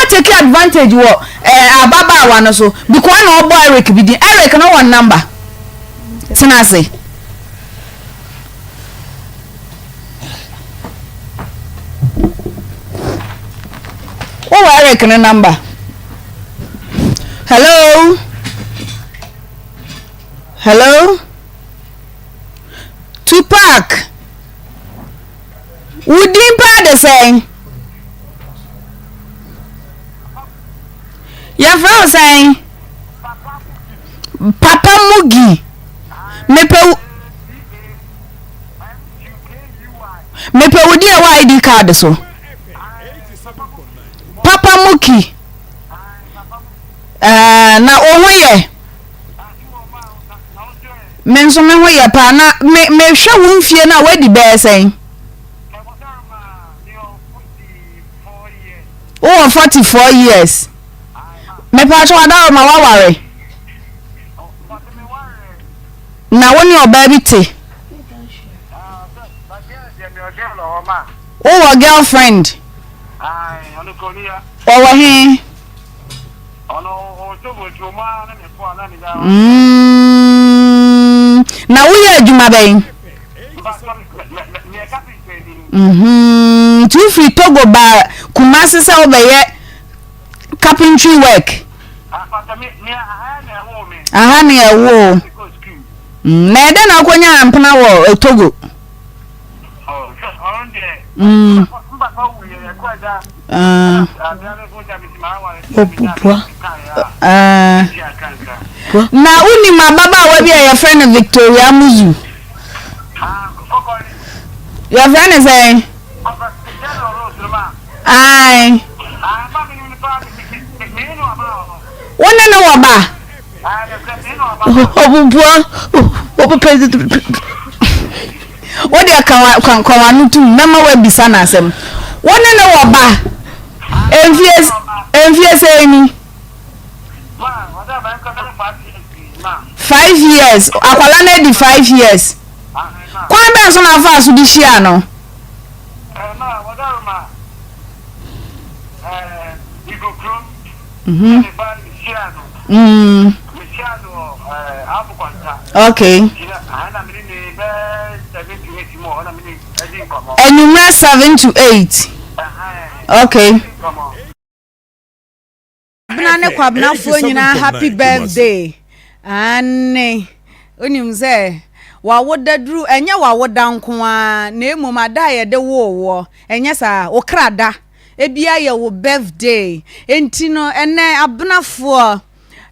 Woatake advantage wɔ eh, ababaawa no so because na ɔbɔ Eric bi din. Eric no wɔ number. Tena ase. Wowɔ Eric no number. Hello. Hello. Tupac. Wo din paa de sɛn? Yɛfrɛ wo sɛn? Papa Mugi. Mepɛ wo mepɛ wo din a ɛwɔ ID card so. Papa Muki. Ɛɛ na wo ho yɛ? Me nso me ho yɛ paa na me mehwɛ wo mfie no a woadi bɛyɛ sɛn? Wowɔ 44 years. Mepatwa wadaro ma waware. Na wo ne ɔbaa bi te. Wowɔ girlfriend. Ɔwɔ he? Mm, na woyɛ adwuma bɛn? Mhm, nti wofiri Togo ba Kumasi sɛ wobɛyɛ carpentry work? Aha ne ɛwo. Mm, na ɛdɛn na wokɔnya mpena wɔ eh, Togo? Mm. Ah. Ah. Na wonim ababaawa bi a yɛfrɛ no Victoria Muzu? Yɛfrɛ no sɛn? Ae. Wo ne no wɔ ba? Wo deɛ ka wa ka ka w'ano tum mɛma woabisa no asɛm. Wo ne no wɔ ba? Mfie mfie sɛn ni? 5 years akwala no adi 5 years. Kwan bɛn so na afaa so de hyia no? Mhm. Mm. Okay. Anwummerɛ 7 to 8. Okay. Kwabena ne Kwabenafoɔ nyinaa happy birthday. Aane, wonim sɛ wawoda duru ɛnyɛ wawoda nko ara na mmom ada a yɛde woo woɔ ɛnyɛ saa wo kra da ebia yɛ wo birthday enti no ɛnɛ abenafoɔ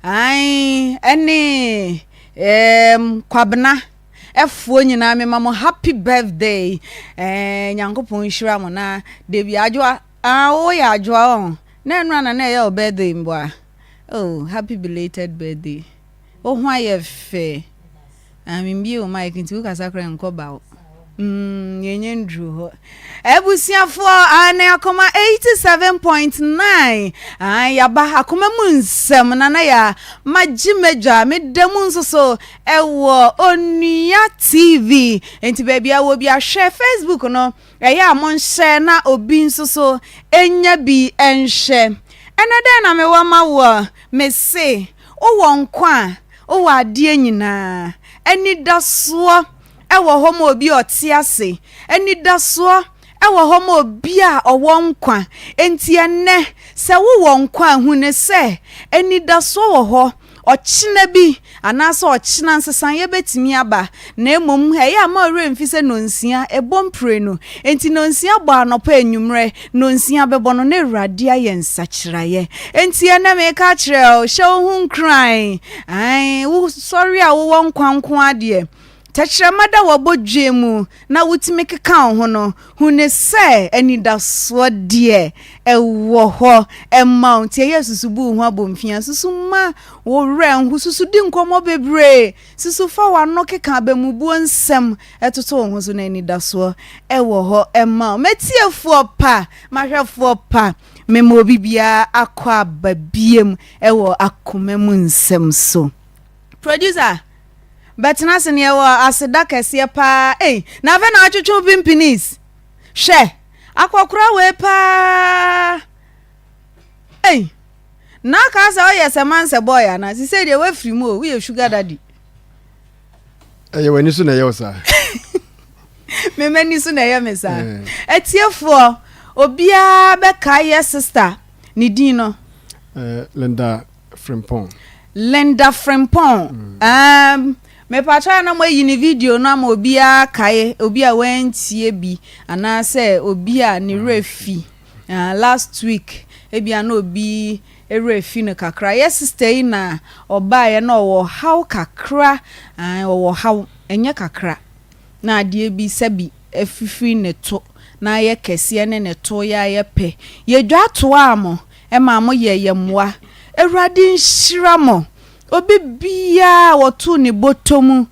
ae ɛne ɛɛm Kwabena ɛfoɔ nyinaa mema mo happy birthday ɛɛ Nyankopɔn nhyira mo na debi adwoa ah woyɛ adwoa ɔn Na ɛno ana na ɛyɛ wo birthday mbo a? Oh happy belated birthday. Wo ho ayɛ fɛ. Ah membie wo mic nti wo kasa koraa nkɔ ba wo. Mm, yɛnyɛ nduru hɔ. Abusuafoɔ, ane akoma 87.9. Ah, yaba akoma mu nsɛm na na ya magye madwa meda mu nso so ɛwɔ Onua TV. Nti baabi a wɔ bi ahwɛ Facebook no Ɛyɛ a monhyɛ na obi nso so nya bi nhwɛ. Ɛnɛ dɛn na mewɔ ma woɔ? Mese, wowɔ nkwa a, wowɔ adeɛ nyinaa. Anidasoɔ wɔ hɔ ma obi a ɔte ase. Anidasoɔ wɔ hɔ ma obi a ɔwɔ nkwa. Enti ɛnnɛ, sɛ wowɔ nkwa a, hu no sɛ anidasoɔ wɔ hɔ. Ɔkyena bi, anaasɛ ɔkyena nsesaeɛ bɛtumi aba, na mmom ɛyɛ a mma wo werɛ mfi sɛ nnɔnsia ɛbɔ mprenu. Enti nnɔnsia bɔ anɔpa anwummerɛ, nnɔnsia bɛbɔ no na Awurade ayɛ nsakyeraeɛ. Enti ɛnnɛ mereka akyerɛ wo, hyɛ wo ho nkuran. Ae, wosɔre a wowɔ nkwa nko ara deɛ, tɛkyerɛma da w'abɔdweɛ mu na wotumi keka wo ho no, hu no sɛ anidasoɔ deɛ ɛwɔ hɔ ma wo. Nti ɛyɛ susu bu wo ho abomfia, susu ma wo werɛ nho, susu di nkɔmmɔ bebree, susu fa w'ano keka abamubuo nsɛm toto wo ho so na anidasoɔ ɛwɔ hɔ ma wo. M'atiefoɔ pa, m'ahwɛfoɔ pa, mema obi biara akɔ aba biem ɛwɔ akoma mu nsɛm so. Producer, bɛtena ase na yɛwɔ aseda kɛseɛ paa ei na afei na atwetwe wo pimpinis hwɛ akɔkora wei paa Ei! Na aka sɛ ɔyɛ sɛ mansɛ boy anaa? Sisei deɛ woafiri mu o, woyɛ sugar daddy. Ɛyɛ w'ani so na ɛyɛ wo saa. Me m'ani so na ɛyɛ me saa. Eh. Atiefoɔ, obiara bɛkae yɛ sister ne din no. Eh, Linda Frimpong. Linda Frimpong. Um, mepatwa na moayi ne video no ama obiara kae, obi a wantie bi anaasɛ obi a ne werɛ fi. Uh, last week, ebia na obi werɛ fi no kakra. Yɛ sister yi na ɔbaeɛ na ɔwɔ haw kakra, uh, ɔwɔ haw, ɛnyɛ kakra. Na adeɛ bi sɛbi afifiri ne to na ayɛ kɛseɛ ne ne to yɛ ayɛ pɛ. Yɛdwa toaa mo maa mo yɛɛ yɛn mmoa. Awurade nhyira mo. Obi biara a ɔtoo ne bɔtɔ mu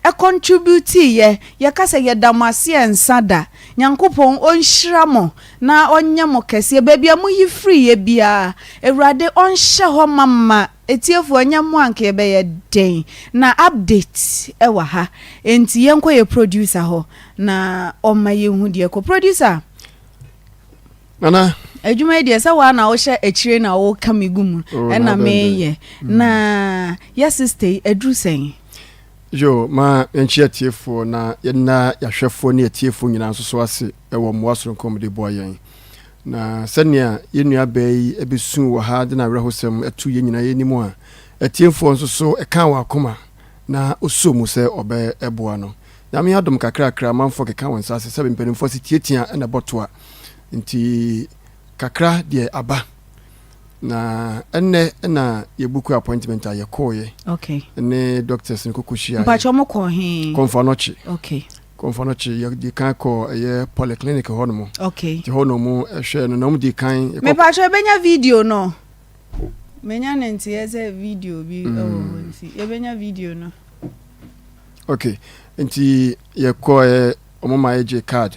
contributeeɛ, yɛka sɛ yɛda mo ase ɛnsa da. Nyankopɔn ɔnhyira mo na ɔnyɛ mo kɛseɛ. Baabi a moyi firiiɛ biara, Awurade ɔnhyɛ hɔ ma ma. Atiefoɔ, ɛnyɛ mo a anka yɛbɛyɛ dɛn? Na update wɔ ha, enti yɛnkɔ yɛ producer hɔ na ɔmma yɛnhu deɛ ɛkɔ. Producer! Nana. Adwuma yi deɛ sɛ waa na wohyɛ akyire na woka me gu mu oh, ɛna meyɛ mm. na yɛ sister yi aduru sɛn? Yo, ma yɛnkyɛ atiefoɔ na yɛnna yɛahwɛfoɔ ne atiefoɔ nyinaa nso so ase wɔ mmoa soronko a wɔde boa yɛn. Na sɛnea yɛn nuabaa yi bɛsu wɔ ha de n'awerɛhosɛm to yɛn nyinaa yɛn anim a, atiefoɔ nso so ɛkaa wɔn akoma na ɔsoo mu sɛ ɔbɛboa no. Nyame adom kakrakra amanfoɔ keka wɔn nsa ase sɛbe mpanimfoɔ se tiatia na ɛbɔ toa nti kakra deɛ aba. Na ɛnnɛ na yɛbuku appointment a yɛkɔɔeɛ okay. ne doctors no kɔkɔ hyiaeɛ. Mpakyɛ mo kɔɔ he? Kɔmfo Anɔkye. Okay. Kɔmfo Anɔkye yɛdi kan kɔɔ ɛyɛ polyclinic hɔ nom. Okay. Nti hɔ na ɔmo hwɛɛ no na ɔmo di kan. Mepakyɛ yɛbɛnya video no? Menya ne nteɛ sɛ video bi wɔ hɔ nti yɛbɛnya video no. Okay nti yɛkɔɛ ɔmo ma yɛgye card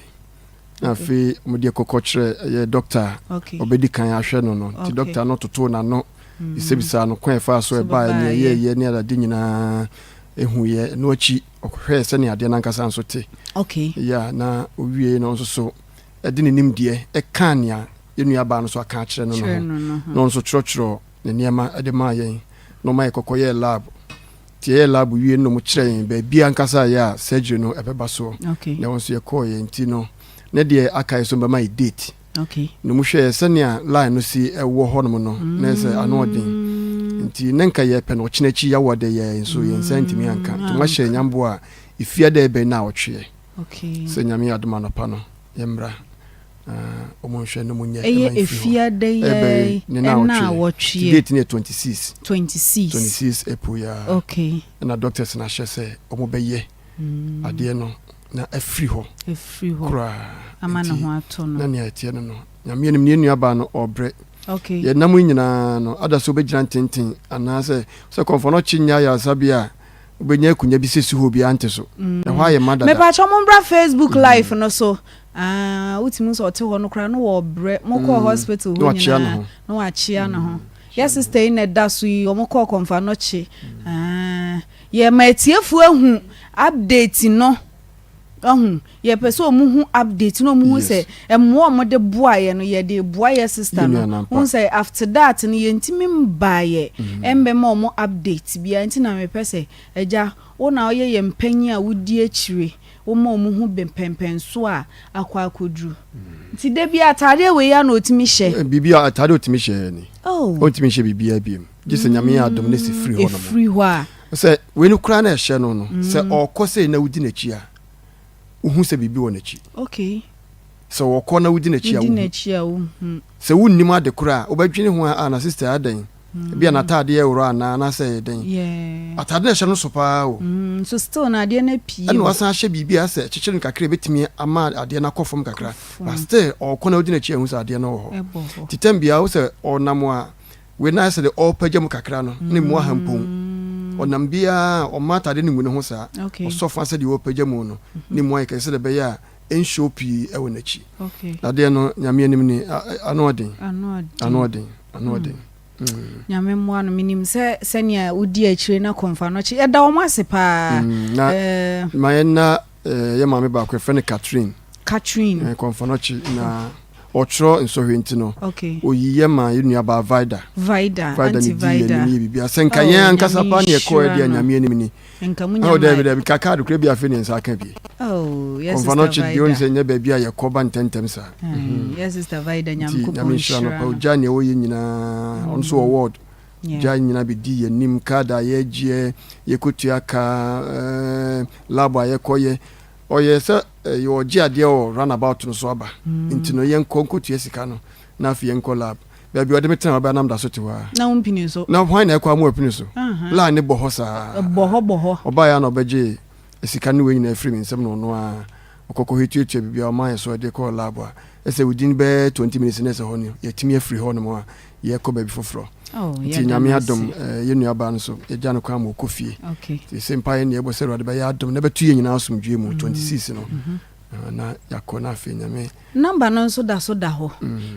na afei ɔmo de kɔkɔ kyerɛ ɛyɛ doctor a ɔbɛdi kan ahwɛ no no nti doctor no totoo n'ano mm. bisabisa no kwan ɛfaa so ɛbaeɛ ne ɛyɛɛyɛ ne adade nyinaa ehu yɛ ɛno akyi ɔhwɛɛ sɛnea adeɛ n'ankasa nso te ya na owie no nso so ɛde ne nimdeɛ ɛka nea yɛn nua baa no so aka akyerɛ no no ho na ɔno nso kyerɛkyerɛ ne nneɛma ɛde maa yɛn na ɔma yɛ kɔkɔ yɛɛ lab. Nti yɛyɛɛ lab wie no na wɔkyerɛɛ yɛn baabi ankasa a ɛyɛ a surgery no ɛbɛba soɔ. Okay. Na ɛhɔ nso yɛkɔɔeɛ nti no ne deɛ aka yɛ so bɛma yɛ date. Okay. Na wɔhwɛɛ sɛnea line no si ɛwɔ hɔnom no na ɛsɛ ano ɔden. Mm. Nti ne nka yɛpɛ no ɔkyena akyi yɛawo adɛ yɛ nso yɛn nsa ntumi anka. Nti wɔahyɛ nyamboa a ɛfie adɛ ɛbɛn na awɔtweɛ. Okay. Sɛ Nyame yɛ adom anɔpa no yɛmmra. Wɔn nhwɛ no mu nyɛ. Ɛyɛ efiada yi ara yi ne naawɔtweɛ. Date no yɛ 26. 26. 26 April yi ara. Okay. Ɛna doctors no ahyɛ sɛ wɔn bɛyɛ mm. adeɛ no na afiri hɔ. Afiri hɔ. Koraa. Ama ne ho atɔ no. Na nea ɛteɛ no no. Nyame anim ne nua baa no ɔbrɛ. Okay. Yɛn nam yi nyinaa no ada sɛ wobɛgyina ntenten anaasɛ sɛ kɔnfɔ no kye nya ayaresabea a wobɛnya akonnwa bi sɛ si hɔ obiara nte so. Ɛhɔ ayɛ ma dada. Mepakyɛ mo mbra Facebook live no so. Ah, wotumi sɛ ɔte hɔ no koraa no wɔ brɛ. Mo kɔɔ hospital hɔ nyinaa na wakyea ne ho. Yɛ sister yi na ɛda so yi, wɔn kɔɔ kɔnfa nɔkye. Ah, yɛ ma atiefo ahu update no. Ahu, yɛ pɛ sɛ wɔn hu update na wɔn hu sɛ mmoa wɔn de boa yɛ no yɛ de boa yɛ sister no. Wɔn sɛ after that no yɛn ntumi mbaa yɛ ɛmbɛma wɔn update biara nti na mepɛ sɛ agya wo na ɔyɛ yɛn mpanyin a wodi akyire. Woma wɔn ho bɛ mpɛnpɛnsoɔ a akɔ akɔduru. Nti da biara ataadeɛ wei ara na ɔtumi hyɛ. Biribi a ataadeɛ ɔtumi hyɛ ni. Oh. Ɔntumi nhyɛ biribiara biom. Gye sɛ Nyame yɛ adom na ɛsi firi hɔ nom. Ɛfiri hɔ a. Sɛ wei no koraa na ɛhyɛ no no, sɛ ɔɔkɔ sei na wodi n'akyi a, wohu sɛ biribi wɔ n'akyi. Okay. Sɛ ɔɔkɔ na wodi n'akyi a, Wodi wohu. n'akyi a wohu. Sɛ wonnim ade korɔ a, wobɛdwene ho a, ah na sister adɛn? Ebia n'atadeɛ reworɔ anaa anaasɛ ɛyɛ dɛn. Yeah. Atade no a ɛhyɛ no so paa o. Mm, so still na adeɛ no apue Ɛna hɔ. wasan ahyɛ biribi a asɛ ɛkyekyere no kakra a ɛbɛtumi ama adeɛ no akɔ fam kakra. Kɔ fam. But still ɔrekɔ na wodi n'akyi a ɛhu sɛ adeɛ no wɔ hɔ. Ɛbɔ hɔ. Nti tɛm biara wo sɛ ɔnam a, wei no ayɛ sɛ deɛ ɔrepagya mu kakra no na ɛmu aha mpon. Ɔnam biara a ɔmma atade no ngu ne ho saa. Okay. Ɔsɔ fa sɛdeɛ ɔrepagya mu no na ɛmu ayɛ kɛse sɛdeɛ ɛbɛyɛ a ɛnhyɛ pii wɔ n'akyi. Okay. Adeɛ no Nyame anim ni, ano ɔden. Ano ɔden. Ano ɔden. Ano ɔden. Nyame mmoa no. Menim sɛ sɛnea wodi akyire na kɔmfa no kye. Yɛda wɔn ase paa. Mm, na Eh, ma yɛn na eh, yɛ maame baako yɛfrɛ no Catherine. Catherine. Eh, kɔmfa no kye na Ɔtwerɛ nsɔhwɛ nti no, ɔyi yɛ maa yɛn nuabaa Vida. Vida, Vida Auntie ne dii yɛn Vida. anim yɛ biribiara. Sɛ nka Oh, yɛn ankasa Nyame paa ne yɛkɔɛ nhyira deɛ a, no. Nyame anim ni. Nka mo nya Oh, daabi, mae. daabi, nka kaade koraa bi afei ne yɛn nsa aka bi. Oh, yɛ Kɔmfa Sister no kye deɛ ɔhu Vida. sɛ nyɛ baabi a yɛkɔ ba ntɛmntɛm saa. Aye, yɛ Sister Vida, Nti Nyankopɔn Nyame nhyira no nhyira pa, no. ɔgyaa nea ɔyɛ nyinaa, ɔno nso wɔ ward. Yeah. Gyaa nyinaa bɛdii yɛn anim, kaade a yɛgyeɛ, yɛkɔtua ka, eh, lab a yɛkɔyɛ. Ɔyɛɛ sɛ ɛyɛ ɔgye adeɛ wɔ run about no so aba nti no yɛnkɔ nkɔtua sika no na afei yɛnkɔ lab. Baabi a ɔde me tena hɔ bɛa na meda so te hɔ ara. Na wompini so? Na hwan na ɛkɔ ama wapini so? Line no bɔ hɔ saa. Bɔ hɔ bɔ hɔ. Ɔbaeɛ ara na ɔbɛgyee sika ne wei nyinaa firii me nsam na ɔno ara ɔkɔ kɔhwɛ tuatua biribiara ɔmaa yɛn so ɛde kɔɔ lab a ɛsɛ within bɛyɛ 20 minutes na ɛsɛ hɔ no yɛatumi afiri hɔ nom a yɛkɔ baabi foforɔ. Oh, Nti yɛda Nyame no adom ase. eh, yɛn nuabaa no so yɛgya no kwan ma ɔkɔ fie. Okay. Nti sɛ mpaeɛ ne yɛbɔ sɛ Awurade bɛyɛ adom na bɛto yɛn nyinaa asomdwoeɛ mu 26 no ah, na yɛakɔ na afei Nyame Number no nso da so da hɔ.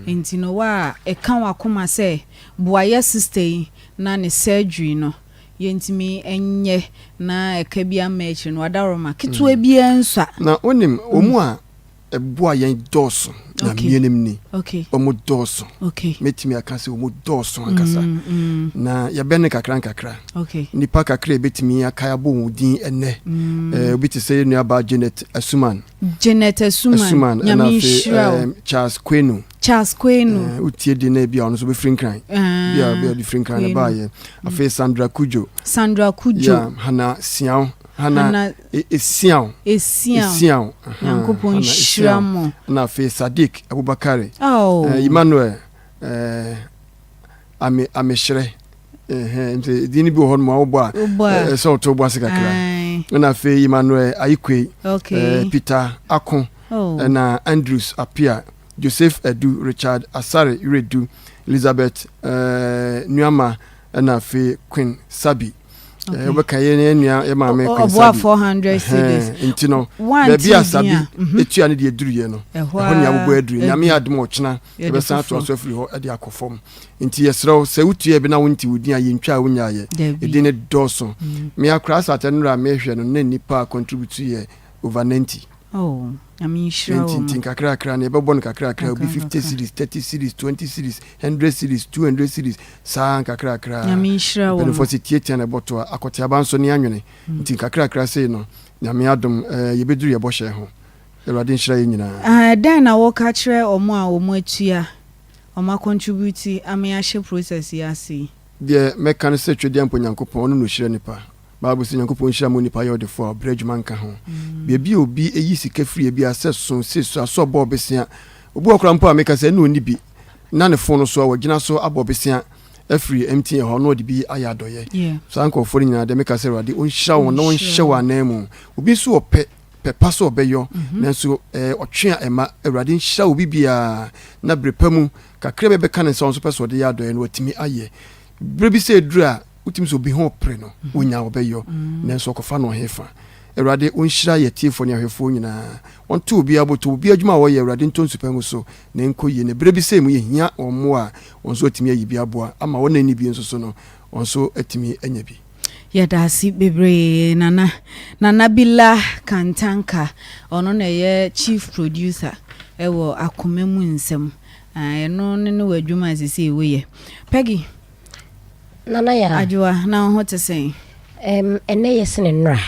Nti no wo a ɛka w'akoma sɛ boa yɛ sister yi na ne surgery no yɛntumi nyɛ na ɛka bi amma akyire no w'adaworoma ketewa biara nsua. Na wonim wɔn a Ɛboa yɛn dɔɔso na mmienam ni. Wɔn dɔɔso. Mɛtumi aka sɛ wɔn dɔɔso ankasa. Mm, mm. Na yɛbɛn no kakra nkakra. Nipa kakra ebɛtumi akae abɔ wɔn din ɛnɛ. Mm. Eh, obi te sɛ yɛn nuabaa Janet Asuman. Janet Asuman. Asuman ɛna afei Charles Kwenu. Charles Kwenu. Eh, wotie din na ebi a ɔno nso bɛfiri Nkran. Ah, bi a bi a ɔde firi Nkran na baayɛ. Afei Sandra Kujo. Sandra Kujo. Yeah, Hannah Siao. Hannah Esiaw. Esiaw. Esiaw. Nyankopɔn nhyira mo. Na afei Sadiq Abubakari. Oh. Uh, Emmanuel uh, Ame Amehyerɛ. Nti din bi wɔ hɔ nom a wobɔ a ɛsɛ ɔto bɔ ase kakra. Ɛna afei Emmanuel Ayikwe. Okay. Uh, Peter Ako. Oh. Ɛna Andrews Apia. Joseph Adu, Richard Asare Wiredu, Elizabeth uh, Nuama, ɛna afei Queen Sabi. Eh, wobɛka yɛ ne nua yɛ maame Queen Sabi. Ɔboa 400 cedis. Nti no, baabi a Sabi mhm. etua ne deɛ duruyɛ no, ɛhɔ ne abobɔ aduru. Nyame yɛ adom ɔkyena, yɛbɛsan atoa so afiri hɔ de akɔ fam. Nti yɛsrɛ wo sɛ wotua bi na wonte wo din a yɛntwa a wonyaayɛ. Ɛdin no dɔɔso. Mm. Me akora asatɛ nnora a mehwɛ no na nnipa a contribute yɛ over 90. Oh, Nyame nhyira Nti wɔn. nti nkakrakra no yɛbɛbɔ no kakrakra obi Nkakra 50 nkakra. cedis, 30 cedis, 20 cedis, 100 cedis, 200 cedis saa nkakrakra. Nyame nhyira wɔn. Mpanimfoɔ sɛ tiatia na ɛbɔ to a akɔteaba nso ne anwene. Nti nkakrakra sei no Nyame adom eh, yɛbɛduru yɛ bɔhyɛ ho. Awurade nhyira yɛn nyinaa. Ah, dɛn na woka kyerɛ wɔn a wɔn atua, wɔn acontribute ama yɛahyɛ process yi ase yi? Deɛ mɛka ne sɛ Twedeɛ mpo Nyankopɔn ɔno na ɔhyira nipa. Bible se Nyankopɔn nhyira ma onipa yɛ ɔdefoɔ a ɔbrɛ adwuma nka ho. Baabi a obi yi sika firi ebi a sɛ so se so asɔ bɔ ɔbesea. Obi wɔ koraa mpo a meka sɛ ɛna ɔnni bi na ne fon no so a wagyina so abɔ ɔbesea afiri MTN hɔ na ɔde bi ayɛ adɔyɛ. Saa nkurɔfoɔ no nyinaa deɛ meka sɛ Awurade ɔnhyira wɔn na ɔnhyɛ wɔn ananmu. Obi nso wɔ pɛ pɛ pa sɛ ɔbɛyɔ nanso ɛɛ ɔtwe a ɛma Awurade nhyira obi biara na bere pa mu kakra bi a ɛbɛka ne nsa ɔno nso pɛ sɛ ɔde yɛ adɔyɛ no watumi ayɛ. Bere bi sɛ ɛduru a Wotumi sɛ obi ho pere no, onya a ɔbɛyɔ, nanso ɔkɔfa no ɔhefa? Awurade ɔnhyira yɛ atiefoɔ ne ahwɛfoɔ nyinaa. Ɔnto obiara bɔtɔ, obiara adwuma a ɔyɛ, Awurade ntɔ nsu pa ngu so na ɛnkɔ yie. Na berɛ bi sei mu yɛhia wɔn mmoa a, wɔn nso atumi ayi bi aboa ama wɔn a ɛnni bi nso so no, wɔn nso atumi anya bi. Yɛdaase bebree Nana. Nana Bila Kantanka, ɔno na ɛyɛ chief producer ɛwɔ Akoma mu nsɛm. Ɛno ne ne wɔ adwuma a sesei woyɛ. Peggy. Nana Yaa. Adwoa, na wo ho te sɛn? Um, ɛnɛ yɛ sene nnora.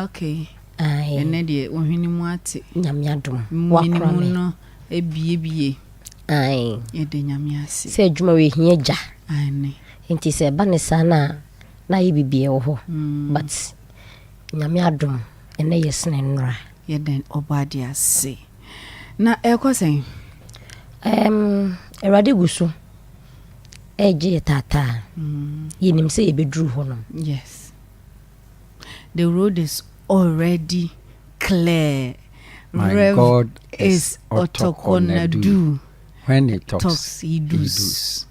Okay. Aye. Ɛnɛ deɛ wo hwene mu ate. Nyame adom. Mene Wakora mu me. no ebiebie. Aye. Yɛda Nyame ase. Sɛ adwuma wei hia gya. Aane. Nti sɛ ɛba ne saa na na ayɛ biribi wɔ hɔ. But Nyame adom, ɛnɛ yɛ sene nnora. Yɛda Ɔbɔadeɛ ase. Na ɛrekɔ sɛn? Um, Awurade gu so. Ɛregye yɛ taataa. Yɛnim sɛ yɛbɛduru hɔ nom. Yes. The road is already clear. My Rev God is is Otokonadu. Otokonadu. When he talks, Talks, he he does. does.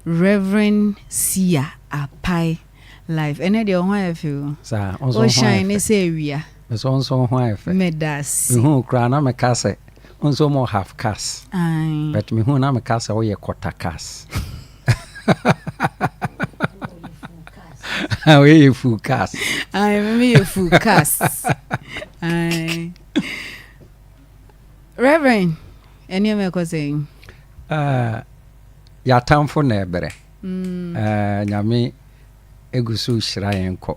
Reverend Sia Apai life. Ɛnɛ deɛ ɔho ayɛ fɛ o. Saa, ɔnso ho O ayɛ shine ne fɛ. sɛ awia. Mesɛ ɔnso ho ayɛ fɛ. Meda ase. Mehu koraa na meka sɛ nso mo half cast. Ae. But mehu na meka sɛ woyɛ quarter cast. Woyɛ yɛ full cast. Ae, me meyɛ full cast. Ae. Reverend, Nneɛma ɛkɔ sɛn? Yɛatamfo na ɛbrɛ. Nyame egu so hyira yɛn kɔ.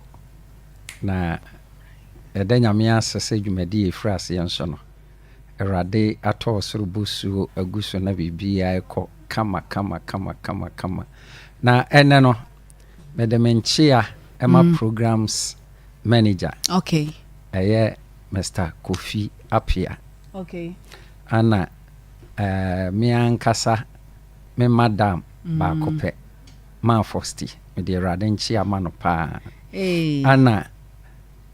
Na yɛda Nyame ase sɛ dwumadi a ɛfiri aseɛ nso no, Awurade atɔ ɔsoro bosuo agu so na biribiara ɛkɔ kama kama kama kama kama. Na ɛnɛ no, mede me nkyea ɛma programs manager. Ɛyɛ Mr. Kofi Apia. Ana me ankasa me madam baako pɛ, maa Fosti, mede Awurade nkyea ma no paa. Hey. Ana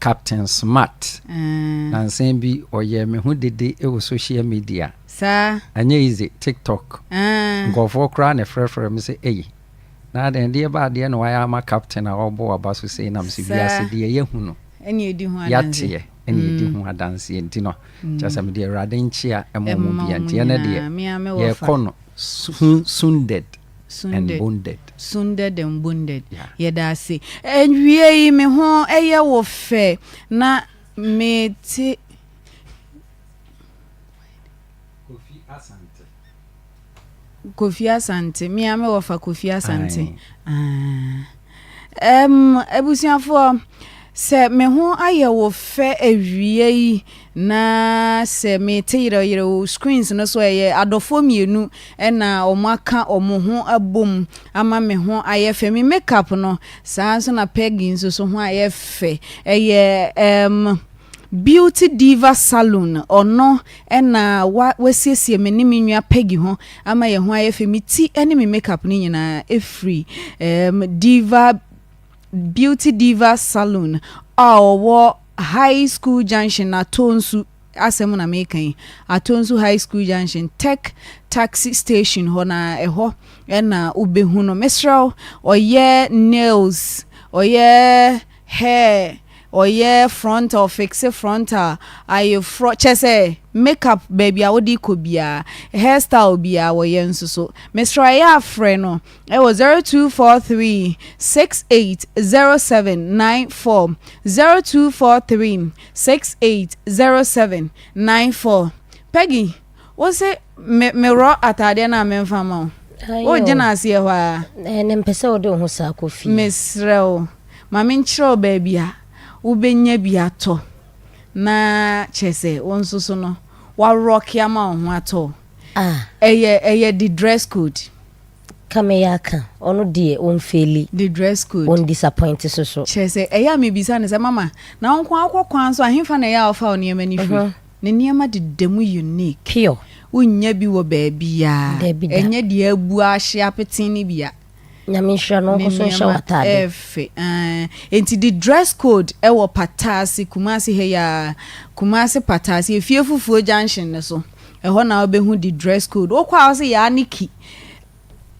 Captain Smart. Nansan bi ɔyɛ me ho dede wɔ social media. Saa. Ɛnyɛ easy, TikTok. Nkurɔfoɔ koraa na ɛfrɛfrɛ me sɛ, "Eyi, na adeɛ deɛ ba adeɛ na wayɛ ama captain a ɔbɔ waba so sei?" Nam sɛ wiase deɛ yɛhu no. Ɛne ɛdi ho adanseɛ. Yɛateɛ ɛne ɛdi ho adanseɛ, nti no kyerɛ sɛ mede Awurade nkyea ɛma ɔmo Ɛma bia ɔmo nti ɛnɛ deɛ nyinaa. Me a mewɔ fa. Yɛkɔ no sunded and Sunded. bonded. Sunded and bonded. Yeah. Yɛda ase. Awie yi, me ho ɛyɛ wo fɛ na mete Kofi Asante. Kofi Asante, me a mewɔ fa Kofi Asante. Aye. Ah. Abusuafoɔ, sɛ me ho ayɛ wo fɛ awie yi na sɛ mete yerɛyerɛ wo screens no so, ɛyɛ adɔfoɔ mmienu ɛna ɔmo aka ɔmo ho abom ama me ho ayɛ fɛ. Me makeup no saa nso na Peggy nso so ho ayɛ fɛ. Ɛyɛ Beauty Diva Salon, ɔno ɛna wa wasiesie me ne me nua Peggy ho ama yɛn ho ayɛ fɛ. Me ti ne me makeup no nyinaa ɛfiri Diva Beauty Diva Salon a ɔwɔ High School Junction, Atonsu asɛm na meka yi, Atonsu High School Junction, Tech Taxi Station hɔ na ɛhɔ ɛna wobɛhu no. Mesrɛ wo, ɔyɛ nails, ɔyɛ hair, ɔyɛ frontal, fix frontal, ayeforɔ, kyɛ sɛ makeup, baabi a wode kɔ biara, hairstyle biara wɔyɛ nso so. Mesrɛ, ɛyɛ afrɛ no ɛwɔ 0243 680794, 0243 680794. Peggy, wo se me merɔ ataadeɛ no a memfa ma wo, wogyina aseɛ hɔ a. Ɛnɛ mpɛ sɛ wode wo ho saa kɔ fie. Mesrɛ wo, ma menkyerɛ wo baabi a wobɛnya bi atɔ na kyerɛ sɛ wo nso so no warock ama wo ho atɔ. Ah. Ɛyɛ The Dress Code. Ka meyɛ aka, ɔno deɛ ɔmfail. The Dress Code. Ɔndisappoint so so. Kyerɛ sɛ ɛyɛ a mebisa no sɛ, "Mama, na wo nko akɔ kwan so, ahemfa na ɛyɛ a wofa wo nneɛma no firi?" Ne nneɛma deda mu unique. Pure. Wonnya bi wɔ baabiaa. Dabi da. Ɛnyɛ deɛ abu ahye apeten no bia. Nyame nhyira no, ɔnkɔ so nhyɛ w'ataade. Ɛfɛ. Nti The Dress Code ɛwɔ Pataase, Kumase ha yi a, Kumase Pataase, Efie Fufuo Junction ne so ɛhɔ na wobɛhu The Dress Code. Wokɔ a, wɔ sɛ yaa ne ki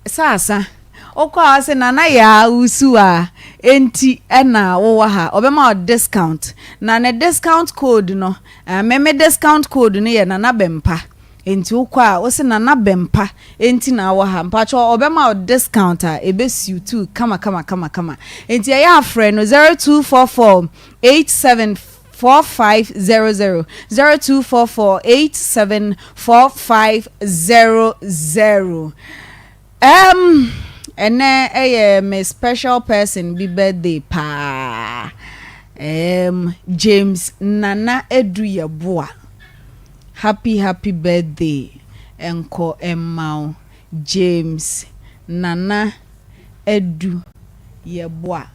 saasa, wokɔ a, wɔ sɛ Nana Yaa Wusu a enti ɛna wowɔ ha, ɔbɛma wo discount. Na ne discount code no, mɛmɛ discount code no yɛ Nana Bɛmpa. Nti wokɔ a, wosɛ Nana Bɛmpa enti na awɔ ha, mpakyɛ ɔbɛma wo discount a ɛbɛsiw tu kama kama kama kama. Nti ɛyɛ afrɛ no 0244 87 4500, 0244 87 4500. Ɛnɛ ɛyɛ me special person bi birthday paa, James Nana Edu Yeboa. Happy happy birthday nkɔ mma wo, James Nana Edu Yeboa.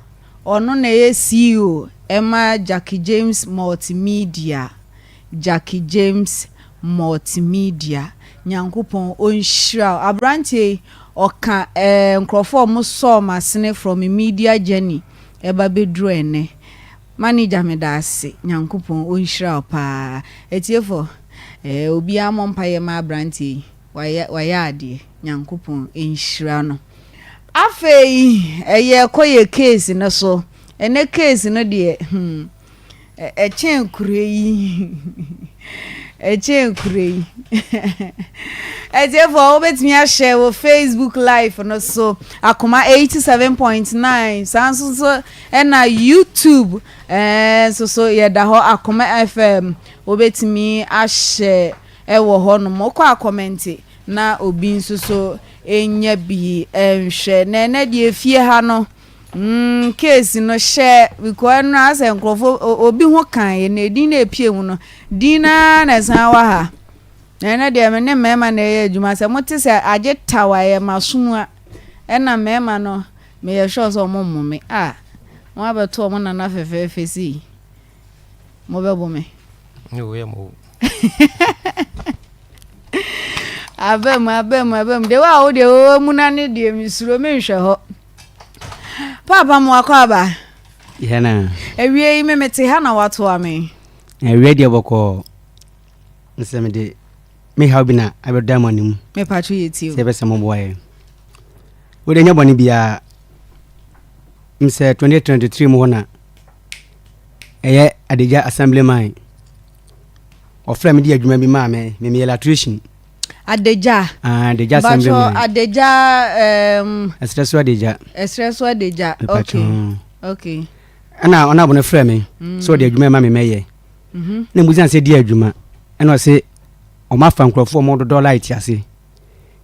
Ɔno na ɛyɛ CEO ɛma Jackie James Multimedia. Jackie James Multimedia, Nyankopɔn ɔnhyira wo. Aberanteɛ yi ɔka nkurɔfoɔ a ɔmo sɔɔ m'asene from media journey ɛba bɛduru ɛnɛ. Manager, meda ase, Nyankopɔn ɔnhyira wo paa. Etiefo, obiara mmɔ mpaeɛ ma aberanteɛ yi, wayɛ wayɛ adeɛ, Nyankopɔn nhyira no. Afei ɛyɛ kɔ yɛ case no so. Ɛnɛ case no deɛ, ɛkyɛn kuro yi, ɛkyɛn kuro yi. Ɛtiɛfoɔ, wobɛtumi ahyɛ wɔ Facebook Live no so, Akoma 87.9. Saa nso so ɛna YouTube nso so yɛda hɔ, Akoma FM, wobɛtumi ahyɛ. wɔ hɔnom. Wokɔ a kɔmɛnte na obi nso so nya bi nhwɛ. Na ɛnɛ deɛ fie ha no, mm, case no hyɛ because ɛno asɛ nkurɔfoɔ obi ho kan yɛ na edin na epie mu no, din naa na ɛsan wɔ ha. Na ɛnɛ deɛ me ne mmarima na ɛyɛ adwuma sɛ mote sɛ agye taw a ɛyɛ m'asom a ɛna mmarima no meyɛ sure sɛ ɔmo mmo me a mo abɛto ɔmo nana fɛfɛɛfɛ sei mobɛbo me. Aba mu aba mu aba mu de wa wo deɛ wɔwɔ mu na ne deɛ mesuro menhwɛ hɔ. Paapa mo akɔ aba. Yɛna. Awie yi me mete ha na watoa me. Awie deɛ bɔkɔɔ. Mesɛ mede me haw bi na abɛda mo anim. Mepatwo yɛ tie o. Sɛ ɛbɛsɛ moboa yɛn. Wode nyɛ bɔne biara. Mesɛ 2023 mu hɔ na ɛyɛ Adagya Assemblyman. Ɔfrɛ me de adwuma bi maa me. Me meyɛ electrician. Adagya. Ah, Adagya Assemblyman. Adagya um, Ɛserɛ so Adagya. Ɛserɛ so Adagya. Okay. Okay. Ɛna ɔnabo no frɛ me sɛ ɔde adwuma ma me mɛyɛ. Na mbusa sɛ di adwuma. Ɛna ɔse ɔmo afa nkurɔfoɔ ɔmo dodɔ light ase.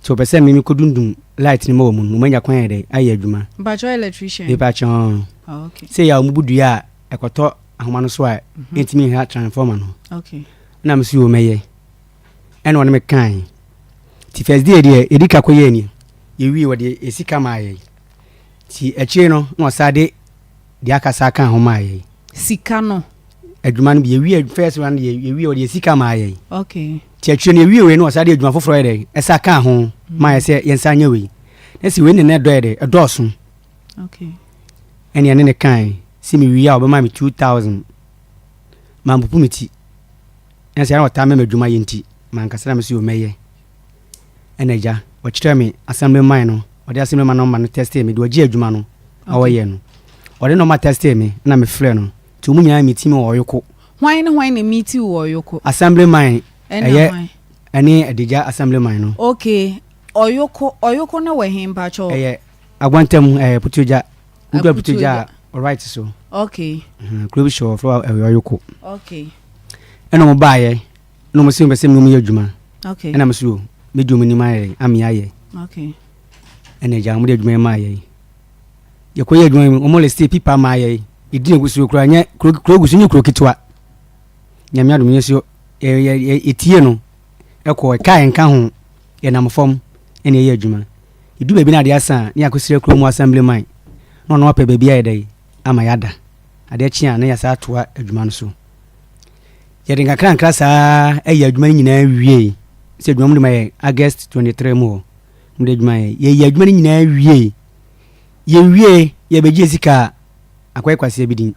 Nti ɔpɛ sɛ me mekɔ dundum light no ma wɔn no, wɔn anya kwan ayɛ dɛ ayɛ adwuma. Mpakyɛw electrician. Mepakyɛw. Oh, okay. Sɛ yɛ a wɔn bu dua a ɛkɔtɔ ahoma no so a ɛntumi nha transformer no. Okay. Ɛna me so yɛ mɛyɛ. Ɛna ɔne me kae. Ti first day deɛ yɛdi ka kɔyɛ ni. Yɛwie wɔde esika maa yɛ. Ti akyire no na ɔsa de deɛ aka saa kaa ho maa yɛ. Sika no. Adwuma no bi yɛwie first one deɛ yɛwie wɔde esika maa yɛ. Okay. Ti akyire no yɛwie wei no ɔsa de adwuma foforɔ yɛ dɛ ɛsa kaa ho maa yɛ sɛ yɛnsa nyɛ wei. Na si wei ne na ɛdɔ yɛ dɛ ɛdɔɔso. Okay. Ɛne ɛne ne kae sɛ mewie a ɔbɛma me 2000. Mampupu me ti. Na sɛ ɛna ɔtaa mɛma adwuma yɛ nti mankasa na me so yɛ mɛyɛ. Ɛna agya ɔkyerɛ me assembly man no ɔde assembly man nɔmba no testee me deɛ ɔgye adwuma no a ɔyɛ no. Ɔde nɔmba testee me na mefrɛ no nti wɔn nyinaa meeti me wɔ Ɔyoko. Hwan ne hwan na meeti wo wɔ Ɔyoko? Assembly man Ɛna ɛyɛ hwan? ɛne Adagya assembly man no. Okay, Ɔyoko Ɔyoko no wɔ he mpakyɛw? Ɛyɛ Agwantam ɛyɛ Putuogya. Woduru Aputuogya a right so. Okay. Kuro bi hyɛ hɔ wɔfrɛ hɔ ɛyɛ Ɔyoko. Okay. Ɛna wɔn baayɛ na wɔn sɛ wɔn pɛ sɛ me ne wɔn yɛ adwuma. Okay. Ɛna me so medi wɔn anim ayɛ ame ayɛ. Okay. Ɛna agya wɔn de adwuma yi maa yɛ. Yɛkɔ yɛ adwuma yi wɔn liste pipa maa yɛ. Yɛdi na gu so koraa nyɛ kuro kuro gu so nyɛ kuro ketewa. Nyame adom yɛ so yɛ yɛ yɛ yɛtie no ɛkɔ ɛka yɛn ka ho yɛnam fam ɛna yɛyɛ adwuma. Yɛdu baabi na adeɛ asa a na yɛakɔsrɛ kuro mu assembly man na ɔno apɛ baabi ayɛ dɛ ama yɛada. Adeɛ kye a na yɛasa atoa adwuma no so. Yɛde nkakrankra saa ara yɛ adwuma no nyinaa wiei. Sɛ adwuma mu de ma yɛ August 23 mu hɔ. Mu de adwuma yɛ. Yɛyɛ adwuma no nyinaa wiei. Yɛwie yɛbɛgye sika a akɔyɛ kwasia bi din.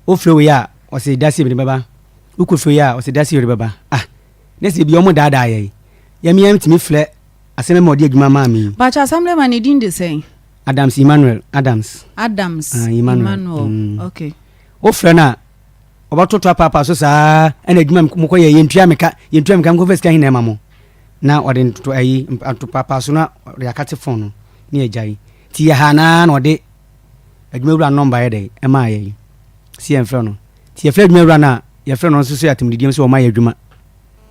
Wofrɛ wei a ɔse dase mede bɛba. Wokɔfrɛ wei a ɔse dase mede bɛba. Ah, ne sɛ bi ɔmo daadaa yɛn. Yɛn yɛn tumi frɛ asɛm ma ɔde adwuma maa me yi. Pakyɛ assemblyman ne din de sɛn? Adams Emmanuel Adams. Adams ah, Emmanuel. Emmanuel. Mm. Okay. Wofrɛ no a Ɔbɛtoto apaapaa so saa ɛna adwuma mokɔ yɛ yɛntua me ka yɛntua me ka mokɔfa sika he na ɛma mo na ɔde ntoto ayi ntopaapaa so na ɔde akate fon no ne agyae nti yɛ ha naa na ɔde adwuma wura nɔmba yɛ dɛ ɛmaa yɛ si yɛmfrɛ no nti yɛfrɛ adwuma wura no a yɛfrɛ no nso so yɛ atemdidiem sɛ ɔma yɛ adwuma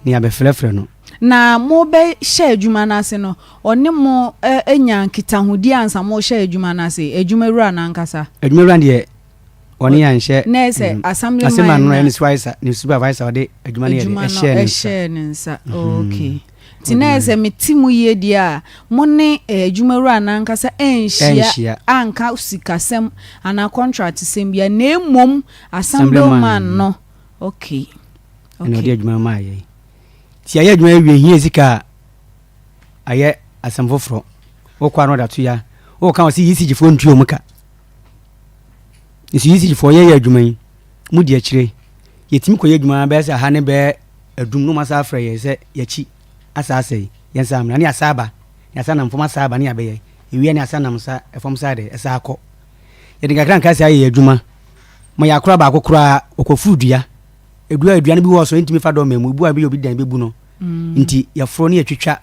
ne yɛabɛfrɛfrɛ no. Na mobɛhyɛ adwuma no ase no, ɔne mo nya nkitahodie ansa mohyɛ adwuma no ase, adwuma wura no ankasa? Adwuma wura no deɛ ɔne yɛn anhyɛ Na ɛsɛ assembly man no na ne supervisor ne supervisor ɔde adwuma no yɛ de ɛhyɛɛ ne nsa. Ɛhyɛɛ ne nsa. Okay. Nti na ɛsɛ mete mu yie deɛ a, mo ne adwuma wura no ankasa anhyia anka sikasɛm anaa contract sɛm biara, na mmom assembly man no. Okay. Ɛna ɔde adwuma no maa yɛn. Nti yɛayɛ adwuma awie hia sika a ayɛ asɛm foforɔ. Wokɔ a na ɔde ato ya. Woka wɔ sɛ ECG foɔ ntua wɔn ka. Nso ECG foɔ yɛyɛ adwuma yi mu di akyire. Yɛtumi kɔyɛ adwuma bɛyɛ sɛ aha ne bɛyɛ adum na wɔn asa afrɛ yɛn sɛ yɛakyi asa asɛe yɛn nsa amena ne yɛasa aba ne yɛasa nam fam asa aba ne yɛabɛyɛ. Ewia ne yɛasa nam sa fam sa de ɛsa akɔ. Yɛde nkakra nkakra saa yɛ adwuma ma yɛakora baako koraa ɔkɔfuru dua. Edu a aduane bi wɔ hɔ so ɛntumi fa dɔm mu, ebu a bi obi dan bɛbu no. Mm. Nti yɛforo ne yɛtwitwa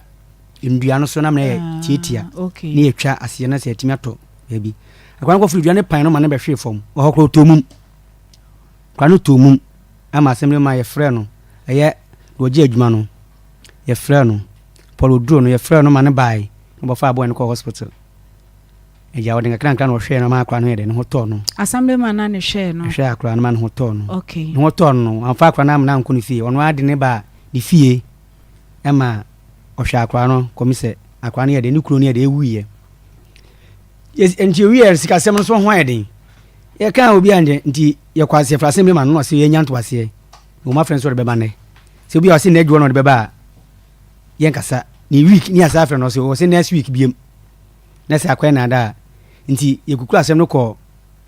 nnua no so na mena yɛ ah, tiatia ne yɛtwa aseɛ na sɛ yɛtumi atɔ baabi. Akora no kɔforo dua ne pan no ma no bɛhwee fam. Wɔ hɔ koraa ɔtɔ mum. Akora no tɔ mum ama asɛm no ma yɛfrɛ no ɛyɛ Deɛ ɔgye adwuma no, yɛfrɛɛ no. Paul Oduro no, yɛfrɛɛ no ma no baeɛ na ɔbɛfaa boy no kɔɔ hospital. Agya, ɔde nkakrankra na ɔhwɛɛ no ma akwadaa no yɛ dɛ, ne ho tɔɔ no. Assemblyman na ne hwɛɛ no. Ɔhwɛɛ akwadaa no ma ne ho tɔɔ no. Okay. Ne ho tɔɔ no no, wamfa akwadaa no amma no ankɔ ne fie. Ɔno ara de ne baa ne fie ma ɔhwɛɛ akwadaa no kɔmi sɛ akwadaa no yɛ dɛ, ne kunu no yɛ dɛ, ɛwuiɛ. Yes, nti owieɛ no, sikasɛm no nso ho ayɛ den. Yɛkaa obi a ndeɛ, nti yɛkɔ ase, yɛfrɛ assemblyman no na ɔse yɛnya ntoaseɛ. Na wɔn afrɛ no sɛ ɔde bɛba nnɛ. Sɛ obi a ɔse nnɛ adwuma na ɔde bɛba a, yɛnkasa. Ne week ne yɛasa afrɛ no ɔse ɔse next week biem. Na sɛ akɔyɛ naadaa a. Nti yɛkukuru asɛm no kɔɔ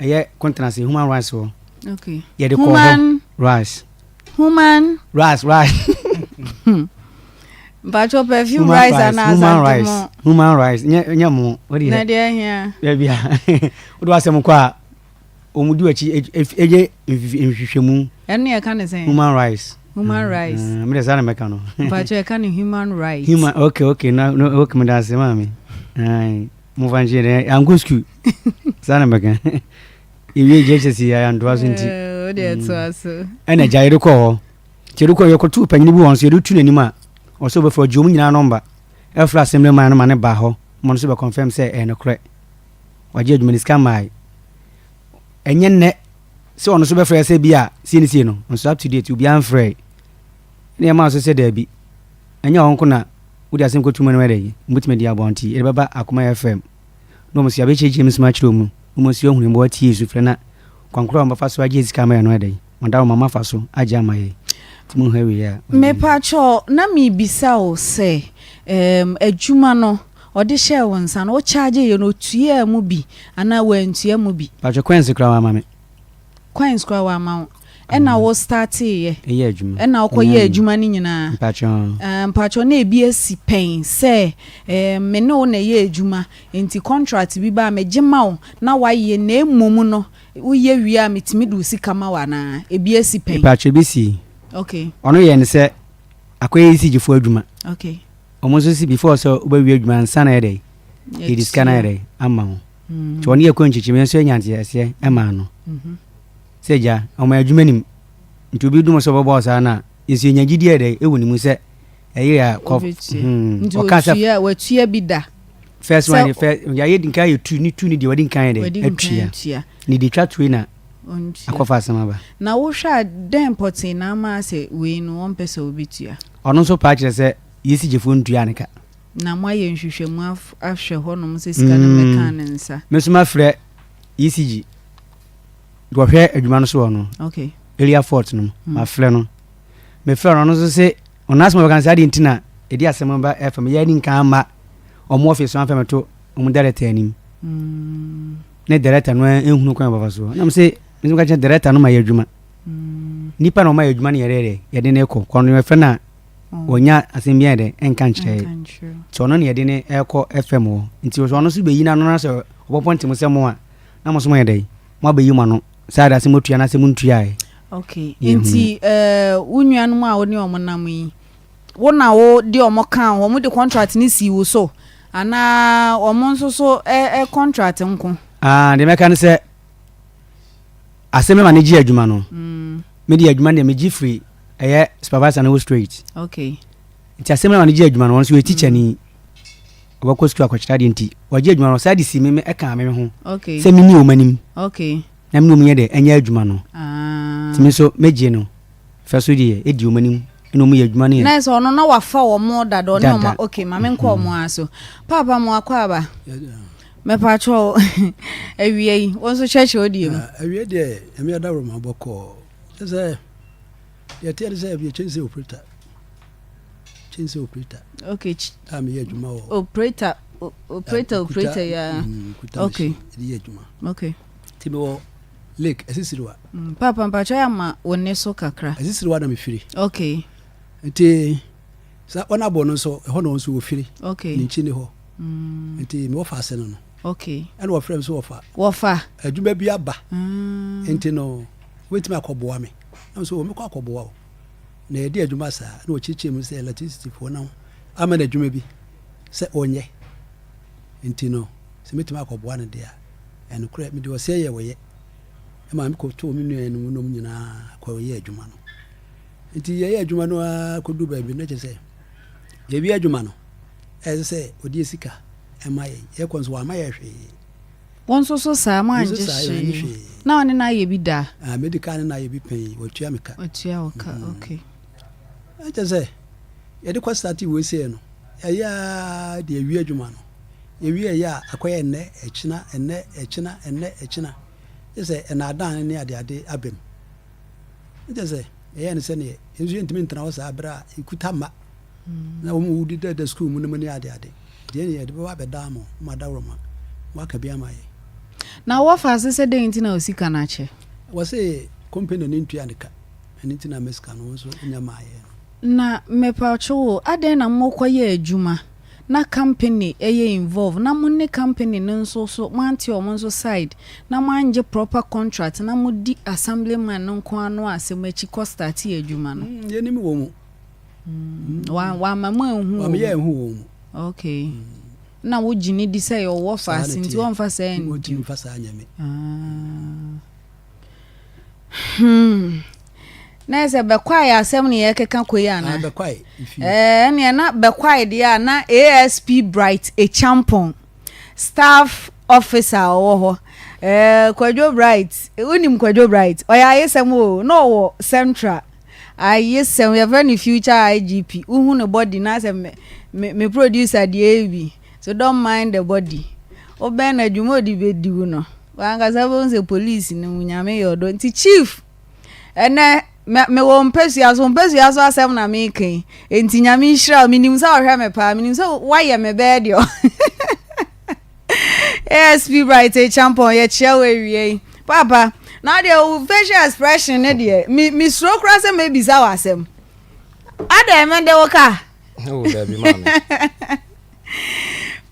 ɛyɛ kontenase human rights hɔ. Okay. Yɛde kɔɔ hɔ. Rights. Human. Rights, rights. Mpacho perfume rice ana human rights. Human rights. Nyɛ nyɛ mo. Wode Na deɛ hia. Baabi a. Wode asɛm kɔ a wɔn di akyi ɛyɛ nhwehwɛmu. Ɛno yɛ ka ne sɛn? Human rights. Human mm, rights. Mm, mi de saa na mɛka no. Mpacho ɛka ne human rights. Human okay okay na no okay mi da ase maame. Ayi mo fa nkyɛn dɛ anko sukuu saa na mɛka. Ewie JHS yi ayantoa so nti. O de ɛtoa so. Ɛna gya yɛde kɔ hɔ. Nti yɛde kɔ yɛkɔtu panyin bi wɔ nso yɛde tu n'anim a ɔsɛ ɔbɛfrɛ ɔgye wɔn nyinaa nɔmba ɛfrɛ assembly man no ma ne ba hɔ ma no nso bɛ confirm sɛ ɛyɛ nokorɛ. Wagye adwuma no sika mmae. Ɛnyɛ nnɛ sɛ ɔno nso bɛfrɛ sɛ bi a sei ne sei no, nso up to date obiara mfrɛe. Ɛna ɛmaa so sɛ daabi, ɛnyɛ ɔno nko na wode asɛm kɔto mu no ɛdɛ wobɛtumi adi aboa nti yɛde bɛba Akoma FM na wɔn nso yɛabɛkyerɛkyerɛ mu nsɛm akyerɛ wɔn na wɔn nso ahunu mmoa atie sufrɛ na kwan korɔ a wɔbɛfa so agye sika ama yɛn no ɛdɛ wɔn da wɔn afa so agye ama yɛn nti mo hwɛ wei a. Mepakyɛw na mebisa wo sɛ ɛɛm adwuma no Ɔde hyɛɛ wo nsa no, wo charge yɛ no, otuaa mu bi anaa wantua mu bi? Paatwɔ coins koraa wamma me. Coins koraa wamma wo. Ɛna wo startee yɛ. Ɛyɛ adwuma. Ɛna wokɔ yɛɛ adwuma no nyinaa. Mpaatwɔ. Ah, mpaatwɔ na ebi asi pɛn sɛ eh, me ne wo na ɛyɛ adwuma, nti contract bi ba a megye ma wo na wayɛ na mmom no woyɛ wie a metumi de wo sika ma wo anaa? Ebi asi pɛn? Mpaatwɔ ebi si. Okay. Ɔno yɛɛ no sɛ akɔyɛ ECG foɔ adwuma. Okay. Wɔn nso si before sɛ wobɛwie adwuma ansa na yɛ dɛ yɛde sika no ayɛ dɛ ama wo nti wɔne yɛkɔ nkyekyem yɛn nso yɛnya nteaseɛ ɛmaa no mhm. sɛ gya ɔma adwuma nim nti obi dum sɛ ɔbɛbɔ saa no a yɛnso yɛnya gyidie yɛ dɛ ɛwɔ ne mu sɛ ɛyere a kɔ hmm, ɔka sɛ watua bi da first one first yɛayɛ di nka yɛ tu ne tu ne deɛ wɔde nkan yɛ dɛ atua ne de twa tue na akɔfa asɛm aba na wohwɛ a dɛn pɔtee na ama sɛ wei no wɔmpɛ sɛ wobɛtua Ɔno nso paa kyerɛ sɛ Yesigyefoɔ ntuaa ne ka. Na moayɛ nhwehwɛmu ahwɛ hɔnom sɛ sika no mmɛkaa ne nsa? Me nso mafrɛ ECG deɛ ɔhwɛ adwuma no so wɔ no. Okay. Area fort no mafrɛ no. Mefrɛ no ɔno nso se ɔno asɛm a ɔbɛka no sɛ adeɛ nti na ɛdi asɛm ba ɛfam yɛ ani nka amma ɔmo office so amfɛ mɛto ɔmo director anim. Ne director no nhunu kwan a ɔbɛfa soɔ. Na me se me nso meka kyerɛ director no ma yɛ adwuma. Nipa na ɔma yɛ adwuma no yɛrɛ dɛ yɛde ne kɔ kɔ no yɛfrɛ no a wɔnya asɛm bi ayɛ dɛ ɛnka nkyerɛ yɛ nti ɔno na yɛde ne ɛkɔ fm hɔ nti sɛ ɔno nso bɛyi n'ano na sɛ ɔbɔpɔ nte mo sɛ mo a na mo nso moyɛ dɛ mo abɛyi mo ano sɛ ada sɛ motua na sɛ montua ɛ. Okay nti eh, wo nuanom a wo ne wɔn nam yi wo na wo de wɔn kaa ho wɔn de contract ne sii wo so anaa wɔn nso so ɛ ɛ contract nko? Ah, deɛ mɛka ne sɛ Asɛm no ma ne gye adwuma no. Mm. Me de adwuma no deɛ megye firi ɛyɛ supervisor no hɔ straight. Okay. Nti asɛm no ma ne gye adwuma no ɔno nso yɛ teacher ni. Ɔbɛkɔ sukuu akɔkyerɛ adeɛ nti ɔgye adwuma no ɔsan de si me me ɛka me ho. Okay. Sɛ menni wɔn anim. Okay. Na me ne wɔn nyɛ dɛ ɛnyɛ adwuma no. Ah. Nti me nso megye no fɛ so deɛ ɛdi wɔn anim ɛna wɔn yɛ adwuma no yɛ. Na sɛ ɔno na wafa wɔn dada ɔne wɔn okay maame nkɔ wɔn ara so. Paapa mo akɔ aba. Mepakyɛw, awia yi, wo nso kyerɛkyerɛ wo deɛ mu. Ah, awia deɛ, nyame adaworo ma bɔkɔɔ. Kyɛ sɛ, deɛ ɛteɛ ne sɛ meyɛ kyɛnse operator. Kyɛnse operator. Okay. A meyɛ adwuma wɔ. Operator, operator, operator ya. Mm, okay. Ɛde yɛ adwuma. Okay. Ti mewɔ lake Asisiriwa. Mm, papa mpakyɛw yɛ ama wo nne so kakra. Asisiriwa na mefiri. Okay. Nti Sa wɔn abɔ no nso ɛhɔ na wɔn nso wɔfiri. Okay. Ne nkyi ne hɔ. Mm. Nti me wɔfa ase no no. Okay. Ɛna wɔfrɛ me so wɔfa. Wɔfa. Adwuma bi aba. Mm. Nti no wobɛtumi akɔboa me. Na nso wɔmɛkɔ akɔboa wo. Na yɛde adwuma saa na wɔkyekyɛ mu sɛ electricity foɔ no ama no adwuma bi sɛ ɔnyɛ. Nti no sɛ mɛtumi akɔboa no deɛ a ɛnokorɛ mede ɔsɛ yɛ wɔyɛ. Ɛma mekɔtoo me nua no mu nom nyinaa kɔyɛ adwuma no. Nti yɛyɛ adwuma no ara kɔdu baabi no kyerɛ sɛ yɛwie adwuma no ɛsɛ sɛ ɔde sika ɛma yɛn. Yɛkɔ nso wamma yɛ hwee. Wo nso so saa mo angye hwee. Na ɔne no ayɛ bi da? Ah, medi kan ne no ayɛ bi pɛn, watua me ka. Watua wo ka, mm. okay. Ɛkyɛ sɛ yɛde kɔ start wei sei no, yɛyɛ ara de awie adwuma no. Yɛwie ɛyɛ a akɔyɛ ɛnnɛ, ɛkyena, ɛnnɛ, ɛkyena, ɛnnɛ, ɛkyena. Kyɛ sɛ ɛnaadaa ne adeade aba mu. Kyɛ sɛ yɛyɛ no sɛdeɛ yɛn nso yɛntumi ntena hɔ saa berɛ a yɛkuta mma na wɔn wudi dada sukuu mu no mu ne adeade. Deɛ ne yɛde bɛba abɛdaa mo, mo adaworoma, moaka bi ama yɛn. Na wɔfa ase sɛ dɛn nti na wo sika no akyɛ? Wɔse company no ntua ne ka, ɛno nti na me sika no wɔn nso nya maa yɛn no. Na mepawkyɛw o, adɛn na mokɔ yɛ adwuma na company yɛ involve na mo ne company no nso so moante wɔn nso side na moangye proper contract na modi assembly man no nko ara no asɛm akyi kɔ startee adwuma no? Mm, yɛnim wɔn mu. Mm, wamma mo anhu wɔn mu. Wamma yɛanhu wɔn mu. Okay. Mm. Na wogye ne di sɛ yɛwɔ faase nti wɔmfa saa ndi. Wɔntumi mfa saa nyɛ me. Ah. Hmm. Na sɛ bɛkwae asɛm ne yɛkeka kɔ yi ana? Ah, bɛkwae. Ɛɛ ɛneɛ na bɛkwae deɛ a na ASP Bright Echampong staff officer a ɔwɔ hɔ. Ɛɛ Kwadwo Bright, wonim Kwadwo Bright? Ɔyɛ ayesɛm o, na ɔwɔ Central. Ayesɛm, yɛfrɛ no future IGP. Wohu ne body na sɛ me me me producer deɛ bi. So don't mind the body. Wobɛn no adwuma ɔde bɛdi wo no. Wankasa wobɛhu sɛ police no mu nyame yɛ ɔdɔ. Nti chief, ɛnɛ me mewɔ mpasua so, mpasua so asɛm na meka yi. Nti nyame nhyira wo. Menim sɛ ɔhwɛ me paa. Menim sɛ woayɛ me bɛɛ deɛ. ASP Bright Champon yɛkyia wo awie yi. Papa, na deɛ wo facial expression ne deɛ, me mesuro koraa sɛ mɛbisa wo asɛm. Adɛn mede wo ka? Oh, dabi maame.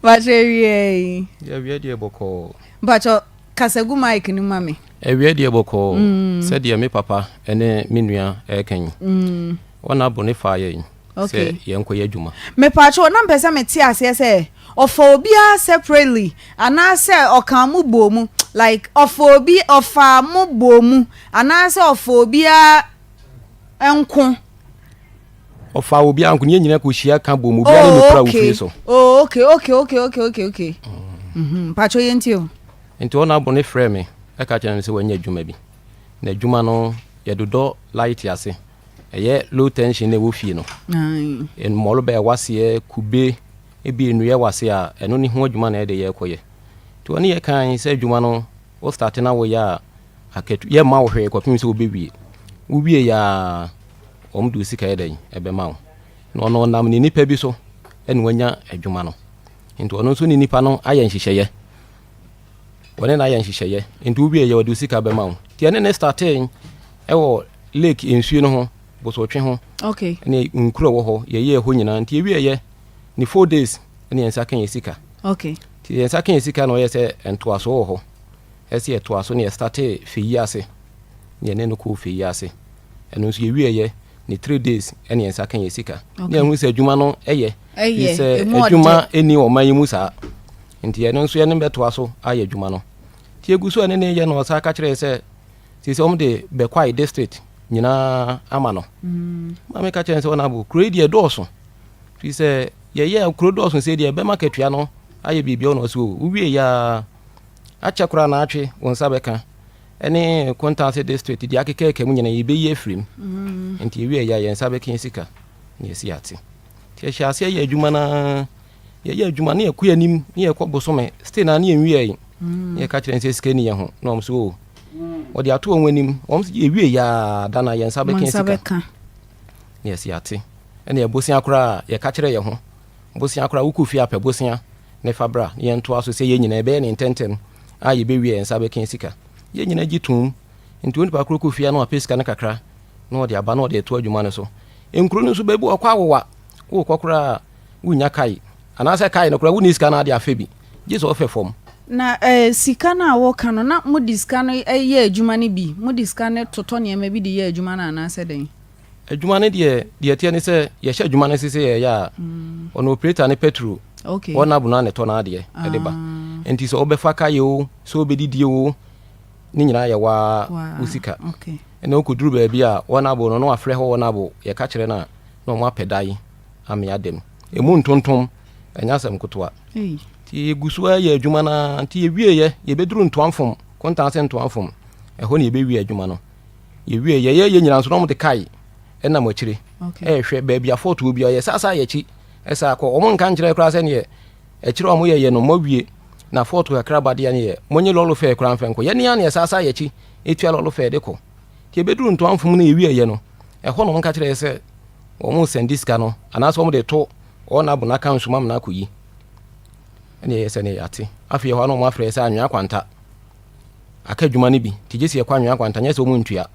Mpakyɛ awia yi. Awia deɛ bɔkɔɔ. Mpakyɛ kasa gu mic no ma me. Awia deɛ bɔkɔɔ. Mm. Sɛdeɛ me papa ne me nua ɛreka yi. Mm. Wɔn abo ne faa yɛn. Okay. Sɛ yɛn kɔ yɛ adwuma. Mepakyɛ na mpɛ sɛ mete aseɛ sɛ ɔfa obiara separately anaasɛ ɔka mo bɔɔ mu like ɔfa obi ɔfa mo bɔɔ mu anaasɛ ɔfa obiara nko. Ɔfaa obiara nko, ne yɛn nyinaa kɔhyia ka bom, obiara ne ne kura wofie so. Oh, okay, okay, okay, okay, okay, okay. Mm. Mpacho yɛn ti o. Nti ɔna abo ne frɛ me, ɛka kyerɛ me sɛ wanya adwuma bi. Na adwuma no yɛdodɔ light ase. Ɛyɛ low tension na ɛwɔ fie no. Mmɔlo bɛɛ waseɛ, kube, ebi nnua wɔ ase a, ɛno ne ho adwuma na ɛde yɛkɔyɛ. Nti ɔne yɛ kan sɛ adwuma no, wo start na woyɛ a, Akatu, yɛmma wo hwee kɔpem sɛ wobɛwie. Wowie yɛ a, wɔn de wo sika yɛ dɛn? Ɛbɛma wo. Na ɔno ɔnam ne nipa bi so ɛna wanya adwuma no. Nti ɔno nso ne nipa no ayɛ nhyehyɛeɛ. Wɔne no ayɛ nhyehyɛeɛ. Nti wowie yɛ ɔde wo sika bɛma wo. Nti ɛne ne startee ɛwɔ lake nsuo no ho, Bosotwe ho. Okay. Ne nkuro wɔ hɔ, yɛyɛɛ hɔ nyinaa. Nti yɛwie yɛ ne 4 days ɛne yɛn nsa ka yɛn sika. Nti yɛn nsa ka yɛn sika na ɔyɛ sɛ ntoasoɔ wɔ hɔ. Ɛsɛ yɛtoa so na yɛstartee Feyi ase na yɛne no kɔɔ Feyi ase. Ɛno nso yɛwieeɛ ne 3 days ɛna yɛn nsa ka yɛn sika. Ne yɛhu sɛ adwuma no ɛyɛ. Ɛyɛ, sɛ emu ɔdɛ. Adwuma ɛni ɔman yi mu saa. Nti ɛno nso yɛne bɛtoa so ayɛ adwuma no. Nti yɛgu so ɛne ne yɛ na ɔsan ka kyerɛɛ sɛ seesei wɔn de Bɛkwae district nyinaa ama no. Maame ka kyerɛ no sɛ ɔnabo kuro yi deɛ ɛdɔɔso. Firi sɛ yɛyɛ kuro dɔɔso sɛ deɛ ɛbɛma katua no ayɛ biribi ɔno ɔsɛ o. Wowie yɛ a Akyɛ koraa na atwe wo nsa bɛka ɛne Kontanse district deɛ akekaaka mu nyinaa yɛbɛyi afiri mu. Mm. Nti yɛwie yɛ a yɛn nsa bɛka sika na yɛsi ate. Nti yɛhyɛ aseɛ yɛ adwuma no ara yɛyɛ adwuma ne yɛkɔ anim ne yɛkɔ bosome still na ne yɛnwie yi. Mm. Ne yɛka kyerɛ sɛ sika ni yɛn ho na wɔn so o wɔde ato wɔn anim wɔn so yɛwie yɛ a da na yɛn nsa bɛka sika na yɛsi ate. Ɛna yɛ bosea koraa yɛka kyerɛ yɛn ho bosea koraa wokɔ fie apɛ bosea ne fa bra na yɛntoa so sɛ yɛn nyinaa yɛbɛyɛ ne ntɛmntɛm a yɛbɛwie a yɛn nsa bɛka sika. Yɛn nyinaa gye toom. Nti onipa koro kɔ fie a na wapɛ sika no kakra na ɔde aba na ɔde ato adwuma no so. Nkuro no nso baabi wɔ kɔ awowa, wokɔ koraa a wonnya kae anaasɛ kae no koraa wonni sika no ade afɛ bi gye sɛ ɔfɛ fam. Na eh, sika no a woka no, na mode sika no yɛ adwuma no bi? Mode sika no totɔ nneɛma bi de yɛ adwuma no anaasɛ dɛn? Adwuma no deɛ, deɛ ɛteɛ ne sɛ yɛhyɛ adwuma no ase sɛ yɛyɛ a, ɔno operator ne petrol, wɔn abo no a na ɛtɔ n'adeɛ ɛde ba. Ah. Nti sɛ wobɛfa kaeɛ o, sɛ wobɛdidie o, Ne nyinaa yɛ waa wo sika. Ɛna wokɔduru baabi a wɔn abo no na wafrɛ hɔ wɔn abo yɛka kyerɛ no a na wɔn apɛ dan ame adam. Ɛmu ntontom ɛnyɛ asɛm ketewa. Nti yɛgu so ara yɛ adwuma no ara nti yɛwieɛ yɛbɛduru Ntoamfom, Kontaase Ntoamfom ɛhɔ na yɛbɛwie adwuma no. Yɛwie yɛyɛ yɛ nyinaa nso na wɔde kae ɛnam akyire ɛrehwɛ baabi afɔtoɔ biara yɛsasa yɛ akyi ɛsa kɔ wɔn nka nkyerɛ koraa sɛneɛ akyire a wɔyɛ yɛ no moawie na fɔɔto kakra ba deɛ ne yɛ monye lɔlo fɛɛ koraa mfɛ nkɔ yɛne a ne yɛsasa yɛ akyi ɛtua lɔlo fɛɛ de kɔ nti ɛbɛduru Ntoamfom no yɛwie yɛ no ɛhɔ na wɔn ka kyerɛ yɛ sɛ wɔn sɛnde sika no anaasɛ wɔn de to wɔn abo no aka nsoma amena akɔyi ɛne ɛyɛ sɛ ne yɛate afei ɛhɔ a na wɔn afrɛ sɛ anwea kwanta aka adwuma no bi nti gye sɛ yɛkɔ anwea kwanta nyɛ sɛ wɔn ntua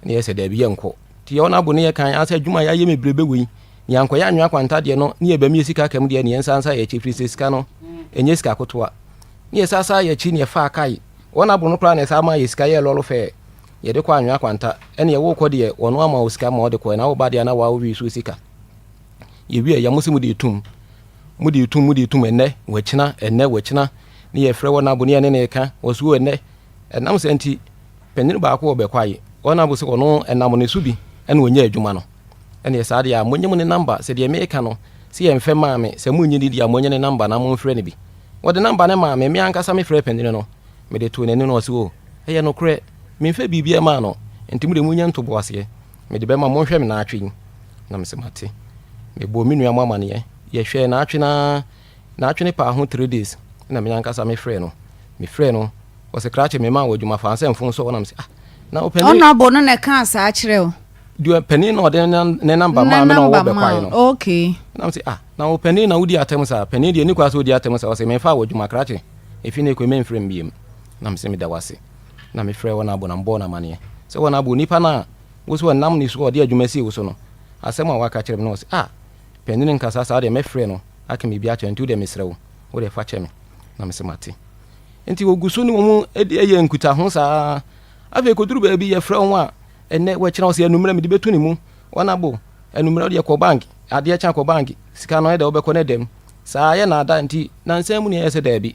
ne yɛ sɛ daabi yɛnkɔ nti yɛwɔ no abo ne yɛ kan asɛ adwuma yɛayɛ me brebe wei ne yɛankɔyɛ anwea kwanta deɛ no ne yɛbɛmi yɛ sika kam deɛ ne yɛnsa nsa yɛ akyi firi sɛ sika no ɛnyɛ sika kotoa ne yɛsa sa yɛ akyi ne yɛfaa kae wɔn abo no koraa ne ɛsa ma yɛ sika yɛ lɔlo fɛɛ yɛde kɔ anwea kwanta ɛne yɛwo kɔ deɛ wɔn ama wo sika ma wɔde kɔ ɛna wo ba deɛ na wɔawo wi so sika Yɛwie a, mo se mode retum, mode retum, mode retum, ɛnnɛ, wɔakyina, ɛnnɛ, wɔakyina, ne yɛfrɛ wɔn abo ne yɛne ne reka, wɔ so ɛnnɛ. Ɛnam saa nti, panyin baako wɔ Bɛkwae, wɔn abo sɛ ɔno ɛnam ne so bi ɛna ɔnya adwuma no. Ɛneɛ saa deɛ a, monye mo ne namba, sɛ deɛ meka no, sɛ yɛmfɛ maa me, sɛ monnye ne di a, monye ne namba na momfrɛ no bi. Wɔde namba no maa me, me ankasa mefrɛɛ panyin no, mede too n'anim na ɔse o, ɛyɛ nokorɛ, memfɛ biribiara maa no, nti mo deɛ monnya ntoboaseɛ. Mede bɛma mo, monhwɛ me naatwe yi. Na mese mate. Mebɔɔ me nua mo amaneɛ. Yɛhwɛɛ naatwe no ara, naatwe no paa ho 3 days na me ankasa mefrɛɛ no. Mefrɛɛ no, ɔse krakye memaa wo adwuma fa nsɛ mfom so na mese ah, na wo panin. Honourable no na ɛkaa saa kyerɛ wo? Deɛ panin na ɔde ne namba maa me na ɔwɔ bɛkwae no. Okay. Na mese ah, na wo panin na wodi atɛm saa, panin deɛ ni kwa sɛ odi atɛm saa, ɔse memfaa wo adwuma krakye, efi ne kɔ memfrɛ me biem. Na mese meda wo ase. Na mefrɛɛ wɔn abo na mebɔɔ no amaneɛ sɛ wɔn abo nipa no a wo so ɔnam ne so a ɔde adwuma sii wo so no, asɛm a waka kyerɛ me no, ɔse, Ah, panin nkasa saa deɛ mɛfrɛ no aka biribi akyerɛ no, nti wo deɛ mesrɛ wo, wo deɛ fa kyɛ me. Na mese mate. Nti wɔgu so ne wɔn yɛ nkutaho saa. Afei kɔduru baabi yɛfrɛ wɔn a, ɛnnɛ wɔakyerɛ wo sɛ anummerɛ mede bɛtu ne mu. Wɔn abo, anummerɛ wodeɛ kɔ bank, adeɛ kye a kɔ bank, sika no ɛdɛ wobɛkɔ no dɛm. Saa yɛ naada nti nansa mu ne ɛyɛ sɛ daabi.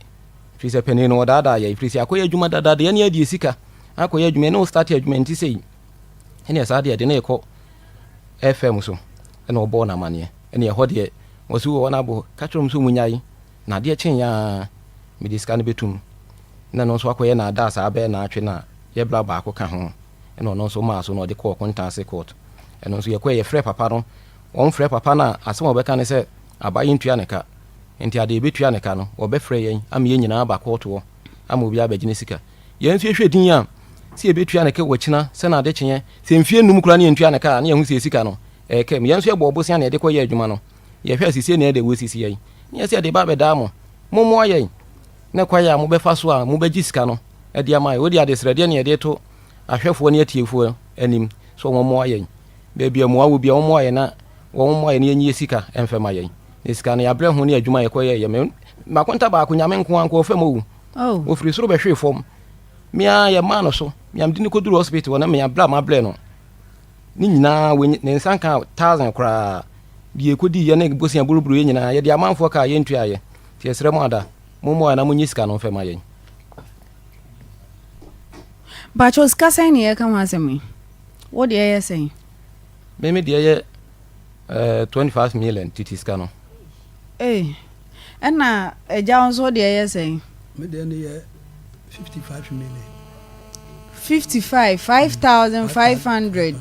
Ɛfiri sɛ panin no ɔdaadaa yɛn, ɛfiri sɛ yɛakɔyɛ adwuma dadaada, yɛne adie sika akɔyɛ adwuma, yɛne wo starte adwuma nti sei. Ɛneɛ saa deɛ ɛde ne rekɔ FM so, ɛna ɔbɔɔ no amaneɛ. Ɛne ɛhɔ deɛ wɔsi wɔ wɔn abo, ka kyerɛ wɔn sɛ wɔn nyae, na adeɛ kyeeɛ ara mede sika no bɛtum. Na ɛno nso akɔyɛ naadaa saa bɛyɛ naatwe na yɛbra baako ka ho, ɛna ɔno nso maa so na ɔde kɔɔ Kontaase court. Ɛno nso yɛkɔɛ yɛfrɛ papa no, wɔn frɛ papa no a asɛm a wɔbɛka ne sɛ aba yɛntua ne ka. Enti ade a yɛbɛtua ne ka no, wɔbɛfrɛ yɛn ama yɛn nyinaa aba kɔɔto hɔ ama obiara abɛgye ne sika. Yɛn nso yɛhwɛ din a, sɛ yɛbɛtua ne ka wakyina, sɛ na ade kyeɛ, sɛ mfeɛ nnum koraa ne yɛntua ne ka a, na yɛahu sɛ yɛn sika no, ɛreka mu. Yɛn nso yɛbɔɔ bosea na yɛde kɔyɛɛ adwuma no. Yɛhwɛ a seesei na ɛyɛ dɛ wɔresisi yɛn. Na yɛse yɛde reba abɛdaa mo. Mommoa yɛn ne kwan a mobɛfa so a mobɛgye sika no de ama yɛn. Wei deɛ adesrɛdeɛ na yɛde reto ahwɛfoɔ ne atiefoɔ anim sɛ wɔmmoa yɛn. Baabi a mmoa wɔ biara, wɔmmoa yɛn na wɔmmoa yɛn na yɛnyi yɛn sika mfa mma yɛn. Ne sika no yɛabrɛ ho ne adwuma a yɛkɔyɛɛ yɛ me makonta baako nyame nko ara nka ɔfam owu oh. Ofiri soro bɛhwee fam me ara yɛmaa no so me amde no kɔduru hospital na me abrɛ a mabrɛ no ne nyinaa ne nsa nka thousand koraa deɛ ɛkɔdii yɛ ne bosia buruburu yɛ nyinaa yɛde amanfoɔ kaa yɛntua yɛ nti yɛsrɛ mo ada mommoa na monyi sika no mfɛ ma yɛn. Mpakyɛw sika sɛn ne yɛka ho asɛm yi? Wo deɛ yɛ sɛn? Me me deɛ yɛ Eh, 25 million titi sika no. Ei, ɛna agya wo nso deɛ yɛ sɛn? Me deɛ no yɛ 55 million. 55, 5,500.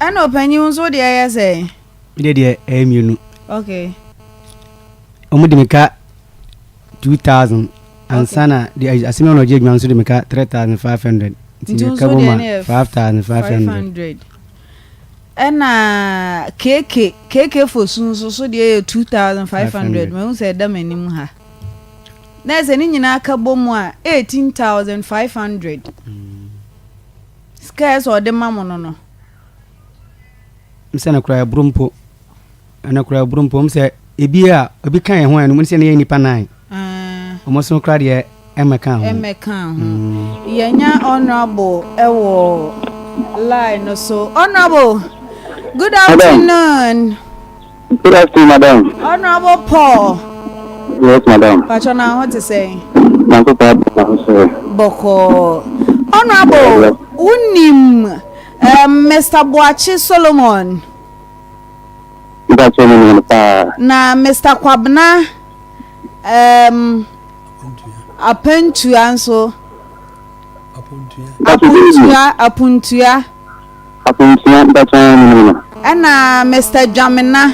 Ɛna ɔpanyin wo nso deɛ yɛ sɛn? Me deɛ deɛ ɛyɛ mmienu. Okay. Wɔn de me ka 2000 ansa na deɛ asɛm a ɔgye adwuma nso de me ka 3500 nti Nti me ka nso bɔ deɛ ma no yɛ 5500. 500. Ɛna KK KK Fosu nso so deɛ yɛ 2500 500. mahu sɛ ɛda m'anim ha. Na ɛsɛ ne nyinaa ka bɔ mu a 18500. Sika ɛsɛ ɔde ma mo no no. Sɛ no koraa ɛboro mpo. Ɛno koraa ɛboro mpo. Sɛ ebi a ebi ka yɛn ho a ɛno mu sɛ ne yɛ nnipa nan. Wɔn so koraa deɛ ɛmmɛka ho. Ɛmmɛka ho. Yɛnya honourable ɛwɔ line no so. Honourable, good afternoon. Good afternoon, madam. Honourable Paul. Yes, madam. Patro na ho te sɛn? Nyankopɔn adom na ho so ɛ? Bɔkɔɔ. Honourable, wonim um, Mister Boakye Solomon? Mpakyɛ menim no paa. Na Mister Kwabena um, Apantua nso? Apuntua, Apuntua. Apuntua, mpakyɛ menim no. Ɛna Mister Dwamena.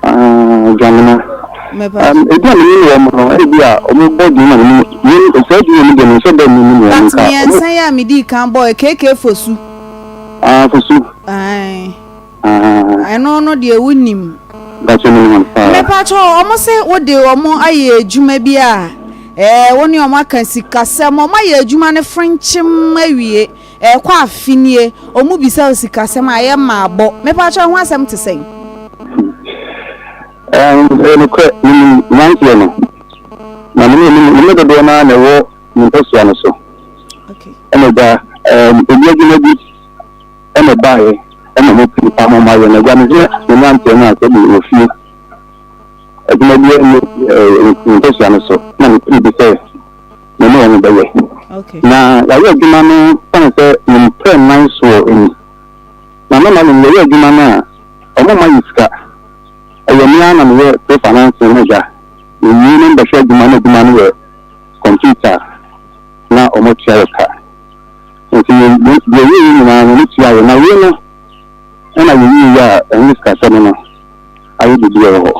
Ah, Dwamena. Um, ebi a menim wɔn no, ebi a wɔn bɔ din na menim yɛn saa din wɔn deɛ menhyɛ dɛ menim wɔn nka. But mmiɛnsa yi a medii kan bɔɔ KK Fosu. Ah, Fosu. Ae. Ah. Ɛno no deɛ wonim. Mpakyɛ menim wɔn paa. Mepakyɛ wɔn se wode wɔn ayɛ adwuma bi a ɛɛ wo ne wɔn aka sikasɛm, wɔn ayɛ adwuma no frenkyem awie. Ɛrekɔ afe nie, ɔmo bisa wo sikasɛm a, ɛyɛ mmaabɔ. Mepakyɛw ho asɛm te sɛn? Ɛɛm, ɛyɛ nokorɛ, menim mmeranteɛ no, na me ne me ne dodoɔ no ara na ɛwɔ me mpasua no so. Ɛna agya, ɛɛm, ebi adwuma bi ɛna ɛbaeɛ, ɛna ɔmo pii paa ma ɔmo ayɛ, na agya mehwɛ me mmeranteɛ no a sɛbi wɔ fie, adwuma bi ɛne ɛɛ me mpasua no so, na mepiri bi sɛ me ne wɔn bɛyɛ. Na yɛayɛ adwuma no sane sɛ me mprɛ nnan soɔ ni. Na normally no yɛyɛ adwuma no a, wɔn mma yɛ sika. Ɛyɛ me ara na meyɛ pre-financing no agya. Mewie no mbɛhwɛ adwuma no adwuma no yɛ complete a, na wɔn atua yɛ ka. Nti deɛ yɛyɛ nyinaa no wɔn tua yɛ. Na wei no ɛna yɛwie yɛ a ɛne sikasɛm no ayɛ biribi wɔ hɔ.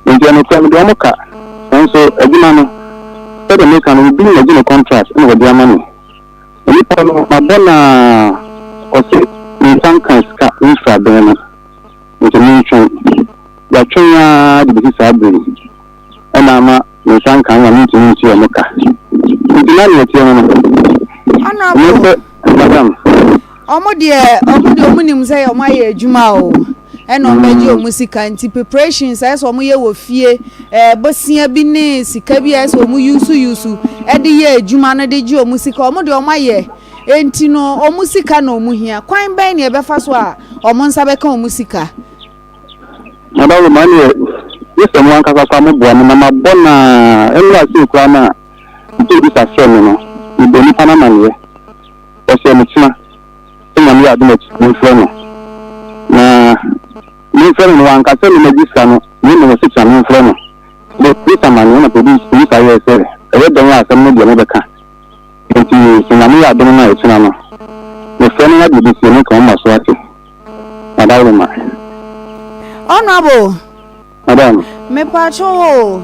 Enti nokorɛ mede wɔn ka, nanso adwuma no, sɛdeɛ meka no, obi na agye me contract na wɔde ama me. Onipa no, mabɔ no ara, ɔse me nsa nka sika mfiri abɛn no, nti mentwɛn. Yɛatwɛn ara de bɛsi saa berɛ yi, ɛna ama me nsa nka no a mentumi ntua wɔn ka. Nti na deɛ ɛteɛ no no, ɛnyɛ sɛ, madam. Ɔmo deɛ ɔmo deɛ ɔmo nim sɛ ɔmo ayɛ adwuma o ɛna ɔmo bɛgye ɔmo sika nti preparations a ɛsɛ ɔmo yɛ wɔ fie ɛɛ bosia bi ne sika bi a ɛsɛ ɔmo yusu yusu ɛde yɛ adwuma no de gye ɔmo sika ɔmo deɛ ɔmo ayɛ nti no ɔmo sika na ɔmo hia kwan bɛn na ɛbɛfa so a ɔmo nsa bɛka ɔmo sika. Madam Roma ɛneɛ gye sɛ mo ankasa koraa mo boa me na mabɔ no a ɛnora sei koraa no a nti obisa frɛ me no mebɔ nipa no amaneɛ. Ɔhyɛɛ me kyena sɛ Nyame yɛ adom a memfrɛ no. Na memfrɛ no no wanka sɛ memmɛgye sika no na mmom ɔse kyena memfrɛ no. Mede police amaneɛ na police yɛɛ sɛ ɛyɛ dɛn a asɛm no deɛ mobɛka. Enti sɛ Nyame yɛ adom no a ɛkyena no mefrɛ no na deɛ ɛbɛsie no nka moma so ate. Madaworoma. Honourable. Madam. Mepakyɛw o,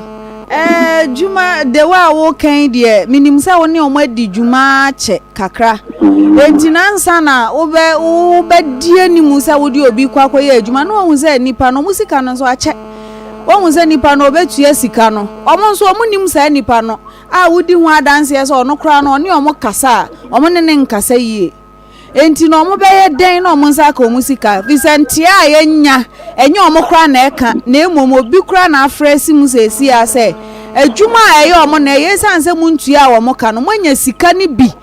eh, dwuma, the way a woka yi deɛ, menim sɛ wo ne wɔn adi dwuma akyɛ kakra. Enti na ansa na wobɛ, wobɛdi anim sɛ wode obi kɔ akɔyɛ adwuma, na wahu sɛ nipa no, wɔn sika no nso akyɛ. Wahu sɛ nipa no, ɔbɛtua sika no. Wɔn nso, wɔn nim saa nipa no a wodi ho adanseɛ sɛ ɔno koraa no, ɔne wɔn kasa a, wɔn ne no nkasa yie. Enti no wɔbɛyɛ dɛn na wɔn nsa aka wɔn sika? Efisɛ nteɛ a yɛanya, ɛnyɛ wɔn koraa na ɛka, na mmom obi koraa na afrɛ asi mu seesei ara sɛ, adwuma a ɛyɛ wɔn na ɛyɛ, esiane sɛ montuaa wɔn ka no, moanya sika no bi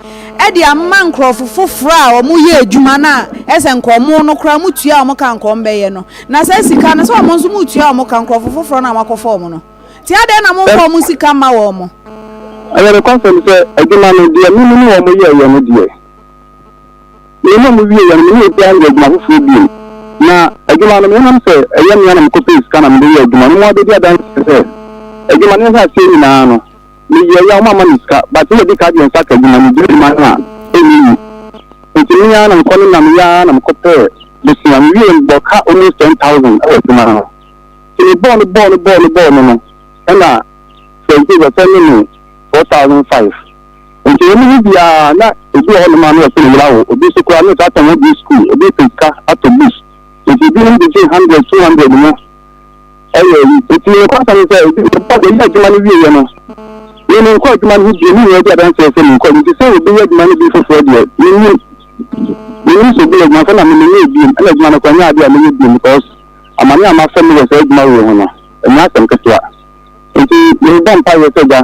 de ama nkurɔfo foforo a wɔyɛ adwuma no a ɛsɛ nka wɔn no koraa motua wɔn ka nka wɔbɛyɛ no. Na saa sika no, sɛ wɔn nso motua wɔn ka, nkurɔfo foforo no a moakɔfa wɔn no. Nti adɛn na momfa wɔn sika mma wɔn? Ɛyɛ nokwasɛm sɛ adwuma no, deɛ me ne wɔn yɛeɛ no deɛ, Me ne wɔn wieeɛ no, me ne obiara nyɛɛ adwuma foforɔ bio. Na adwuma no, menam sɛ ɛyɛ me ara na mekɔpɛɛ sika na mede yɛɛ adwuma no, wɔn abɛdi adanseɛ sɛ adwuma no yɛhyɛ aseɛ nyinaa no, meyɛeɛ a wɔamma me sika, but na ɛdi ka deɛ nsa ka adwuma no, medi adwuma no a ɛnyɛ yie. Nti me ara na mekɔ ne nam yɛ ara na mekɔpɛɛ bosea. Mewieeɛ no, mebɔɔ ka almost 10,000 wɔ adwuma no ho. Nti mebɔɔ no bɔɔ no bɔɔ no bɔɔ no no, ɛna Sɛnti wɔsɛnde me 4,500. Nti wɔn mu biara na ebi wɔ hɔnom a na wɔsɛ ne yere awo, obi nso koraa na ɔsɛ atɔn wɔn sukuu, obi pɛ sika atɔ books. Nti ebinom gyegye hundred, 200 mu ɛyɛ ayi. Nti nokwasɛm ne sɛ ebi yɛyɛ adwuma no wieɛ no, me menkɔ adwuma no ho bio, me nua di adanseɛ sɛ menkɔ. Nti sɛ obi yɛ adwuma no bi foforɔ deɛ, mennim. Mennim sɛ obi yɛ adwuma sɛ na me menyɛ biom, ɛna adwuma no koraa nyɛ adeɛ a mɛyɛ biom because amane a mafa mu wɔ saa adwuma wei ho no, ɛnyɛ asɛm ketewa. Nti mebɔ mpaeɛ sɛ Agya,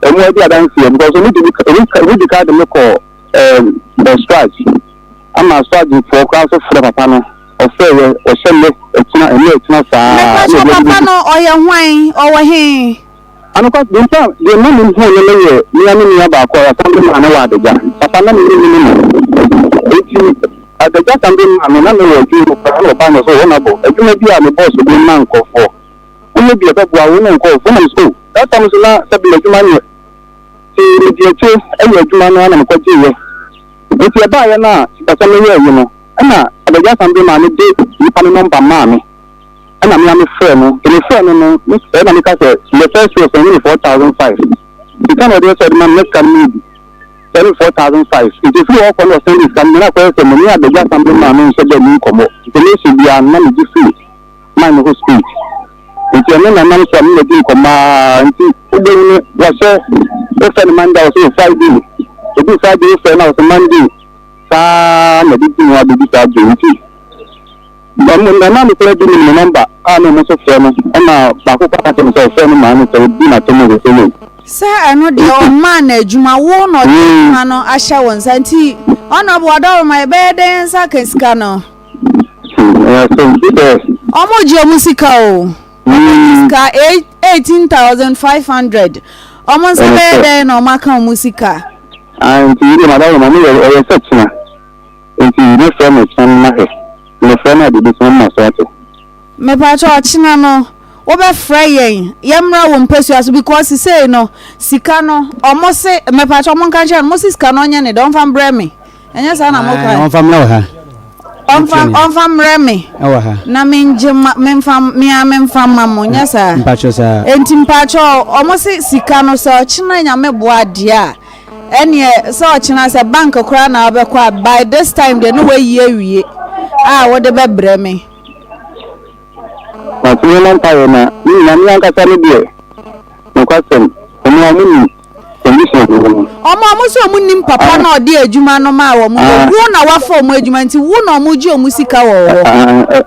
Ɔmo adi adanseɛ because ɔmo di ɔmo di kan de me kɔ ɛɛm the swag ama swag foɔ koraa nso frɛ papa no ɔfrɛ yɛ ɔhyɛ nnɛ ɛkyina ɛnnɛ ɛkyina saa Mepakyɛw ɛna ebi papa no ɔyɛ hwan? Ɔwɔ he? Anokwa, deɛ nti a deɛ ɛma menhuu no no yɛ me ara me nua baako a wɔasan de maa no wɔ adagya. Papa, na mennim no. Enti adagya san de maa me, na mewɔ adwuma mu koraa na ɔbaa na ɔsɛ, Honourable, adwuma bi a me bɔɔso de ma nkurɔfoɔ, wonyɛ bi a ɛbɛboa wo ne wo nkurɔfoɔ. Na mesɛ, oh, that time nso na sɛbe m'adwuma nyɛ. Nti mede akyire yɛ adwuma no ara na mekɔgyeeɛ. Enti ɛbaeɛ no a sikasɛm no yɛɛ yi no, ɛna adagya san de maa me de nipa no nɔmba maa me. Ɛna me ara me frɛɛ no, nti me frɛɛ no no, me ɛna me ka sɛ the first year ɔsɛnde me 4500, sika na ɔde sɛ ɔde ma me na sika no mu bi, sɛnde me 4500, nti efiri hɔ kɔ na ɔsɛnde sika no, me na akɔyɛ sɛ me ne Adagya Assembly man no nhyɛ da nni nkɔmmɔ, information biara no na me gye firi man no hɔ straight, nti ɛno na ɛnam so a me na di nkɔmmɔ ara, nti wobɛhu no wɔhyɛ, wofrɛ no Monday a ɔsɛ Friday, edu Friday wofrɛ no a ɔsɛ Monday, saa na ɛde di mu abɛdu saa bere nti. Na na me koraa bi nim ne nɔmba a na ɔmo nso frɛ no ɛna baako koraa ka kyerɛ me sɛ ɔfrɛ ne maame sɛ odi n'atɛm o sɛ yei. Sɛ ɛno deɛ ɔmmaa no adwuma wo na ɔde adwuma no ahyɛ wo nsa nti Honourable Adaworoma yɛbɛyɛ dɛn yɛn nsa aka sika no. Ɛyɛ asɛm gye sɛ. Ɔmo gye ɔmo sika o ɔmo gye sika 18,500 ɔmo nsa bɛyɛ dɛn na ɔmo aka ɔmo sika. Ae nti wei deɛ Adaworoma mo yɛ ɔyɛ sɛ kyena. Enti mɛfrɛ no ɔkyena no mahwɛ. Mefrɛ no a biribi so mma so ate. Mepakyɛw ɔkyena no wobɛfrɛ yɛn yɛmmra wo mpasua so because sisei no sika no ɔmo se mepakyɛw monka nkyerɛ no mo se sika no ɔnyɛ ne dɛ ɔmfa mbrɛ me ɛnyɛ saa na mo ka. Ɔmfa mmerɛ wɔ ha. Ɔmfa ɔmfa mmerɛ me. Ɛwɔ ha. Na mengye ma memfa me ara memfa mma mo nyɛ saa. Mpakyɛw saa. Enti mpakyɛw ɔmo se sika no sɛ ɔkyena Nyame boa deɛ a. Ɛneɛ sɛ ɔkyena sɛ bank koraa na wobɛkɔ a by this time deɛ ne wayi awie a wode bɛbrɛ me. Mate me mmɔ mpaeɛ na me nyina me ankasa me deɛ nokwasɛm ɔmo a ɔmo nim condition a mewɔ no. Ɔmo a ɔmo sɛ ɔmo nim papa na ɔde adwuma no maa wɔn no wo na wafa ɔmo adwuma nti wo na ɔmo gye ɔmo sika wɔ wo hɔ.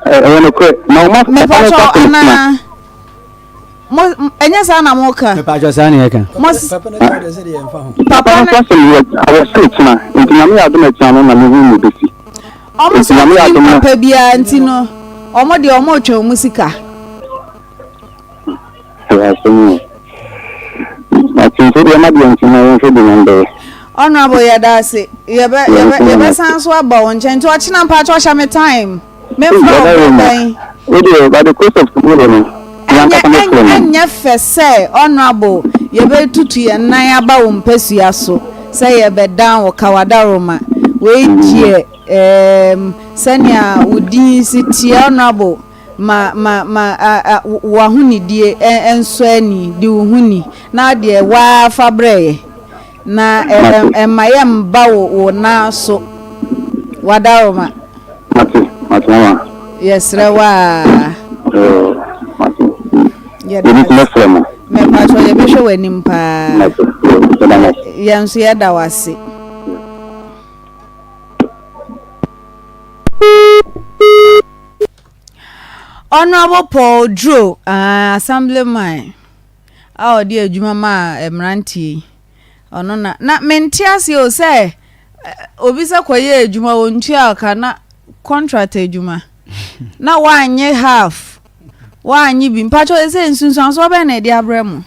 Ɛyɛ nokorɛ na ɔmo papa no Mepakyɛw nso asɛm tena. anaa? Mo, ɛnyɛ saa na moka? Mepatwɔ saa na yɛka. Mo, papa no nso asɛm wɔ awɔhyɛ no kyena nti nyame yɛ adom ɛkyena no na mehu nea ɛbɛsi. Ɔmo Nti nso nyame yɛ ɔmo adom nim na. papa biara nti no ɔmo deɛ ɔmo retwɛn ɔmo sika. Ɛyɛ asɛm o. Mate nti wodeɛ ma deɛ nti na yɛnhwɛ deɛ nyame bɛyɛ. Honourable yɛda ase yɛbɛ yɛbɛ yɛbɛsan so aba wo nkyɛn nti ɔkyena mpakyɛ ɔhyɛ me time. Memfrɛ wo berɛ bɛn? Wo deɛ by the grace of tomorrow no, me ankasa mɛfrɛ no. Ɛnyɛ fɛ sɛ Honourable yɛbɛtutu yɛn nan aba wo mpasua so sɛ yɛrebɛdan wo ka w'adaworoma. Wei deɛ ɛɛm sɛnea wo din si teɛ Honourable ma ma ma a a w'ahonidie nsɔ ani, di wo ho ni na deɛ woara fa brɛ yɛ. Na ɛmma yɛmma wo wo nan so w'adaworoma. Mate, mate mama. Yɛsrɛ wo aa. Yoo, mate. Yɛda Ebi ase. mɛfrɛ mo. Mepatwɔ yɛbɛhwɛ w'anim paa. Mate, yoo, yɛda mo ase. Yɛn nso yɛda wo ase. Honourable Paul Dro, uh, Assemblyman. a ɔde adwuma maa mmeranteɛ yi, ɔno na na mente aseɛ o sɛ obi sɛ kɔyɛ adwuma wɔntua ɔka na contract adwuma na woanye half woanye bi mpakyɛ sɛ nsunsuansoɔ bɛn na ɛde abrɛ mo?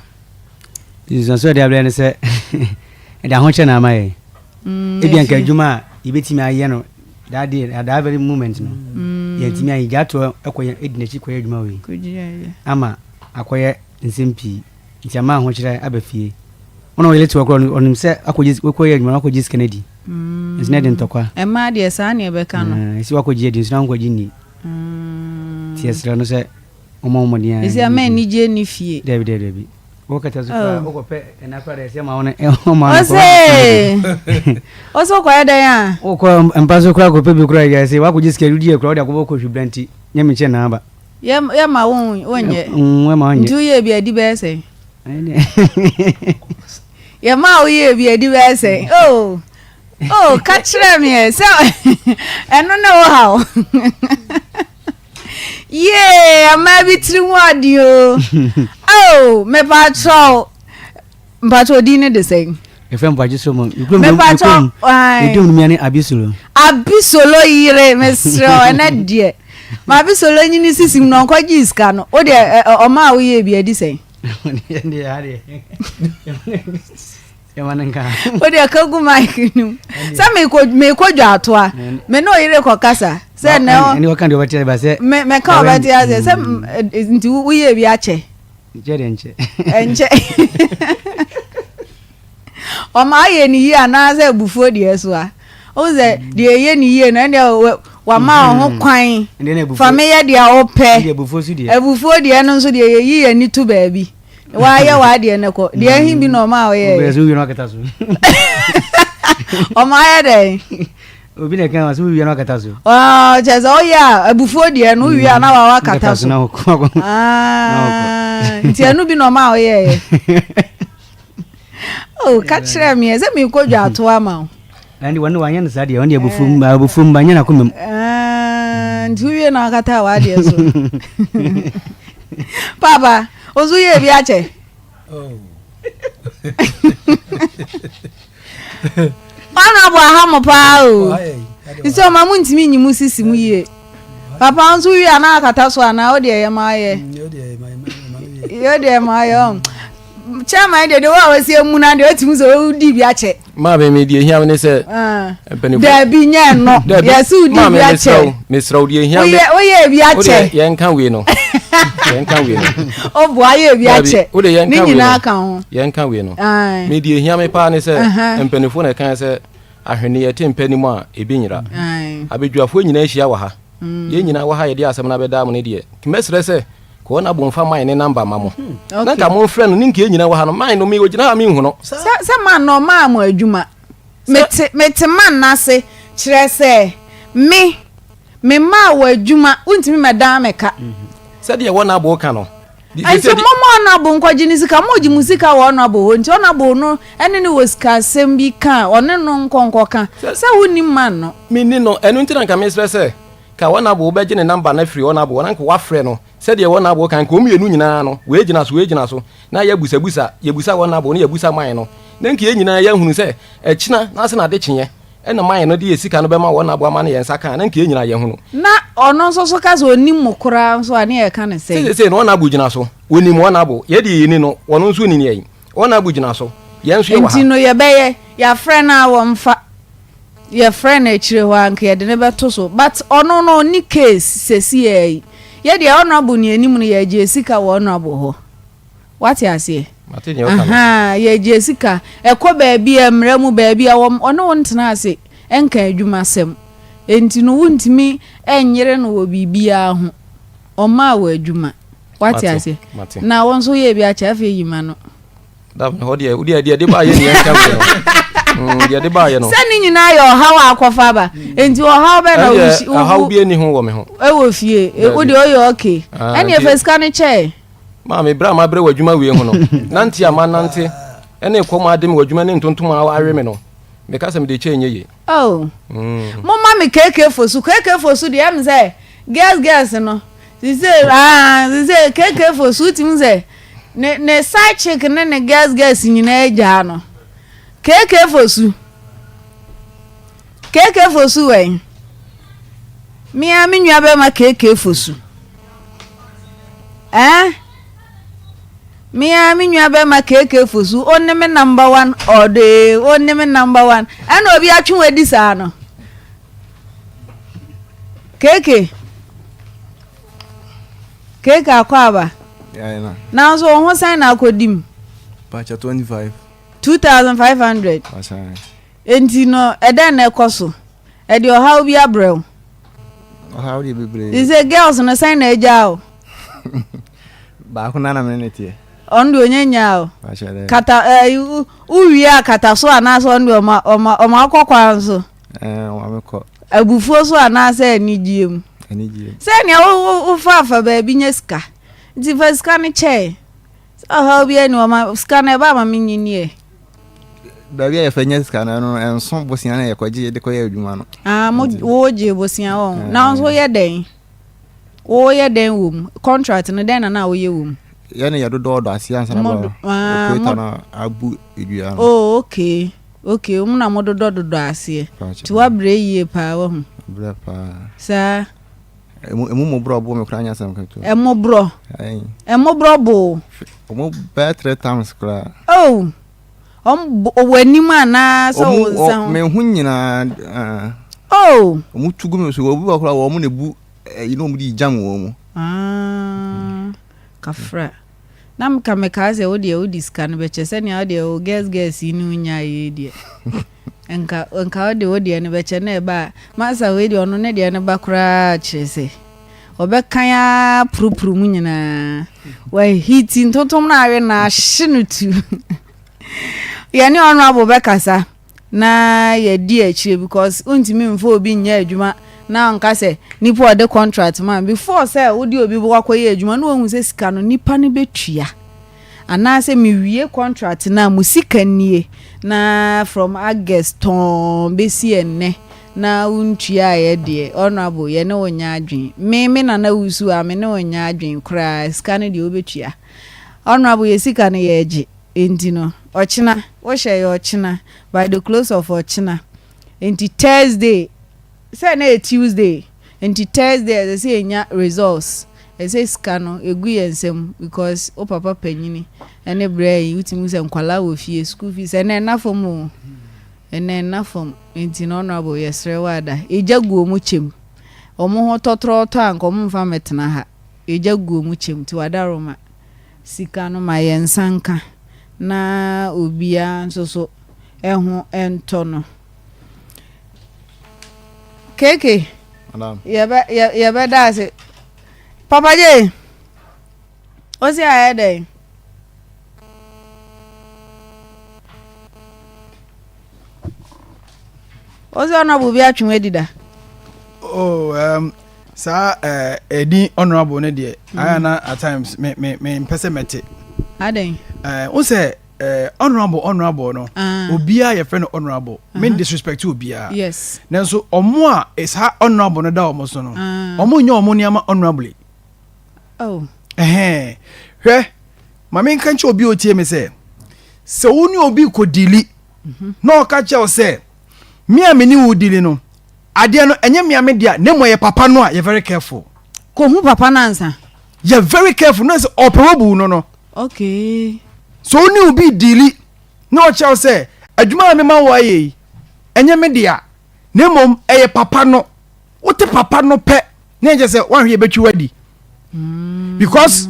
Nsunsuansoɔ ɛde abrɛ no sɛ ɛde ahokyɛ na ama yɛn. Mm, Ebi anka adwuma a yɛbɛtumi ayɛ no that day at that very moment no mm. yɛntumi ayɛ gya toɔ ɛkɔ yɛn ɛdi n'akyi kɔyɛ adwuma wei ama akɔyɛ nsɛm pii nti ama ahokyerɛ aba fie. Wo na wo yere te hɔ koraa ɔnim sɛ akɔgye wokɔyɛ adwuma no wakɔgye sika no adi. Nso na ɛde ntɔkwa. Mmaa deɛ saa na ɛbɛka no. Ɛsi wakɔgye adi nso na wonkɔgye nni. Nti yɛsrɛ no sɛ ɔmmɔ mmɔden a. Ɛsi ama anigye nni fie. Dabi dabi dabi. Wokata so koraa wokɔpɛ ɛna koraa deɛ ɛsɛ ma wo no ɔma no Ose ose wokɔyɛ dɛn a. Wokɔ mpa so koraa kɔpɛ bi koraa yɛ sɛ wakɔgye sika wodi yɛ koraa wode akɔbɔ kɔhwi bra nti nyɛ me nkyɛn na aba. Yɛ yɛ ma wo wonyɛ. Mm, yɛ ma wonyɛ. Nti woyɛ bi adi bɛyɛ sɛn? Yɛ ma woyɛ bi adi bɛyɛ sɛn? Oh, oh, ka kyerɛ me ɛ sɛ ɛno na wo haw. Yee, ɛmaa bi tiri mu ɔden o. Oh, mepa kyɛw. Mpatsɔ odin ne de sɛn? Yɛfrɛ me Bwagye Solomon. Mepatsɔ Edum no mia ne Abisolo. Abisolo yere mesrɛ wo ɛnɛ deɛ ma Abisolo nyini sisi mu na ɔnkɔ gye sika no wo deɛ ɔma a woyɛ bi adi sɛn? Wode ɛka gu mic no mu sɛ mekɔ dwa atoa me ne ɔyere kɔkasa sɛ nɛ mɛka ɔbɛte aseɛ sɛ nti woyɛ bi akyɛ ɛnkyɛ ɔma ayɛ ne yie anaasɛ abufuo deɛ so a wohu sɛ deɛ ɛyɛ ne yie no ɛndeɛ wama wo ho kwan fa meyɛ deɛ wopɛ abufuo deɛ no nso deɛ yɛyi yɛn ani to baabi Wayɛ w'adeɛ no kɔ. Deɛ ɛhe bi na ɔma a ɔyɛɛ? Ɔma ayɛ dɛn? Obi na ɛka sɛ wowie no akata so. Kyerɛ sɛ ɔyɛ a abufuo deɛ no wowie a na wawa akata so. Nti ɛno bi na ɔma a ɔyɛɛ. Oh, ka kyerɛ me sɛ mekɔ dwa ato ama wo. Ɛnde wɔn wanyɛ no saa deɛ, wɔn deɛ abufuo mu abufuo mu banyɛ n'akoma mu. Nti wowie na akata w'adeɛ so. Papa, wo nso yɛ bi akyɛ. Honorable aha mo paa o. Sɛ ɔma mo ntumi nyi mo sisi mu yie. Papa nso wie a na akata so anaa wo deɛ yɛ ma ayɛ. Yɛ deɛ ma ayɛ ɔn. Chairman deɛ deɛ wo a wɔsi emu na deɛ ɔtumi sɛ ɔdi bi akyɛ. Maame mi deɛ ehia mi ne sɛ. Ah. Mpanyinfo. Dɛbi nyɛ no. Yɛsi wodi bi akyɛ. Maame mesrɛ wo deɛ ehia mi. Woyɛ woyɛ bi akyɛ. Wode yɛn ka wei no. Yɛn ka wei no. O bu ayɛ bi akyɛ. Wode yɛn ka wei no. Ne nyinaa ka ho. Yɛn ka wei no. Mi deɛ ehia mi paa ne sɛ mpanyinfo na ɛka sɛ ahweneɛ te mpɛ ne mu a ebi nyera. Abedwafoɔ nyinaa ahyia wɔ ha. Mm. Yɛn nyinaa wɔ ha yɛde asɛm no abɛdaa mo no deɛ. Mɛsrɛ sɛ ka wɔn abo mfa man ne namba ma mo. Hmm. Na nka momfrɛ no ne nka yɛn nyinaa wɔ ha no man no me ogyina ha menhu no. Sɛ sɛ man no ɔmaa mo adwuma. Mete mete man no ase kyerɛ sɛ me memaa wɔ adwuma wontumi mɛdan me ka. Mhm. Sɛdeɛ wɔn abo ka no. Nti momma ɔnoabo nkɔgye ne sika. Mogye mo sika wɔ ɔnoabo hɔ nti ɔnoabo no ne no wɔ sika asɛm bi ka a, ɔne no nkɔ nkɔka. Sɛ wonnim man no. Menni no. Ɛno nti na nka mesrɛ sɛ, ka ɔnoabo wobɛgye ne number no afiri ɔnoabo hɔ na nka woafrɛ no sɛdeɛ ɔnoabo ka, nka wɔn mmienu nyinaa no, wei gyina so, wei gyina so, na yɛabusabusa, yɛbusa ɔnoabo na yɛabusa man no, na nka yɛn nyinaa yɛahunu sɛ ɛkyena na ase na adekyeeɛ. Ɛna mayɛ no de yɛ sika no bɛma wɔn aboa ma no yɛn nsa ka a, na nka yɛn nyinaa yɛhunu. Na ɔno nso so ka sɛ ɔnnim mo koraa nso a, ne yɛka no sɛn? Seesei no, wɔn abo gyina so. Wɔnim wɔn abo. Yɛn deɛ yɛnni no, wɔn nso nnim yɛn. Wɔn abo gyina so. Yɛn nso yɛwɔ ha. Nti no yɛbɛyɛ, yɛafrɛ no a wɔmfa. Yɛfrɛ no akyire hɔ a, nka yɛde no bɛto so. But ɔno no ɔnni case seesei yi. Yɛ deɛ honourable ne yɛnim no, yɛgyee sika wɔ honourable hɔ. Wate aseɛ? Mate nea ɔka no. Ahaa, yɛgye sika. Ɛkɔ baabi a, mmara mu baabi a, wɔn, ɔne wo ntena ase nka adwumasɛm. Enti no, wontumi nyere no wɔ biribiara ho. Ɔmaa wo adwuma. Wate Mate, aseɛ? mate. Na wo nso woyɛɛ bi akyɛ, afei yi ma no. Daphne, hɔ deɛ, wo deɛ, deɛ ɛde baayɛ ne yɛnka wei no. Mm, deɛ ɛde baayɛ no. Sɛ ne nyinaa yɛ ɔhaw a akɔfa aba. Enti ɔhaw bɛn na Ɛndeɛ, wosi, wo, ɔhaw wo, bi nni ho wɔ me ho. ɛwɔ fie. E, Wo Daabi. deɛ ɔyɛ okay. Ah, Ɛnneɛ nti- fa sika no kyɛɛ. Maame, berɛ a mabrɛ wɔ adwuma wei ho no, nante a manante ne kɔm a ade me wɔ adwuma ne ntontom a awe me no, meka sɛ mede kyɛ nyɛ yie. Oh. Mm. Momma me KK Fosu. KK Fosu deɛ ɛm sɛ girls girls no. Sise ah sise KK Fosu wotumi sɛ ne ne side chick ne ne girls girls nyinaa gyaa no. KK Fosu. KK Fosu wɛn. Me a me nua bɛma KK Fosu. Eh? Me ara me nua bɛma KK Fosu, wo ne me number one ɔde, wo ne me number one. Ɛna obi atwe wo adi saa no. KK. KK akɔ aba. Nanso wo ho sɛn na akɔdi mu? Pacha 25. 2500. Enti no, ɛdɛn na ɛkɔ so? Ɛde ɔhaw bi abrɛ wo? Ɔhaw deɛ bebree. Te sɛ girls no sɛn na agyaa wo? Baako na na me ne teɛ. Ɔno deɛ ɔnya nyaa o. Kata ɛɛ eh, wowie a kata so anaasɛ ɔno deɛ ɔma ɔma ɔma akɔ kwan so. Ɛɛ ɔma me kɔ. Abufuo so anaasɛ anigyeɛ mu. Anigyeɛ mu. Sɛ nea wo wo wofa afa baabi nya sika nti fa sika no kyɛɛ. Sɛ ɔhaw biara ni hɔ ma sika no ɛba ama me nyi nie. Baabi a yɛfa nya sika no ɛno ɛnso bosea no yɛkɔgye de kɔyɛ adwuma no. Ah mo wo gye bosea wɔ ho. Na nso woyɛ dɛn? Woyɛ dɛn wɔ mu? Contract no dɛn na na woyɛ wɔ mu? Yɛne yɛdodɔɔdɔ aseɛ ansa na ba operator no abu dua no. Oh okay. Okay, mo na mo dodɔ dodɔ aseɛ. Nti wabrɛ yie paa wahu. Brɛ paa. Saa. Emu emu mmɔborɔ bo me koraa nyɛ asɛm ketewa. Ɛmoborɔ. Ɛmoborɔ bo. Ɔmo bɛyɛ three times koraa. Oh. Ɔmo bo wɔ anim anaa sɛ wɔ nsa ho. Me ho nyinaa. Oh. Ɔmo tu gu me so obi wɔ koraa wɔn na ebu ɛyi na ɔmo de gyam wɔn mu. Ah. Kafra. Na meka mekaa sɛ wo deɛ wode sika no bɛkyɛ sɛnea wo deɛ wo girls girls yi ne wo nyaeɛ yi deɛ nka nka wode wo deɛ no bɛkyɛ na ɛba a masa wei deɛ ɔno ne deɛ no ba koraa kyerɛ sɛ ɔbɛkan ara purupuru mu nyinaa wahiti ntontom no awe na ahye no tu yɛne honorable bɛkasa na yɛadi akyire because wontumi mfa obi nyɛ adwuma na nka sɛ nipa ɔde contract ma before sɛ wode obi bɛkɔ akɔyɛ adwuma na wahu sɛ sika no nipa no bɛtua anaasɛ mewie contract no a mo sika nie na from August tɔn bɛsi ɛnnɛ na wontuaeɛ deɛ honorable yɛne wo nyɛ adwen me me nana wusu a me ne wo nyɛ adwen koraa sika no deɛ wobɛtua honorable yɛ sika no yɛgye Enti no, ɔkyena, wohyɛ yɛ ɔkyena, by the close of ɔkyena, enti Thursday, sɛ na ɛyɛ Tuesday, enti Thursday ɛsɛ sɛ yɛnya results, ɛsɛ sɛ sika no ɛgu yɛn nsam because wo papa panyini ɛne berɛ yi wotumi hu sɛ nkwadaa wɔ fie, school fees, ɛnɛ ɛnna fam o, ɛnɛ ɛnna fam, enti no honourable yɛsrɛ wo ada, ɛgya gu wɔn kyɛm, wɔn ho tɔtrɔɔtɔ a nka wɔn mfa mmɛtena ha, ɛgya gu wɔn kyɛm, nti wadaroma. Sika no ma yɛn nsa nka na obiara nso so ho ntɔ no. Keke, yɛbɛ yɛbɛda ase. Papa J, wosi ayɛ dɛn? Wosi ɔnɔbo bi atwe adi da? Oh, um, Saa eh, edin honourable no deɛ, mm. ayɛ na at times me me me mpɛ sɛ mɛte. Adɛn? Eh, wo sɛ eh, honourable honourable no, ah. obiara yɛfrɛ no honourable. Uh -huh. Me disrespect obiara. Yes. Nanso ɔmo a eh, saa honourable no da ɔmo so no, ah. ɔmo nyɛ ɔmo nneɛma honourably. Oh. Ɛhɛn. Hwɛ, ma me nka nkyɛ obi a otie me sɛ, sɛ wo ne obi kɔ dili, mhm. na ɔka kyerɛ wo sɛ, me a me ne wo dili no, Adeɛ no ɛnyɛ mea me dea na mmom ɛyɛ papa no a yɛ very careful. Kɔ hu papa no ansa. Yɛ very careful na sɛ ɔpɛ wabu no no. Okay. So wo ne obi diili na ɔkyerɛ wo sɛ adwuma a mema wo ayɛ yi ɛnyɛ me dea na mmom ɛyɛ papa no wote papa no pɛ na ɛkyɛ sɛ woanhwɛ yɛbɛtwi wadi mm. because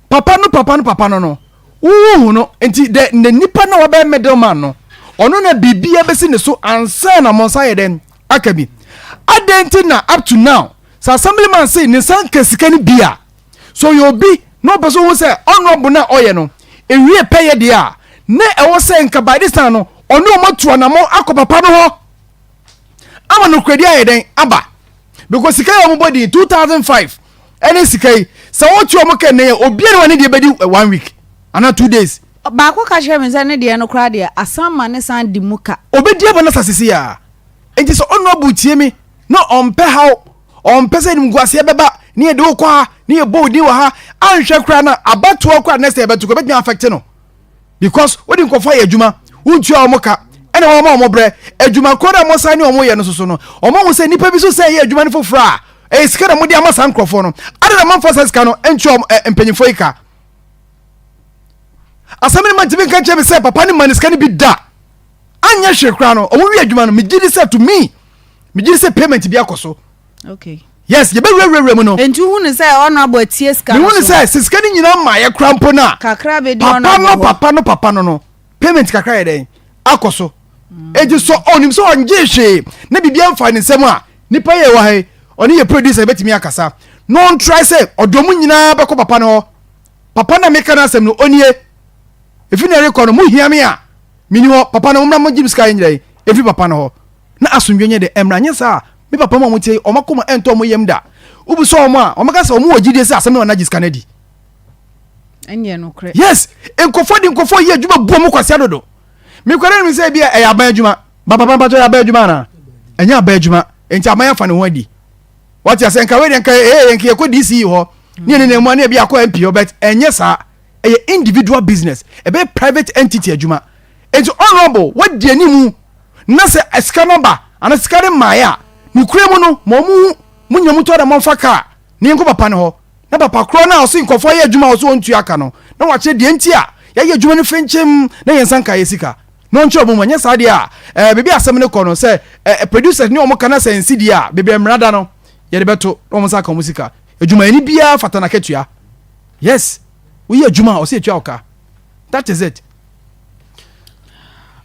Papa no papa no papa no no wohu no nti dɛ na nipa na wabɛyɛ middle man no ɔno na biribia bɛsi ne so ansa na mo nsa yɛ dɛn aka bi adɛn nti na up to now sɛ assembly man se ne nsa nka sika no bi a so ɔyɛ obi na ɔpɛ sɛ ɔhu sɛ honorable no a ɔyɛ no ewie pɛyɛ deɛ a na ɛwɔ sɛ nka by this time no ɔne ɔmo atu anamɔ akɔ papa no hɔ ama nokorɛdi ayɛ dɛn aba because sika yɛ ɔmo bɔ din 2005 ɛne sika yi sɛ wɔtua ɔmo kɛ nnɛ yɛ obiara ne wɔn ne deɛ bɛdi eh, one week anaa 2 days. Baako ka kyerɛ me sɛ ne deɛ no koraa deɛ asan ma ne san di mu ka. Obɛdi aba no asase si a nti sɛ honorable tie mi na ɔmpɛ haw ɔmpɛ sɛ animguaseɛ bɛba ne yɛde wo kɔ ha ne yɛbɔ wo din wɔ ha anhwɛ koraa na abatoɔ koraa next year yɛbɛto koraa bɛtumi affect no because wode nkurɔfoɔ ayɛ adwuma wontua wɔn ka ɛna wɔn ama wɔn brɛ adwuma korɔ na wɔn san ne wɔn yɛ no soso no wɔn ahu sɛ nnipa bi so sɛ ɛyɛ adwuma no foforɔ a ɛyɛ sika na wɔde ama saa nkurɔfoɔ no ada na wɔmfa saa sika no ntua wɔn ɛ mpanyinfoɔ yi ka asɛm no ma ntumi nka nkyɛn mi sɛ papa ne ma ne sika no bi da anyɛ hwee koraa no wɔn wie adwuma no megye di sɛ to me megye di sɛ payment bi akɔ so. Okay. Yes, yɛbɛwurawurawura mu no. Nti wohu no sɛ honorable atie sika no so. Mehu no sɛ sɛ sika no nyinaa maayɛ koraa mpo no a. Kakra bɛdi honorable hɔ. Papa no papa no papa no no payment kakra yɛ dɛn akɔ so. Enti sɛ ɔnim sɛ ɔngye hwee na biribi amfa ne nsam a nipa yɛ wɔ ha yi ɔne yɛ producer bɛtumi akasa na ɔntrae sɛ ɔde ɔmo nyinaa bɛkɔ papa no hɔ. Papa no a meka no asɛm no ɔnie. Efi na ɛrekɔ no mo hia me a meni hɔ papa no mommra mogye me sika nyinaa yi efi papa no hɔ. Na asomdwoe nyɛ dɛ mmra, anyɛ saa a, me papa mu a wɔte yi, wɔn akoma ɛntɔ wɔn yam da. Wobisa wɔn a, wɔbɛka sɛ wɔn wɔ gyidie sɛ asɛm no na agye sika no adi. Ɛnyɛ nokorɛ. Yes, nkurɔfoɔ de nkurɔfoɔ yɛ adwuma bu wɔn kwasea dodo. Mekɔdɛ no sɛ ebi a ɛyɛ aban adwuma. Ba papa mpakyɛ ɛyɛ aban adwuma anaa? Ɛnyɛ aban adwuma. Enti aban afa ne ho adi. Wate asɛ nka wei deɛ nka ee nka yɛkɔ DCE hɔ ne yɛn nenam mu a ne ebi akɔ MP hɔ but ɛnyɛ saa. Ɛyɛ individual business. Ɛbɛyɛ private entity adwuma. Enti honourable wadi anim na sɛ sika no ba anaa sika no mmaeɛ a, nokorɛ mu no, ma wɔn hu, mo nyina mo ntɔ na momfa kaa. Na yɛnkɔ papa no hɔ, na papa korɔ no a ɔse nkurɔfoɔ ayɛ adwuma a ɔse ɔntua ka no, na wakyerɛ deɛ nti a yɛayɛ adwuma no fenkyem na yɛn nsa nka yɛ sika. Na ɔnkyerɛ wɔn mu, ɛnyɛ saa deɛ a, eh, baabi a asɛm no kɔ no, sɛ eh, producers ne wɔn ka na sɛ ɛnsi deɛ a, baabi a mmara da no, yɛde bɛto na wɔn nsa aka wɔn sika. Adwumayɛni biara fata n'akatua. Yes, woyɛ adwuma a, ɔsɛ yɛtua wo ka. That is it.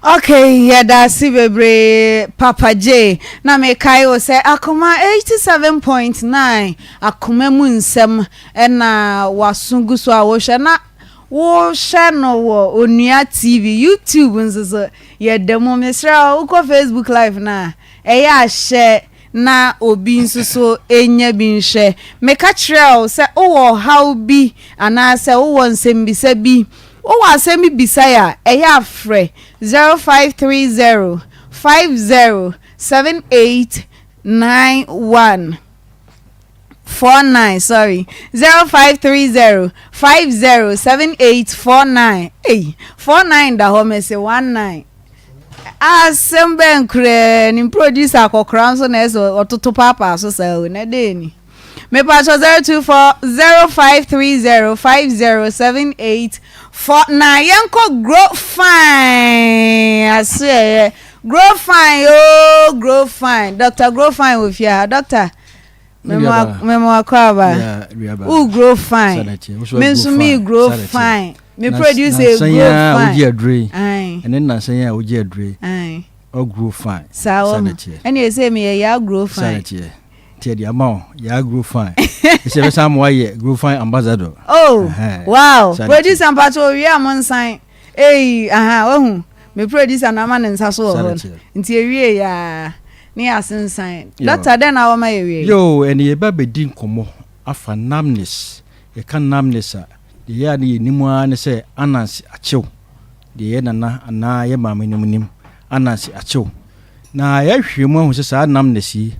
Okay, yɛda ase bebree Papa J. Na mekae wo sɛ Akoma 87.9 akoma mu nsɛm na waso gu so a wohwɛ na wohwɛ no wɔ Onua TV, YouTube nso so yɛda mu. Mesrɛ wo wokɔ Facebook live no a ɛyɛ ahyɛ na obi nso so nya bi nhwɛ. Meka kyerɛɛ wo sɛ wowɔ ɔhaw bi anaasɛ wowɔ nsɛmmisa bi, wowɔ asɛm bi bisae a, ɛyɛ a frɛ 0530 50 78 91 49, sorry, 0530 50 78 49. Ei, 49 da hɔ mese 19. Asɛm bɛn koraa ni producer akɔkora nso na ɛsɛ ɔtoto paapaa so saa o na dɛn ni mepakyɛ 024 0530 5078 49 yɛnkɔ grow fine aso ɛyɛ grow fine oo oh, grow fine dr grow fine wɔ fie ha doctor mema wakɔ aba wo grow fine me nso me grow fine me produce a grow fine wogye aduro yi ɛne nnansa yi a wogye aduro yi ɔ grow fine saa wɔ ɛne ɛsɛ meyɛ yaa grow fine sɛdeɛ nti ɛde ama wo yaa grow fine ɛsɛ ɛbɛsan ma woayɛ grow fine ambassador oh wow producer mpakyɛ owie a mo nsan Ei aha wahu me producer no ama ne nsa so wɔ hɔ no nti ewie yaa ne yɛ asensan doctor dɛn na wɔma yɛ wie. Yoo ɛne yɛba bɛdi nkɔmmɔ afa numbness yɛka numbness a deɛ ɛyɛ a ne yɛnim ara ne sɛ ananse akyew deɛ yɛ nana anaa yɛ maame nom nim ananse akyew na yɛahwehwɛ mu ahu sɛ saa numbness yi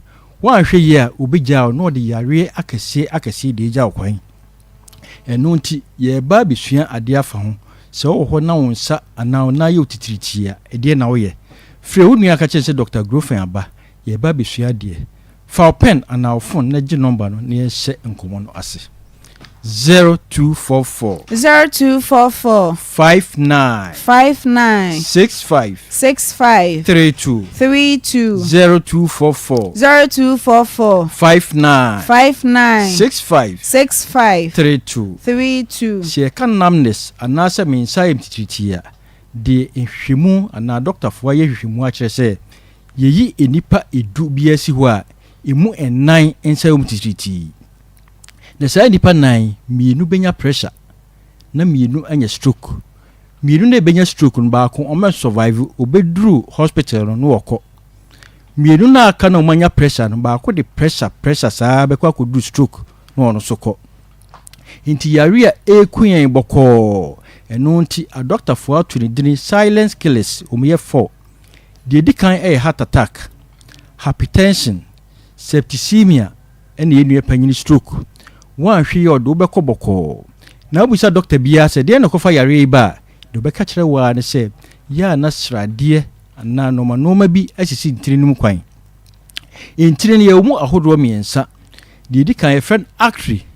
woanhwɛ yie a obɛgyaa wo na ɔde yareɛ akɛseɛ akɛseɛ deɛ agya wo kwan. Ɛno nti, yɛreba abɛsua adeɛ afa ho. Sɛ wowɔ hɔ na wo nsa anaa wo nan yɛ wo titiritii a, ɛdeɛn na woyɛ? Frɛ wo nua ka kyerɛ no sɛ Dɔkta Grofen aba, yɛreba abɛsua adeɛ. Fa wo pɛn anaa wo fon na gye nɔmba no na yɛnhyɛ nkɔmmɔ no ase. 0244. 0244. 59. 59. 65. 65. 32. 32. 0244. 0244. 59. 59. 65. 65. 32. 32. Sɛ yɛka numbness anaasɛ me nsa ayɛ me titiritii a, deɛ nhwehwɛmu anaa dɔktafoɔ ayɛ nhwehwɛmu akyerɛ sɛ, yɛyi nnipa du biara si hɔ a, ɛmu nnan nsa yɛ wɔn titiritii. Na saa nnipa nnan yi, mmienu bɛnya pressure na mmienu anya stroke. Mmienu no a ɛbɛnya stroke no, baako ɔmmɛ survive, ɔbɛduru hospital no na wɔkɔ. Mmienu no a aka no a wɔanya pressure no, baako de pressure pressure saa bɛkɔ akɔduru stroke na ɔno nso kɔ. Nti yare a ɛreku yɛn bɔkɔɔ, ɛno nti adɔktafoɔ ato ne dini silent killers, wɔyɛ four. Deɛ ɛdi kan yɛ heart attack, hypertension, septicemia, ɛna yɛn nua panyin stroke. Woanhwɛ yie a ɔde wo bɛkɔ bɔkɔɔ. Na wobisa dɔkta biara sɛ deɛn na ɛkɔfa yareɛ yi ba a, deɛ ɔbɛka kyerɛ wo ara ne sɛ yɛ a na sradeɛ anaa nnoɔma nnoɔma bi asisi ntini no mu kwan. Ntini no yɛwɔ mu ahodoɔ mmiɛnsa. Deɛ ɛdi kan yɛfrɛ no artery,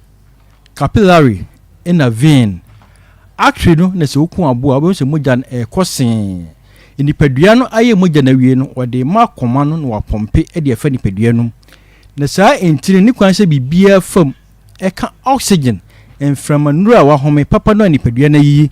capillary ɛna vein. Artery no na sɛ woku aboa a wobɛhu sɛ mogya no ɛrekɔ see. Nipadua no ayɛ mogya no awie no wɔde ma akoma no na wapɔmpe de afa nipadua no mu. Na saa nti no, ne kwan sɛ biribiara fam ɛka oxygen, mframa nnuru a wahome papa no a nipadua no ayiyi.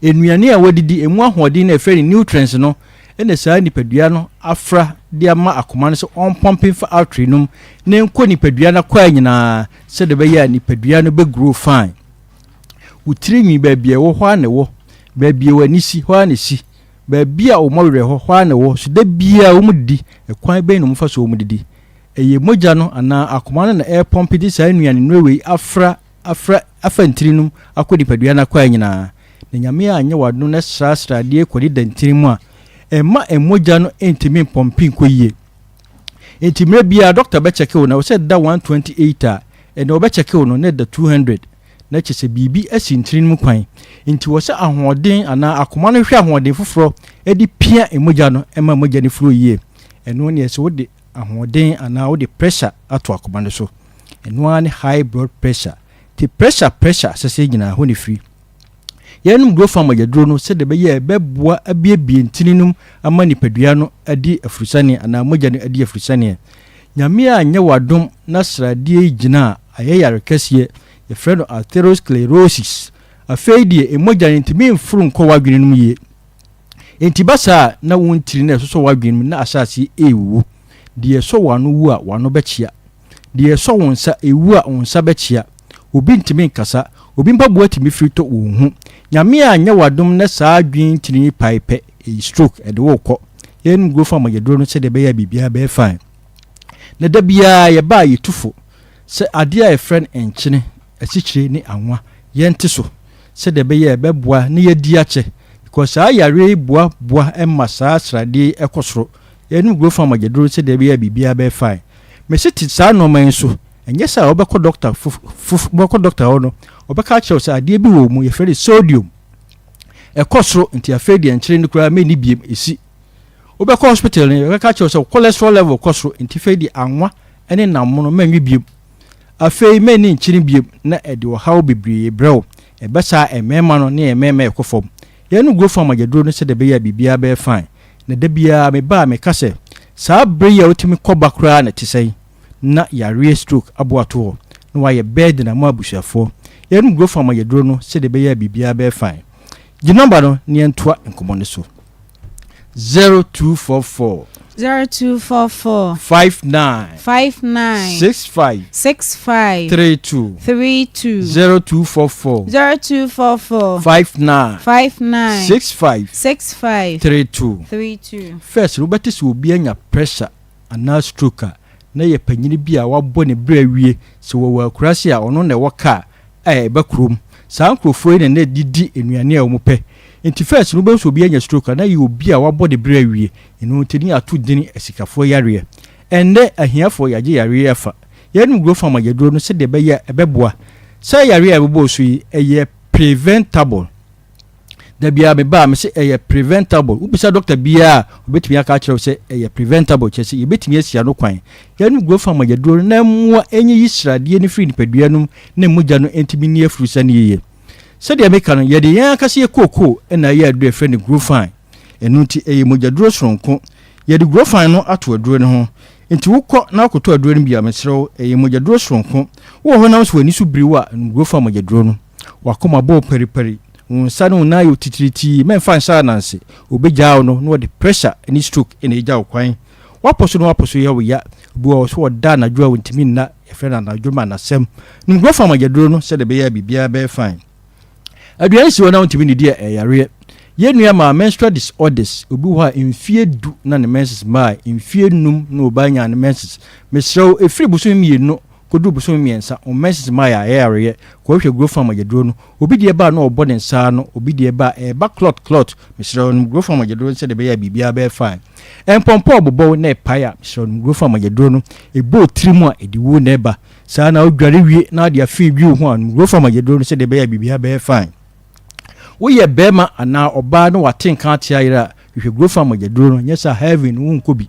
Nnuane a wadidi, emu ahoɔden no a ɛfrɛ no nutrients no, ɛna saa nipadua no afra de ama akoma no sɛ ɔmpɔmpe mfa artery no mu na ɛnkɔ nipadua no akwaa nyinaa sɛdeɛ ɛbɛyɛ a nipadua no bɛgrow fine. Wo tiri nwi baabi a ɛwɔ hɔ ara na ɛwɔ, baabi a w'ani si hɔ ara na ɛsi. Baabi a wɔn werɛ hɔ, hɔ ara na ɛwɔ. So da biara wɔdidi? Ɛkwan bɛn na wɔfa so wɔdidi? Ɛyɛ mogya no anaa akoma no na ɛrepɔmpe de saa nnuane nnuro wei afra afra afa ntini no mu akɔ nipadua no akwaa nyinaa. Na Nyame anyɛ w'adom na sra sradeɛ kɔdeda ntini mu a, ɛmma mogya no ntumi mpɔmpe nkɔ yie. Enti mmerɛ biara dɔkta bɛkyɛke wo na ɛwɔ sɛ ɛda 128 a, ɛnna wɔbɛkyɛke wo no na ɛda 200. na kyerɛ sɛ biribi asi ntini no mu kwan. Enti wɔ sɛ ahoɔden anaa akoma no hwehwɛ ahoɔden foforɔ de pia mogya no ma mogya no flow yie. Ɛno neɛ sɛ wode ahoɔden anaa wode pressure ato akoma no so. Ɛno ara ne high blood pressure. Nti pressure pressure asɛsɛ nyinaa hɔ na ɛfiri. Yɛnom Grofan mogyaduro no sɛdeɛ ɛbɛyɛ a ɛbɛboa abuebue ntini no mu ama nipadua no adi afurusaneɛ anaa mogya no adi afurusaneɛ. Nyame anyɛ wo adom na sradeɛ yi gyina a, ayɛ yare kɛseɛ, yɛfrɛ no atherosclerosis. Afei deɛ mogya no ntumi mforo nkɔ w'adwene no mu yie. Enti ba saa a, na wo ntini no a ɛsosɔ w'adwene mu na ahyɛ aseɛ rewuwu. Deɛ ɛsɔ w'ano wu a, w'ano bɛkyea. Deɛ ɛsɔ wo nsa wu a, wo nsa bɛkyea. Obi ntumi nkasa, obi mpaboa tumi firi tɔ, wonhu. Nyame anyɛ wo adom na saa adwene ntini yi pae pɛ, ɛyi stroke, ɛde wo rekɔ. Yɛnom guro fa mogyaduro no sɛdeɛ ɛbɛyɛ a biribiara bɛyɛ fine. Na da biara yɛba a yɛtu fo sɛ adeɛ a yɛfrɛ no nkyene, asikyire ne anwa yɛnte so sɛdeɛ ɛbɛyɛ a ɛbɛboa na yɛadi akyɛ because saa yareɛ yi boa boa ma saa sradeɛ yi kɔ soro. Yɛnom guro fa mogyaduro no sɛdeɛ ɛbɛyɛ a biribiara bɛyɛ fine. Mese te saa nnoɔma yi nso, ɛnyɛ sɛ a wobɛkɔ dɔkta fof wobɛkɔ dɔkta hɔ no, ɔbɛka akyerɛ wo sɛ adeɛ bi wɔ wo mu, yɛfrɛ no sodium. Ɛkɔ soro nti afei deɛ nkyene no koraa menni biem, ɛsi. Wobɛkɔ hospital no, yɛbɛka akyerɛ wo sɛ wo cholesterol level kɔ soro nti afei deɛ anwa ne nam mono mɛnwe biem. Afei mɛnni nkyene biem na ɛde ɔhaw bebree brɛ wo. Ɛbɛsaa mmarima no ne mmarima ɛkɔ fam. Yɛnom Growth Farm agyaduro no sɛdeɛ ɛbɛyɛ a biribiara bɛyɛ fine. Na da biara meba a meka sɛ, saa bere yi a wotumi kɔ ba koraa na ɛte sɛn? Na yareɛ stroke abo ato hɔ, na wayɛ burden ama abusuafoɔ. Yɛnom Growth Farm ayɛduro no sɛdeɛ ɛbɛyɛ a biribiara bɛyɛ fine. Gye nɔmba no na yɛntoa nkɔmmɔ no so. 0244. 0244. 59. 59. 65. 65. 32. 32. 0244. 0244. 59. 59. 65. 65. 32. 32. First no wobɛte sɛ obi anya pressure anaa stroke a, na ɛyɛ panyini bi a wabɔ ne bra awie, sɛ wɔwɔ akuraase a ɔno na ɛwɔ car a ɛba kurom. Saa nkurɔfoɔ yi na na ɛde di nnuane a wɔpɛ. Nti first no wobɛhu sɛ obi anya stroke a, na ɛyɛ obi a wabɔ ne bra awie, ɛno nti ne yɛato dini asikafoɔ yareɛ. Ɛnnɛ ahiafoɔ yɛagye yareɛ yi afa. Yɛnom Grow Farm agyaduro no sɛdeɛ ɛbɛyɛ a ɛbɛboa. Saa yareɛ a ɛbobɔɔ so yi, ɛyɛ preventable. Da biara meba a mese ɛyɛ preventable. Wobisa dɔkta biara a, ɔbɛtumi aka akyerɛ wo sɛ ɛyɛ preventable, kyerɛ sɛ yɛbɛtumi asi ano kwan. Yɛnom Grow Farm agyaduro no na mmoa nyiyi sradeɛ no firi nipadua no mu na mogya no ntumi nni afurusane yiye. Sɛdeɛ meka no, yɛde yɛn ankasa yɛ kookoo na ɛyɛ aduro a yɛfrɛ no Grow Fine. Ɛno nti ɛyɛ mogyaduro soronko. Yɛde gurofan no ato aduro no ho. Nti wokɔ na wokɔtɔ aduro no bi a, mesrɛ wo, ɛyɛ mogyaduro soronko. Wowɔ hɔ na wo sɛ w'ani so biri wo a, nom gurofan mogyaduro no. W'akoma bɔ wo paripari, wo nsa ne wo nan ayɛ wo titiritii, mɛmfa nhyɛ ananse. Wɔbɛgyaa wo no na wɔde pressure ne stroke na agya wo kwan. W'apɔ so na w'apɔ so yɛ wo ya. Obi wɔ hɔ sɛ ɔda anadwo a ɔntumi nna, yɛfrɛ no anadwo manasɛm. Nom gurofan mogyaduro no sɛdeɛ ɛbɛyɛ a biribiara bɛyɛ fine. Aduane si hɔ na wontumi nnidi a, ɛyɛ yareɛ. Yɛn nua maa menstrual disorders, obi wɔ hɔ a mfie du na ne menses mmae, mfie num na ɔbaa nyaa ne menses. Mesrɛ wo, ɛfiri bosome mmienu kɔduru bosome mmiɛnsa, wo menses mmae a, ɛyɛ yareɛ. Kɔhwehwɛ Growfarm agyaduro no. Obi deɛ ba a na ɔbɔ ne nsa ano, obi deɛ ba a, ɛreba clot clot. Mesrɛ wo, nom Growfarm agyaduro no sɛdeɛ ɛbɛyɛ a biribiara bɛyɛ fine. Mpɔmpɔ a ɔbobɔ wo na ɛpae a, mesrɛ wo, nom Growfarm agyaduro no. Ɛbɔ wo tiri mu a, ɛde wuo na ɛba. Saa na wodware wie na wode afe dwi wo ho a, nom Grofam agyaduro no sɛdeɛ ɛbɛyɛ a biribiara bɛyɛ fine. Woyɛ barima anaa ɔbaa na wate nka ate ayerɛ a, hwehwɛ Grofam agyaduro no, nyɛ saa heaven no wonkɔ bi.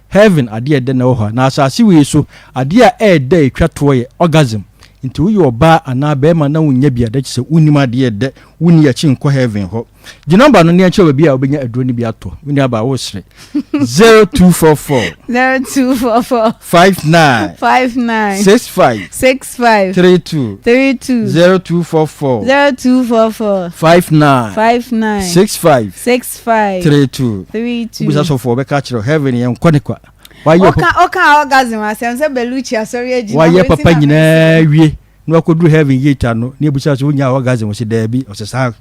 Heaven adeɛ a ɛdɛ na ɛwɔ hɔ a, na asase wei so adeɛ a ɛɛdɛ a ɛtwa toɔ yɛ orgasm. Nti woyɛ ɔbaa anaa barima na wonnya bi a, na kyerɛ sɛ wonnim adeɛ a ɛdɛ, wonni akyi nkɔ heaven hɔ. Gye nɔmba no na yɛnkyerɛ baabi a wobɛnya aduro no bi atɔ. Me nuabaa wosere. 0244 0244 59 59 65 65 32 32 0244 0244 59 59 65 65 32 32 Wobisa sɔfoɔ ɔbɛka akyerɛ wo heaven yɛn nkɔ ne kwa. Wayɛ Ɔka ɔka orgasm asɛm sɛ Belucci asɔre agyina hɔ wayɛ nti papa na nyinaa wie. Na wakɔduru heaven gate ano na ebusa sɛ wonya orgasm ɔsɛ daabi ɔsɛ san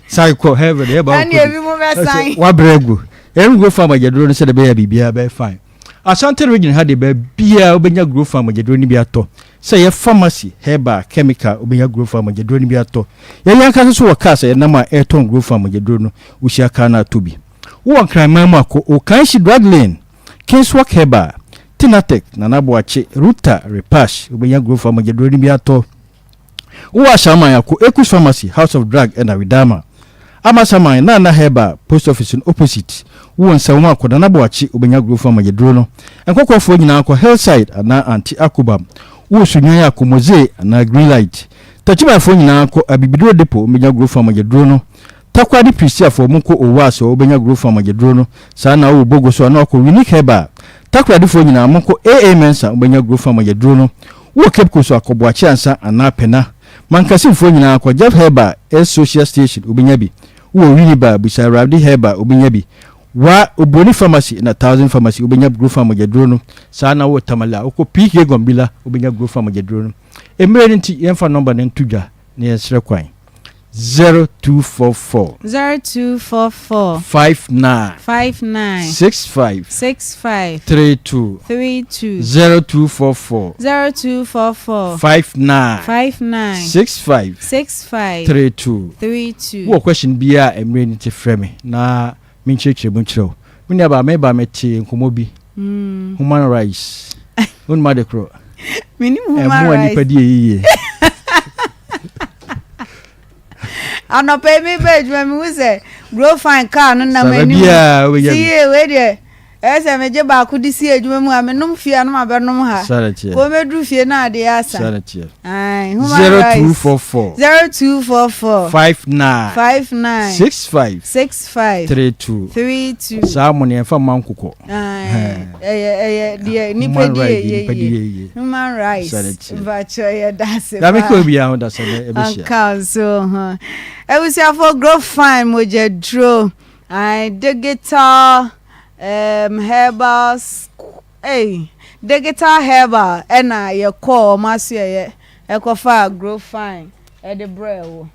san kɔ heaven ɛba ɛne ebi mo bɛsan wabrɛ agu ɛn grow farm agyaduro no sɛde bɛyɛ biribiara bɛyɛ fine Asante region ha de baabiara wobɛnya grow farm agyaduro no bi atɔ sɛ yɛ pharmacy herbal chemical wobɛnya grow farm agyaduro no bi atɔ yɛn ankasa so wɔ cars a yɛnam a ɛretɔn grow farm agyaduro no wohyia car no atɔ bi wowɔ Nkranman mu akɔ Okanhyi drug lane Kingswalk Herbal, Tinatec, Nana Boakye, Ruta, Repash, wobɛnya Growfa mogyaduro no bi atɔ. Wowɔ Ahyɛaman a, kɔ Ekus Pharmacy, House of Drug ɛna Widama. Amasaman, Nana Herbal, Post Office no opposite. Wowɔ Nsawam a, kɔ Nana Boakye, wobɛnya Growfa mogyaduro no. Nkɔkɔɔfoɔ nyinaa kɔ Hillside anaa Auntie Akobam. Wowɔ Sunyani a kɔ Mozee anaa Green Light. Takyimanfoɔ nyinaa kɔ Abibiduro Depot wobɛnya Grofan mogyaduro no. Takoradi Prisiafoɔ monkɔ Owaso wobɛnya Grofan mogyaduro no. Saa na wowɔ Bogo so a na wakɔ Unique Herbal. Takoradifoɔ nyinaa monkɔ AA Mensah wobɛnya Grofan mogyaduro no. Wowɔ Cape Coast a kɔ Boakye Ansa anaa Pena. Mankasimfoɔ nyinaa kɔ Jeff Herbal S Social Station wobɛnya bi. Wowɔ Winneba a bisa Awurade Herbal wobɛnya bi. Wa Obroni Pharmacy na Thousand Pharmacy wobɛnya Grofan mogyaduro no. Saa na wowɔ Tamale a wokɔ PK Gombila wobɛnya Grofan mogyaduro no. Mmerɛ no nti yɛmfa nɔmba no nto dwa na yɛnsrɛ kwan. 0244. 0244. 59. 59. 65. 65. 32. 32. 0244. 0244. 59. 59. 65. 65. 32. 32. Wowɔ question biara a mmerɛ no nti frɛ me na menkyerɛkyerɛ mu nkyerɛ wo. Me nuabaa meba metee nkɔmmɔ bi. Human rights. Wonim ade korɔ? Menim human Ɛmmoa rights. nnipa di yie. Anɔpa yi meba adwuma mehu sɛ grow fine car no nam Sɛ anim. baabiara wobɛnya Ti bi. yie wei deɛ ɛyɛ sɛ megye baako de si adwuma mu a menom fie a na mabɛnom ha. Saa na ɛteɛ. Kɔ mɛduru fie na adeɛ asa. Saa na ɛteɛ. Aye, human rights. 0244. 0244. 59. 59. 65. 65. 32. 32. Saa mo ne yɛmfa mma nkokɔ. Aye, ɛyɛ ɛyɛ deɛ nipa Human di right, yɛ nipa di yie. yɛ yie. Human rights. Saa na ɛteɛ. Mpakyɛ yɛ da ase Nyame paa. ka obiara ho da sɛ nɛ ɛbɛhyia. Anka nso ho. Abusuafoɔ grow fine mogya duro. Aye, digital um, herbals. Ei, digital herbal ɛna yɛkɔɔ wɔn asoɛeɛ ɛkɔfaa grow fine ɛde brɛɛ wo.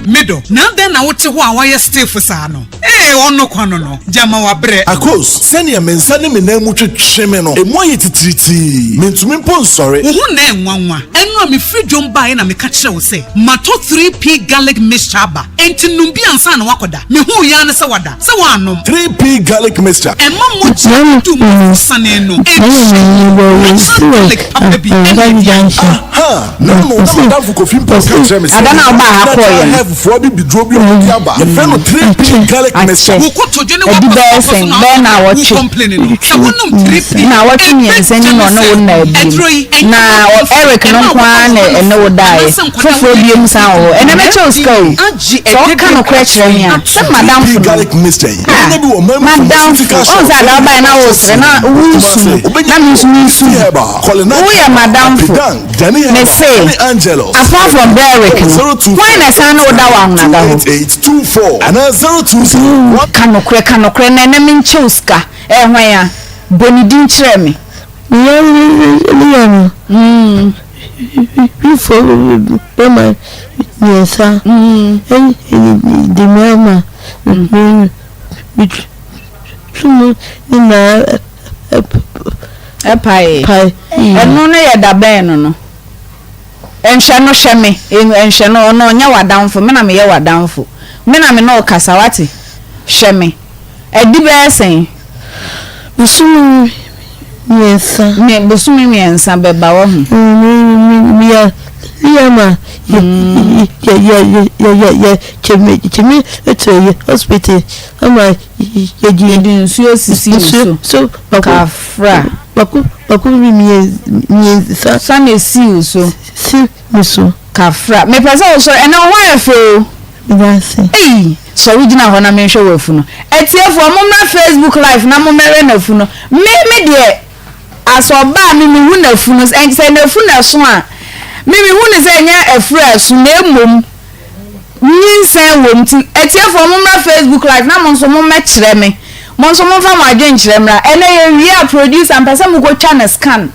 Me dɔ, na adɛn na wote hɔ a woayɛ stiff saa no? Ee, ɔno kwa no no, gyama wabrɛ. Akos, sɛnea me nsa ne me nan mu twetwe me no, emu ayɛ titiritii. Mintumi mpo nsɔre. Wo ho nnɛ nwanwa. Ɛno a mefiri dwom baeɛ na meka kyerɛɛ wo sɛ matɔ 3P Garlic Mixture aba. Enti nom bi ansa na woakɔda. Mehuu yi ara ne sɛ wada. Sɛ woannom. 3P Garlic Mixture. Ɛma mogya du mu sane no nkyɛ. Natural garlic papa bi ɛna ɛdi akyire. Aha! Na no na madamfo Kofi mpo ka kyerɛ me sɛ Ada na ɔbaa ha kɔɔeɛ natural no. health foɔ abibiduro bi a wɔde aba. Yɛfrɛ no 3P Garlic Mixture. Wo kotodwe ne Adi bɛyɛ w'apɔsopɔsɔ sɛn? na Bɛyɛ wo naawɔtwe. complain no. Sɛ wonom 3P Naawɔtwe mmiɛnsa ni na ɔne wo nna abiem. Aduro yi ɛnyɛ Na ma Eric no ɛma nko ara na wo ɛne wo daeɛ. anaasɛ nkwadaa Foforɔ wo biom san wɔ hɔ. Ɛnɛ mɛkyɛ wo sika o. Agye Sɛ woka nokorɛ kyerɛ me a, sɛ madamfo 3P no. Garlic Mixture yi, Ah, wobɛnya bi wɔ ɔman mu madamfo. pharmaceutical Ɔn shop sɛ ada wobaeɛ na wosere na wonsu no, na me nso mensu bi. Woyɛ madamfo. Mese, apart from Berwick no, hwan na ɛsan ne wo da wɔ Ahonaga hɔ? Ka nokorɛ, ka nokorɛ na ɛnɛ menkyɛ wo sika. Ɛyɛ hwan a? Bɔ ne din kyerɛ me. Ɛpaee. Ɛno no yɛ da bɛn no no? Nhwɛ no hwɛ me, nhwɛ no, ɔno ɔnyɛ w'adamfo, me na meyɛ w'adamfo. Me na me ne wo kasa, wate? Hwɛ me. Adi bɛyɛ sɛn? Bosome mmiɛnsa. Me, bosome mmiɛnsa bɛba, wahu. Me, me, meyɛ Liyama, yɛ, yɛ, yɛ, yɛ, yɛ, yɛ, kyɛ me, kyɛ me to yɛ hospital ama yɛgye. Yɛde nsuo sisi wo so. Kafra. Baako, baako, mmiɛnsa. Sa na esi wo so. Si me so. Kafra. Mepɛ sɛ wosɔre. Ɛnɛ wo ho ayɛ fɛ o. Meda ase. Ei! Sɔre gyina hɔ na menhwɛ w'afunu. Atiefoɔ, mommra Facebook live na mommɛhwɛ n'afunu. Me, me deɛ, as ɔbaa me mehu n'afunu. Sɛ n'afunu ɛso a, me mehu no sɛ ɛnyɛ afuru a ɛso na mmom nyinsɛn wom. Nti atiefoɔ mommra Facebook live na mo nso mommɛkyerɛ me. Mo nso momfa mo adwenkyerɛ mmra. Ɛnɛ yɛwie a producer mpɛ sɛ mokɔtwa no scan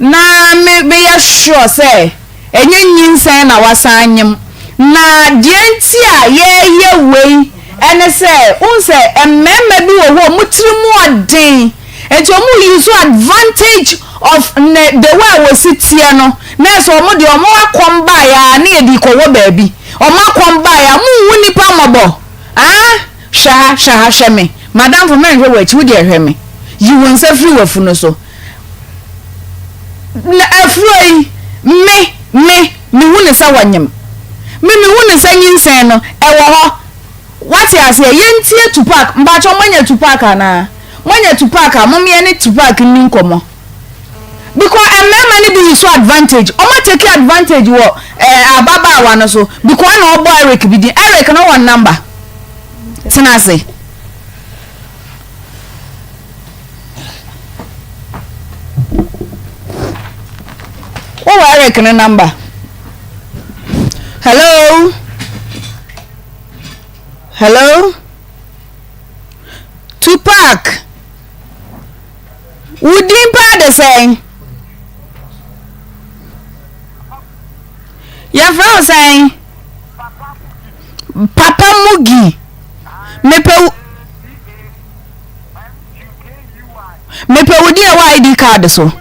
na me meyɛ sure sɛ ɛnyɛ nyinsɛn na wasan anyem. Na deɛ nti a yɛreyɛ wei ɛne sɛ wohu sɛ mmarima bi wɔ hɔ a wɔn tiri mu ɔden nti wɔn use advantage of ne the way a wɔsi teɛ no na ɛsɛ wɔn deɛ wɔn akɔm baeɛ a ne yɛde kɔwɔ baabi wɔn akɔm baeɛ a monhu nnipa mmɔbɔ ah hwɛ ha hwɛ ha hwɛ me madamfo mɛnhwɛ w'akyi wo deɛ hwɛ me yi wo nsa firi w'afunu so Na afuro yi, me, me, mehu no sɛ wɔnyem. Me, mehu no sɛ nyinsɛn no, ɛwɔ hɔ. Wate aseɛ? Yɛntie Tupac. Mpakyɛw, moanya Tupac anaa? Moanya Tupac a, mom yɛne Tupac nni nkɔmmɔ. Because mmarima no bi use advantage. Ɔmo atake advantage wɔ eh, ababaawa no so. Because na ɔbɔ Eric bi din. Eric no wɔ number. Tena ase. Wowɔ Eric no number? Hello? Hello? Tupac, wo din paa de sɛn? Yɛfrɛ wo sɛn? Papa Mugi. Mepɛ wo mepɛ wo din a ɛwɔ ID card so.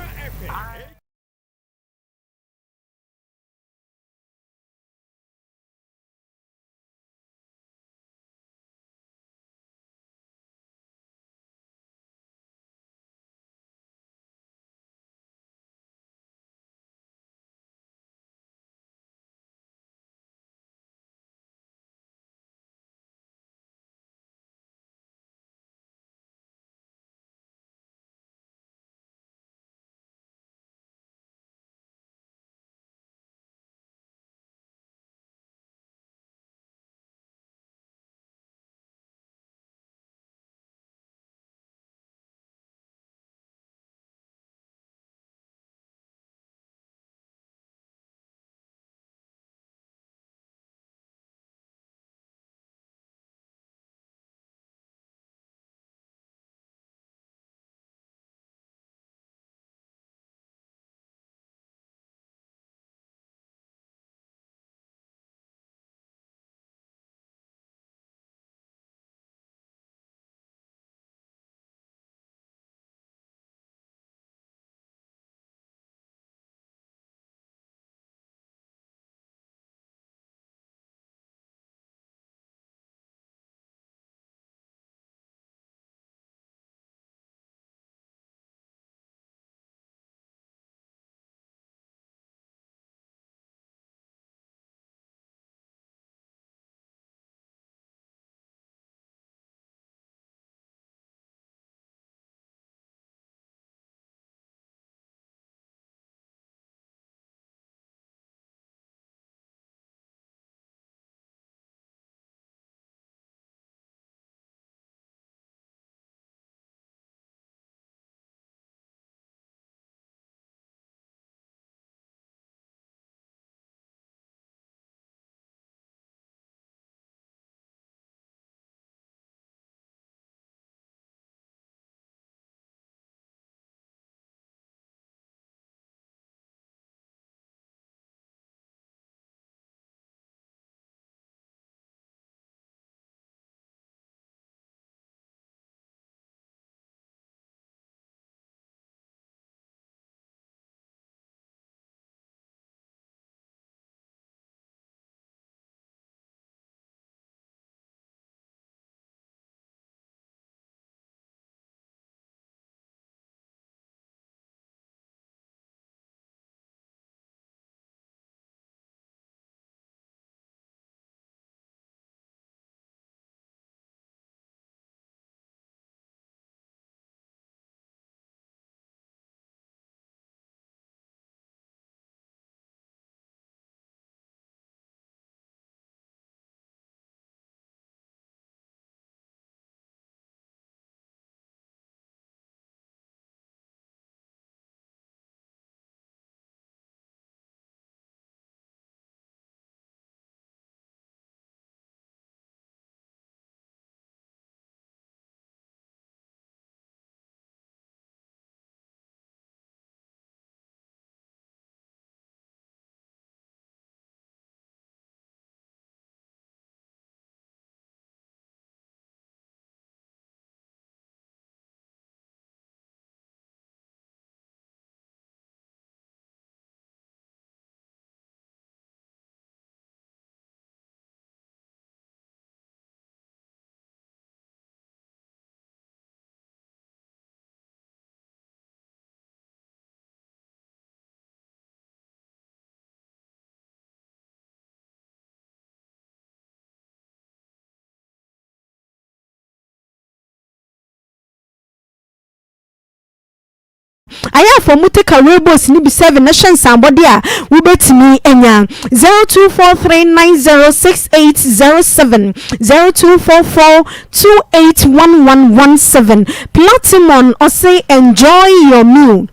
Ayɛ afɔ mu take away bowls no bi serving na hwɛ nsambɔde a wobɛtumi anya. 0243906807, 0244 281117. Platimon ɔse enjoy your meal.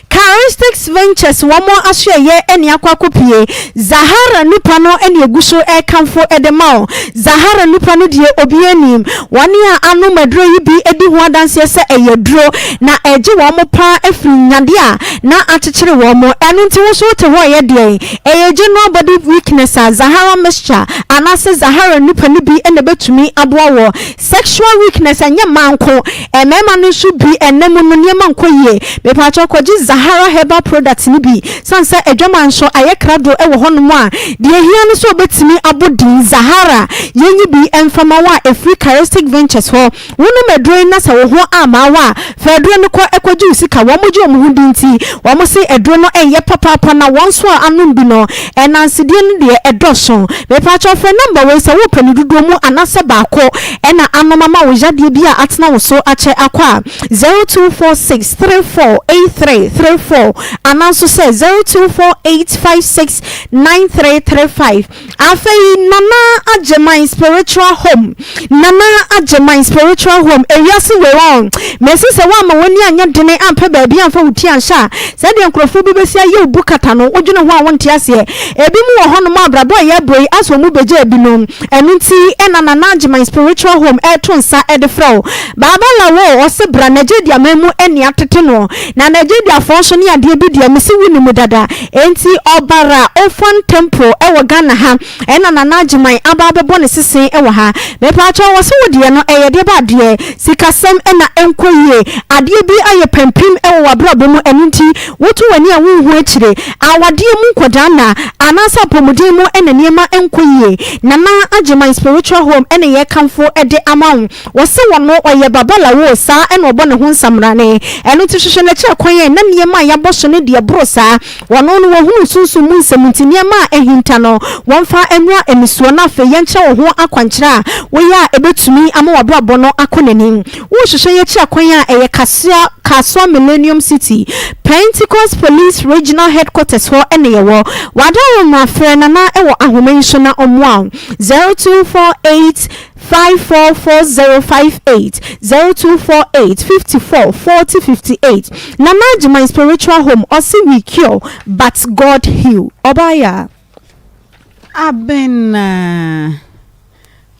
Charistics Ventures wɔn asoɛyɛ ɛne akɔ akɔpie Zahara nupa no ɛne egu so ɛrekamfo ɛde ma wo. Zahara nupa no deɛ obiara nim. Wɔn a anom aduro yi bi di ho adanseɛ sɛ ɛyɛ aduro na ɛregye wɔn paa afiri nyadeɛ a na akyekyere wɔn. Ɛno nti wo nso wote hɔ reyɛ deɛn? Ɛyɛ general body weakness a Zahara mixture anaasɛ Zahara nupa no bi na ɛbɛtumi aboa wɔ. Sexual weakness ɛnyɛ mmaa nko, mmarima no nso bi ɛnna mu no nneɛma nkɔ yie. Mepaakyɛw kɔgye Zahara herbal product no bi. Sane sɛ adwaman nso ayɛ krado wɔ hɔnom a, deɛ ɛhia ne sɛ wobɛtumi abɔ din Zahara. Yɛnyi bi mfa ma wo a ɛfiri Charistic Ventures hɔ. Wonom aduro yi na sɛ wo ho amma wo a, fa aduro no kɔ kɔgye wo sika. Wɔgye wɔn ho di nti, wɔse aduro no nyɛ papaapa na wɔn nso a anom bi no, nnansedie no deɛ ɛdɔso. Mepaakyɛw frɛ number wei sɛ wopɛ no dodoɔ mu anaasɛ baako na anom ama wo yadeɛ bi a atena wo so akyɛ akɔ a, 0246 34 83 34 anaa nso sɛ 0248 56 93 35. Afei Nana Agyeman spiritual home Nana Agyeman spiritual home Ewiase wei ɔn Mese sɛ woamma w'ani anyɛ dene ampɛ baabi amfa wo ti anhyɛ a Sɛdeɛ nkurɔfoɔ bi bɛsi ayɛ wo bu kata no wodwene ho a wonte aseɛ Ebinom wɔ hɔnom a abrabɔ a yɛrebɔ yi asɛ wɔn bɛgyaa binom Ɛno nti na Nana Agyeman spiritual home reto nsa de frɛ wo Baaba Lawoo ɔse bra Nigeria man mu nea tete noɔ Na Nigeriafoɔ nso ne adeɛ bi deɛ mese wonim dada Enti ɔbara Ofan Temple wɔ Ghana ha ɛna Nana Agyeman aba abɛbɔ ne sese wɔ ha. Mepaakyɛw wɔse wo deɛ no ɛyɛ deɛ ba adeɛ? Sikasɛm na ɛnkɔ yie, adeɛ bi ayɛ pampim wɔ w'abrabɔ mu ɛno nti woto w'ani a wonhu akyire, awadeɛ mu nkɔdaanna anaasɛ apɔmuden mu na nneɛma nkɔ yie. Nana Agyeman Spiritual Home na yɛrekamfo de ama wo. Wɔse wɔno ɔyɛ babalawo saa ɛna ɔbɔ ne ho nsamrane. Ɛno nti hwehwɛ n'akyiri kwan ɛ na nneɛma a yɛabɔ so no deɛ ɛboro saa. Wɔno no wɔhunu sunsum mu nsɛm nti nneɛma a ahinta no wɔmfa mmra anisoɔ na afei yɛnkyerɛ wo ho akwankyerɛ a woyɛ a ɛbɛtumi ama w'abrabɔ no akɔ n'anim. Worehwehwɛ yɛn akyiri kwan a ɛyɛ Kasoa, Kasoa Millennium City, Pentecost Police Regional Headquarters hɔ na yɛwɔ. W'adaworoma frɛ Nana wɔ ahoma yi so na ɔmmoa wo, 0248 544058 0248 54 40 58 Nana Agyeman spiritual home ɔse we cure but God heal Ɔbaa yaa. Abena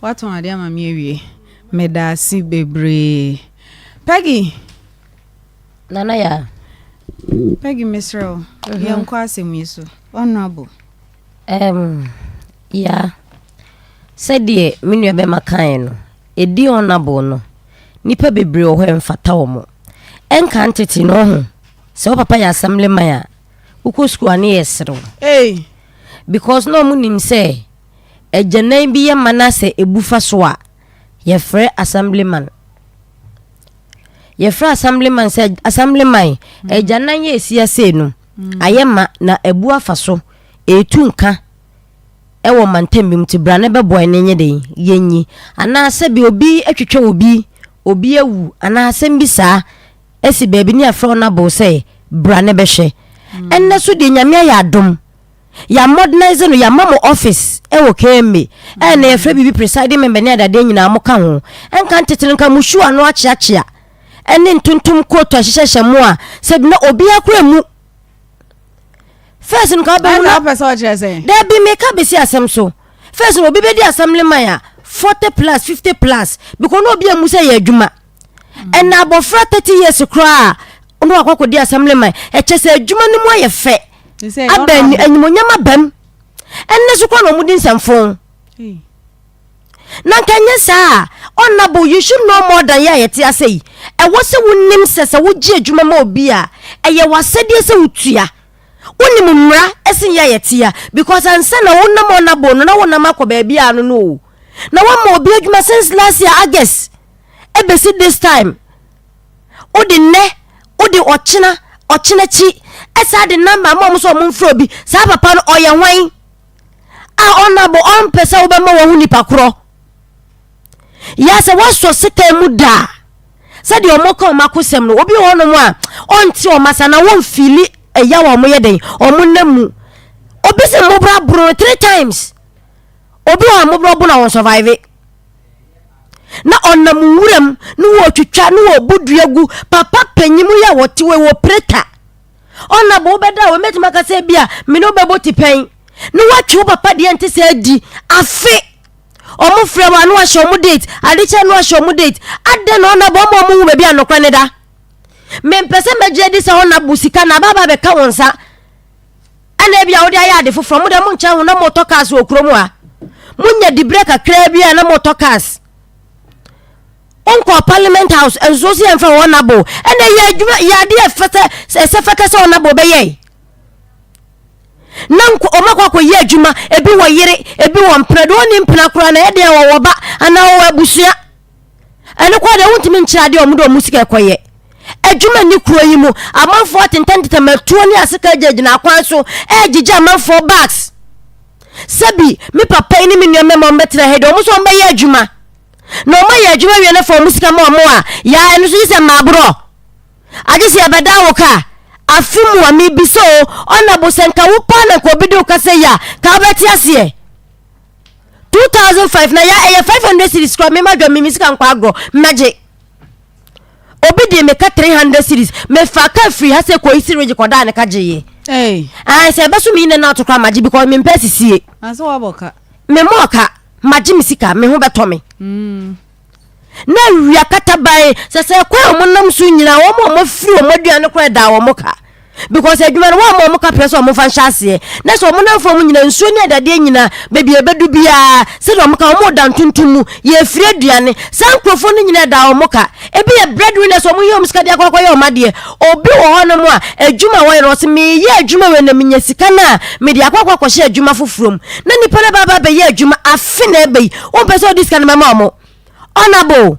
watɔn adeɛ ama me awie medaase bebree Peggy. Nana yaa. Peggy mesrɛ wo yɛnkɔ asɛm yi so Honourable. Um, yeah. Sɛdeɛ me nua bɛma kaeɛ no, ɛdi honorable no, nnipa bebree wɔ hɔ a ɛmfata wɔn. Ɛnka ntete no ho, sɛ wo papa yɛ assemblyman a, wokɔ sukuu a ne yɛ serew. Hey. Because na wɔn nim sɛ agyanan bi yɛ ma na sɛ ebu fa so a, yɛfrɛ assemblyman. Yɛfrɛ assemblyman sɛ assemblyman, agyanan yɛ esi ase no, ayɛ ma na abu afa so, ɛretu nka wɔ mantam bi mu nti bra na bɛboa yɛn nyɛ dɛn yɛnyi. Anaa sɛbi obi atwitwa obi, obi awu anaa asɛm bi saa asi baabi ne afrɛ honourable sɛ bra na bɛhwɛ. Ɛnnɛ so deɛ Nyame ayɛ adom, yɛ modernise no, yɛama mo office wɔ KMA, ɛna yɛfrɛ biribi presiding member ne adadeɛ nyinaa mo ka ho. Ɛnka ntete no nka mo shoe ano akyeakyea ɛne ntontom coat a ɛhyehyɛhyɛ mo a sɛbi na obiara kura mu. First no ka wobɛhu na wopɛ sɛ ɔkyerɛ sɛ dabi meka bɛsi asɛm so. First no obi bɛdi assemblyman a 40 plus 50 plus because na obi amu sɛ yɛ adwuma. Ɛna abɔfra 30 years koraa na wakɔ akɔdi assemblyman. Ɛkyɛ sɛ adwuma no mu ayɛ fɛ. Aba animonyam abam. Ɛnɛ so koraa na wɔn di nsɛmfo. Na nka ɛnyɛ saa a, honourable you should know more than yɛ a yɛte ase yi. Ɛwɔ sɛ wonim sɛ sɛ wogye adwuma ma obi a, ɛyɛ w'asɛdeɛ sɛ wotua. Wonim mmara ɛsen yɛ a yɛte a because ansa na wonam honourable no na wonam akɔ baabi a no no o. Na woama obi adwuma since last year August ɛbɛsi this time. Wode nnɛ, wode ɔkyena, ɔkyena akyi ɛsaa de number ama wɔn sɛ wɔn mfrɛ obi. Saa papa no ɔyɛ hwan? a ɔnabɔ ɔmpɛ sɛ wobɛma wahu nipa korɔ yɛ sɛ woasɔ sekan mu da a. Sɛdeɛ wɔn ka wɔn akosɛm no, obi wɔ hɔnom a ɔnte wɔn ase anaa wɔnfili ɛyaw a wɔyɛ dɛn wɔn nam mu. Obi sɛ mmobra aboro no three times. Obi wɔ hɔ a mmobra ɔbo na wɔn survive. Na ɔnam nwuram na wɔtwitwa na wɔbu dua gu. Papa panyin mu yɛ a wɔte wɔ wɔ preta. Ɔna bo wobɛda a wɔmɛtumi aka sɛ bi a me ne wobɛbɔ tipɛn na woatwe wo papa deɛ nte sɛ adi afe. Ɔmo frɛ wo a na wahyɛ ɔmo date, ade kyɛ na wahyɛ ɔmo date. Adɛn na ɔna bo ɔmo ɔmo hu baabi a nokorɛ ne da? Mempɛ sɛ mɛgye adi sɛ ɔna bo sika na aba aba abɛka wo nsa. Ɛna ebi a wode ayɛ ade foforɔ, mo deɛ mo nkyɛn ho na motɔ cars wɔ kurom ha. Monya diberɛ kakraa bi a na motɔ cars. Wonkɔɔ parliament house nso so yɛmfa wɔn abo. Ɛna yɛ adwuma yɛ adeɛ ɛfɛ sɛ ɛsɛ fata sɛ wɔn abo bɛyɛ. Na nko wɔn akɔ akɔyɛ adwuma ebi wɔ yere ebi wɔ mpena deɛ ɔnni mpena koraa na ɛyɛ deɛ wɔwɔ ba anaa wɔwɔ abusua. Ɛno koraa deɛ wontumi nkyerɛ adeɛ a wɔde wɔn sika kɔyɛ. Adwuma nni kuro yi mu. Amanfoɔ atentantentam atuo ne aseka gyinagyina akwan so ɛregyegye amanfoɔ bags. Sɛbi me papa yi ne me nua mmarima wɔn bɛtena ha deɛ wɔn nso wɔn bɛyɛ adwuma. Na wɔn ayɛ adwuma wie no fa wɔn sika ma wɔn a yaa ɛno nso gye sɛ mmaaborɔ. Agye sɛ yɛbɛda wo ka. Afe mu a mebisa o, ɔnabo sɛ nka wo paa na nka obi de wo kasa yi a, ka wobɛte aseɛ? 2005 na ya ɛyɛ 500 series kora mema dwa mimi sika nkɔ agorɔ mɛgye obi de meka 300 series mefa ka firi ha sɛ kɔ isi regye kɔdaa ne ka gyeeɛ ɛn sɛ ɛbɛso me nyina no ato kora magye because mempɛ sisie memmɔɔ ka magye me sika me ho bɛtɔ me mm. na awia kataban sɛ sɛ kwan a wɔnam so nyinaa wɔn a wɔafiri wɔn aduane koraa da wɔn ka because adwuma no wɔn a wɔn ka pɛ sɛ wɔn fa nhyɛ aseɛ na sɛ wɔn nam fam nyinaa nsuo ne adadeɛ nyinaa baabi a ɛbɛdu biara sɛdeɛ wɔn ka wɔn da ntontom mu yɛfiri aduane saa nkurɔfoɔ no nyinaa da wɔn ka ebi yɛ bread winners wɔn yɛ wɔn sika de akɔ akɔyɛ wɔn adeɛ obi wɔ hɔ nom a adwuma a wɔyɛ no ɔsɛ meyɛ adwuma wei na menya sika no a mede akɔ akɔ akɔhyɛ adwuma foforɔ mu na nipa no ba ba bɛyɛ adwuma afe na ɛbɛ yi wompɛ sɛ ɔde sika no bɛma ɔmo ɔnabo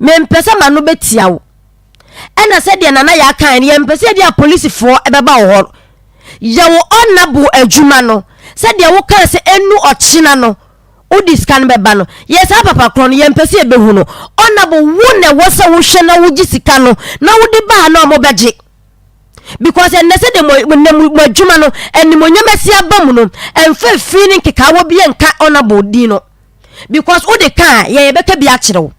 mempɛ sɛ ma no bɛtia wo ɛna sɛdeɛ nana yɛ akan no yɛmpɛ sɛ yɛde apolisifoɔ ɛbɛba wo hɔ yɛwo ɔnabo adwuma no sɛdeɛ wokaa sɛ ɛnu ɔkyena no wode sika no bɛba no yɛ saa papa korɔ no yɛmpɛ sɛ yɛbɛhu no ɔnabo wo na ɛwɔ sɛ wohwɛ na wogye sika no na wode baa na ɔmo bɛgye because ɛnnɛ sɛ de mo nnɛ mo adwuma no animonyam asi aba mu no ɛmfa fi ne nkekaawa bi nka honorable din no because wode ka a yɛn yɛbɛka bi akyerɛ wo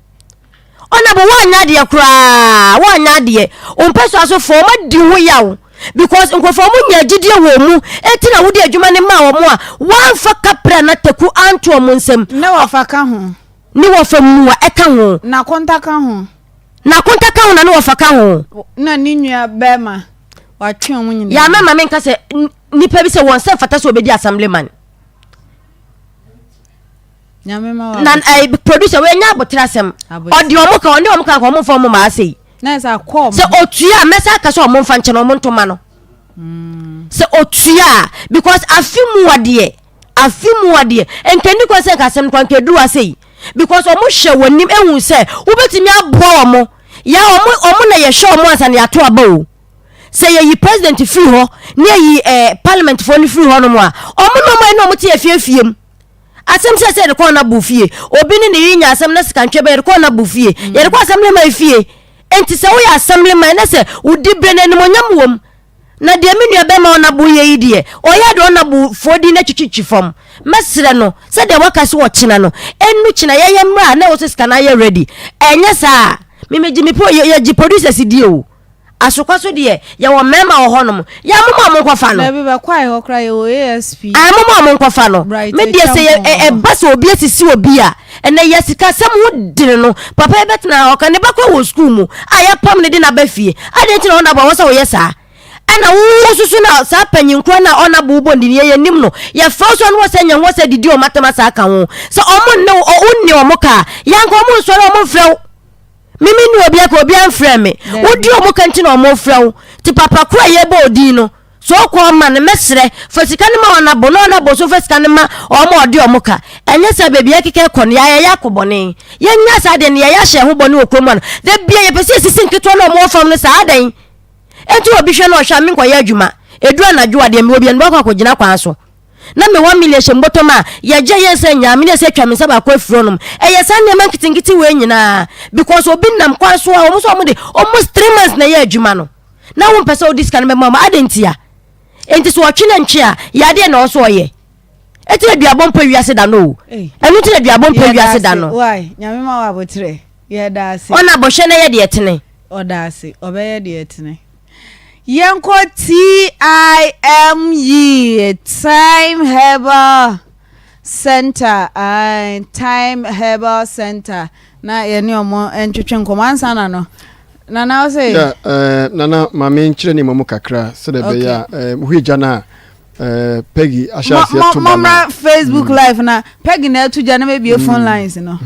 honorable woanyɛ adeɛ koraa woanyɛ adeɛ wompɛ so asofoɔ wɔn adi ho yaw because nkurɔfoɔ wɔn nya agyidie wɔ mu eti na wode adwuma no maa wɔn a wɔamfa kapra na taku anto wɔn nsam ne wɔfa ka ho ne wɔfa mua ɛka ho na konta ka ho Na akonta ka ho na ne wɔfa ka ho. Na ne nua bɛrima watwe wɔn nyinaa. Yà mɛma mi nka sɛ nipa bi sɛ wɔn nsa mfata sɛ obedi assemblyman. Nyame ma wa. Na ɛɛ eh, producer wei nya abotere asɛm. Ɔde wɔn ka ɔne wɔn ka nka wɔn nfa wɔn ma ase yi. Na ɛsɛ akɔ wɔn. Sɛ otua a mɛsa aka sɛ wɔn nfa nkyɛn wɔn ntoma no. Mm. Sɛ otua a because afi mu adeɛ. Afe mu adeɛ nka nni kwan sɛ nka asɛm no kora nka ɛduru ha sei because ɔmo hwɛ wɔn anim ehu sɛ wobɛtumi aboa ɔmo ya ɔmo ɔmo na yɛhwɛ ɔmo ansa na yɛato aba o sɛ yɛyi president firi hɔ ne yɛyi ɛɛ eh, parliament foɔ no firi hɔ nom a ɔmo na ɔmo ayɛ na ɔmo te afiefie mu asɛm sɛ sɛ yɛde kɔ ɔna bu fie obi ne ne yere nya asɛm na sikantwɛ bɛ yɛde kɔ ɔna bu fie mm. yɛde kɔ assemblyman fie nti sɛ woyɛ assemblyman na sɛ wodi bere na animonyam wɔ mu Na deɛ me nua bɛrima ɔnabo yɛ yi deɛ, ɔyɛ deɛ ɔnabofoɔ din no atwitwitwi fam. Mɛsrɛ no, sɛdeɛ waka sɛ ɔkyena no, ɛnnu kyena, yɛyɛ mmerɛ a na ɛwɔ sɛ sika no ayɛ ready. Ɛnyɛ saa a, me megye me pro, yɛgye producers die o. Asokwa so deɛ, yɛwɔ mmarima wɔ hɔnom. Yɛ moma ɔmo nkɔfa no. Dabi, bɛkwae hɔ koraa yɛwɔ ASP. Ae, moma ɔmo nkɔfa no. Bright Me deɛ sɛ yɛ, Acheampong wɔ hɔ. ɛba sɛ obi asisi obi a, ɛnɛ yɛ sikasɛm ho dene no, papa yi bɛtena ha, ɔka ne ba koraa wɔ sukuu mu a yɛapam no de no aba fie. Adɛn nti na ɔnabo a ɛwɔ sɛ woyɛ saa? Ɛna wo susu na saa panyin korɔ no a ɔnabo wo bɔ ndini yɛ yɛnim no yɛfrɛ wo sɛ ɔne wɔ sɛ nya ho sɛ didi ɔmo atam asa aka ho sɛ ɔmo nne wo wonni ɔmo ka a yɛnka ɔmo nsɔre ɔmo mfrɛ wo mimi nni obi aka obi amfrɛ me wodi ɔmo ka nti na ɔmo frɛ wo ti papa korɔ a yɛbɔ odin no So ɔkɔ ɔma no mɛsrɛ fa sika no ma ɔnabo na ɔnabo nso fa sika no ma ɔmo a ɔde ɔmo ka ɛnyɛ saa baabi ɛkeka ɛkɔ no yɛayɛ yɛ akɔ bɔne yɛnya saa deɛ no yɛyɛ ahyɛ ho bɔne wɔ kurom ano da bia yɛpɛ sɛ yɛsisi nketewa na ɔmo wɔ fam no saa adɛn enti obi hwɛ na ɔhwɛ a menkɔyɛ adwuma ɛduru anadwo a deɛ mewɔ bia no bɛkɔ akɔgyina kwan so. Na me 1 million hyɛ me bɔtɔm a yɛgye yɛn sɛ nyaa me ne sɛ atwa me nsa baako afiri hɔnom. Ɛyɛ saa nneɛma nketenkete wei nyinaa because obi nam kwan so a wɔn nso wɔn de almost 3 months na ɛyɛ adwuma no na wɔn mpɛ sɛ wɔde sika no bɛma wɔn adɛn ntia? Nti sɛ ɔtwe na ntwe a yadeɛ na ɔso ɔyɛ. Eti na duabɔ mpɛ wiase da no o. Ɛno nti na duabɔ mpɛ wiase da no. Why? Nyame ma wɔ abotrɛ. Yɛda ase. Ɔna bɔhyɛ na yɛ deɛ tene. Ɔda ase. Ɔbɛyɛ deɛ tene. Yɛnkɔ TIME, Time Herbal Center, ae, Time Herbal Center, na yɛne ɔmo ntwetwe nkɔmɔ ansa na no. Nana wo se? Yeah, Nana, ma me nkyerɛ ne mu kakra sɛdeɛ ɛbɛyɛ a wohwɛ gya no a Peggy ahyɛ aseɛ to ba no. Mommra Facebook live na Peggy na ɛto gya na mebie phone lines no.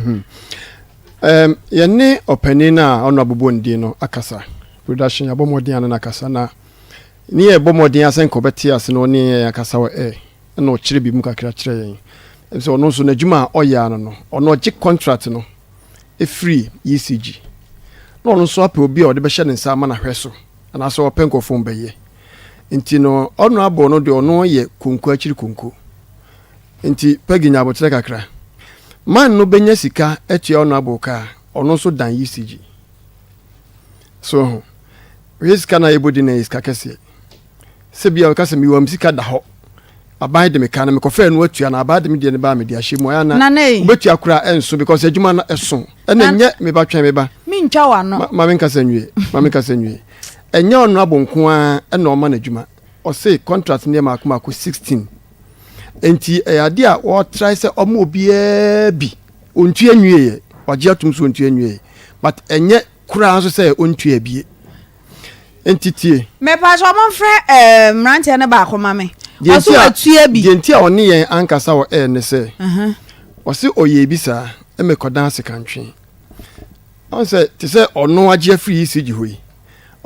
Yɛne ɔpanin no a ɔno abobɔ ne din no akasa. Production yɛabɔ mmɔden ano no akasa na ne yɛbɔ mmɔden asɛ nka ɔbɛte ase na ɔne yɛn akasa wɔ air ɛna ɔkyerɛ biribi mu kakra kyerɛ yɛn. Sɛ ɔno nso n'adwuma a ɔyɛ ano no, ɔno ɔgye contract no ɛfiri ECG na ɔno nso apɛ obi a ɔde bɛhyɛ ne nsa ama no ahwɛ so anaasɛ ɔpɛ nkurɔfoɔ mbɛyɛ. Nti no ɔno abɔ no deɛ ɔno yɛ konko akyiri konko. Nti Peggy nya aboterɛ kakra. Man no bɛnya sika atua ɔno abɔ ka a, ɔno nso dan ECG. So ho. Hwɛ sika no a yɛbɔ din no ɛyɛ sika kɛseɛ. Sɛ bia ɔka sɛ mewɔ me sika da hɔ. Aban de me ka na mekɔfɛɛ no atua na aban de me deɛ no baa mede ahyɛ mu. Ɛyɛ na wobɛtua koraa ɛnso because adwuma no ɛso. Ɛna ɛnyɛ me ba twɛn me ba. Mentwa w'ano. Ma menkasa nwie. Ma menkasa nwie. Ɛnyɛ ɔno abo nko ara ɛna ɔma no adwuma. Ɔse contract no yɛ maako maako 16. Nti ɛyɛ adeɛ a wɔtrae sɛ ɔma obiara bi. Ɔntua nwieɛ. Wagye atom sɛ ɔntua nwieɛ. But ɛnyɛ koraa nso sɛ ɔntua bie. Nti tie. Mepakyɛ ɔmo mfrɛ ɛɛ mmeranteɛ no baako ma me. Ɔso watua bi. Deɛ nti a ɔne yɛn ankasa wɔ air ne sɛ, ɔse ɔyɛɛ bi saa ɛma ɛkɔdan asekantwe. Ɔhu sɛ te sɛ ɔno agye afiri ECG hɔ yi,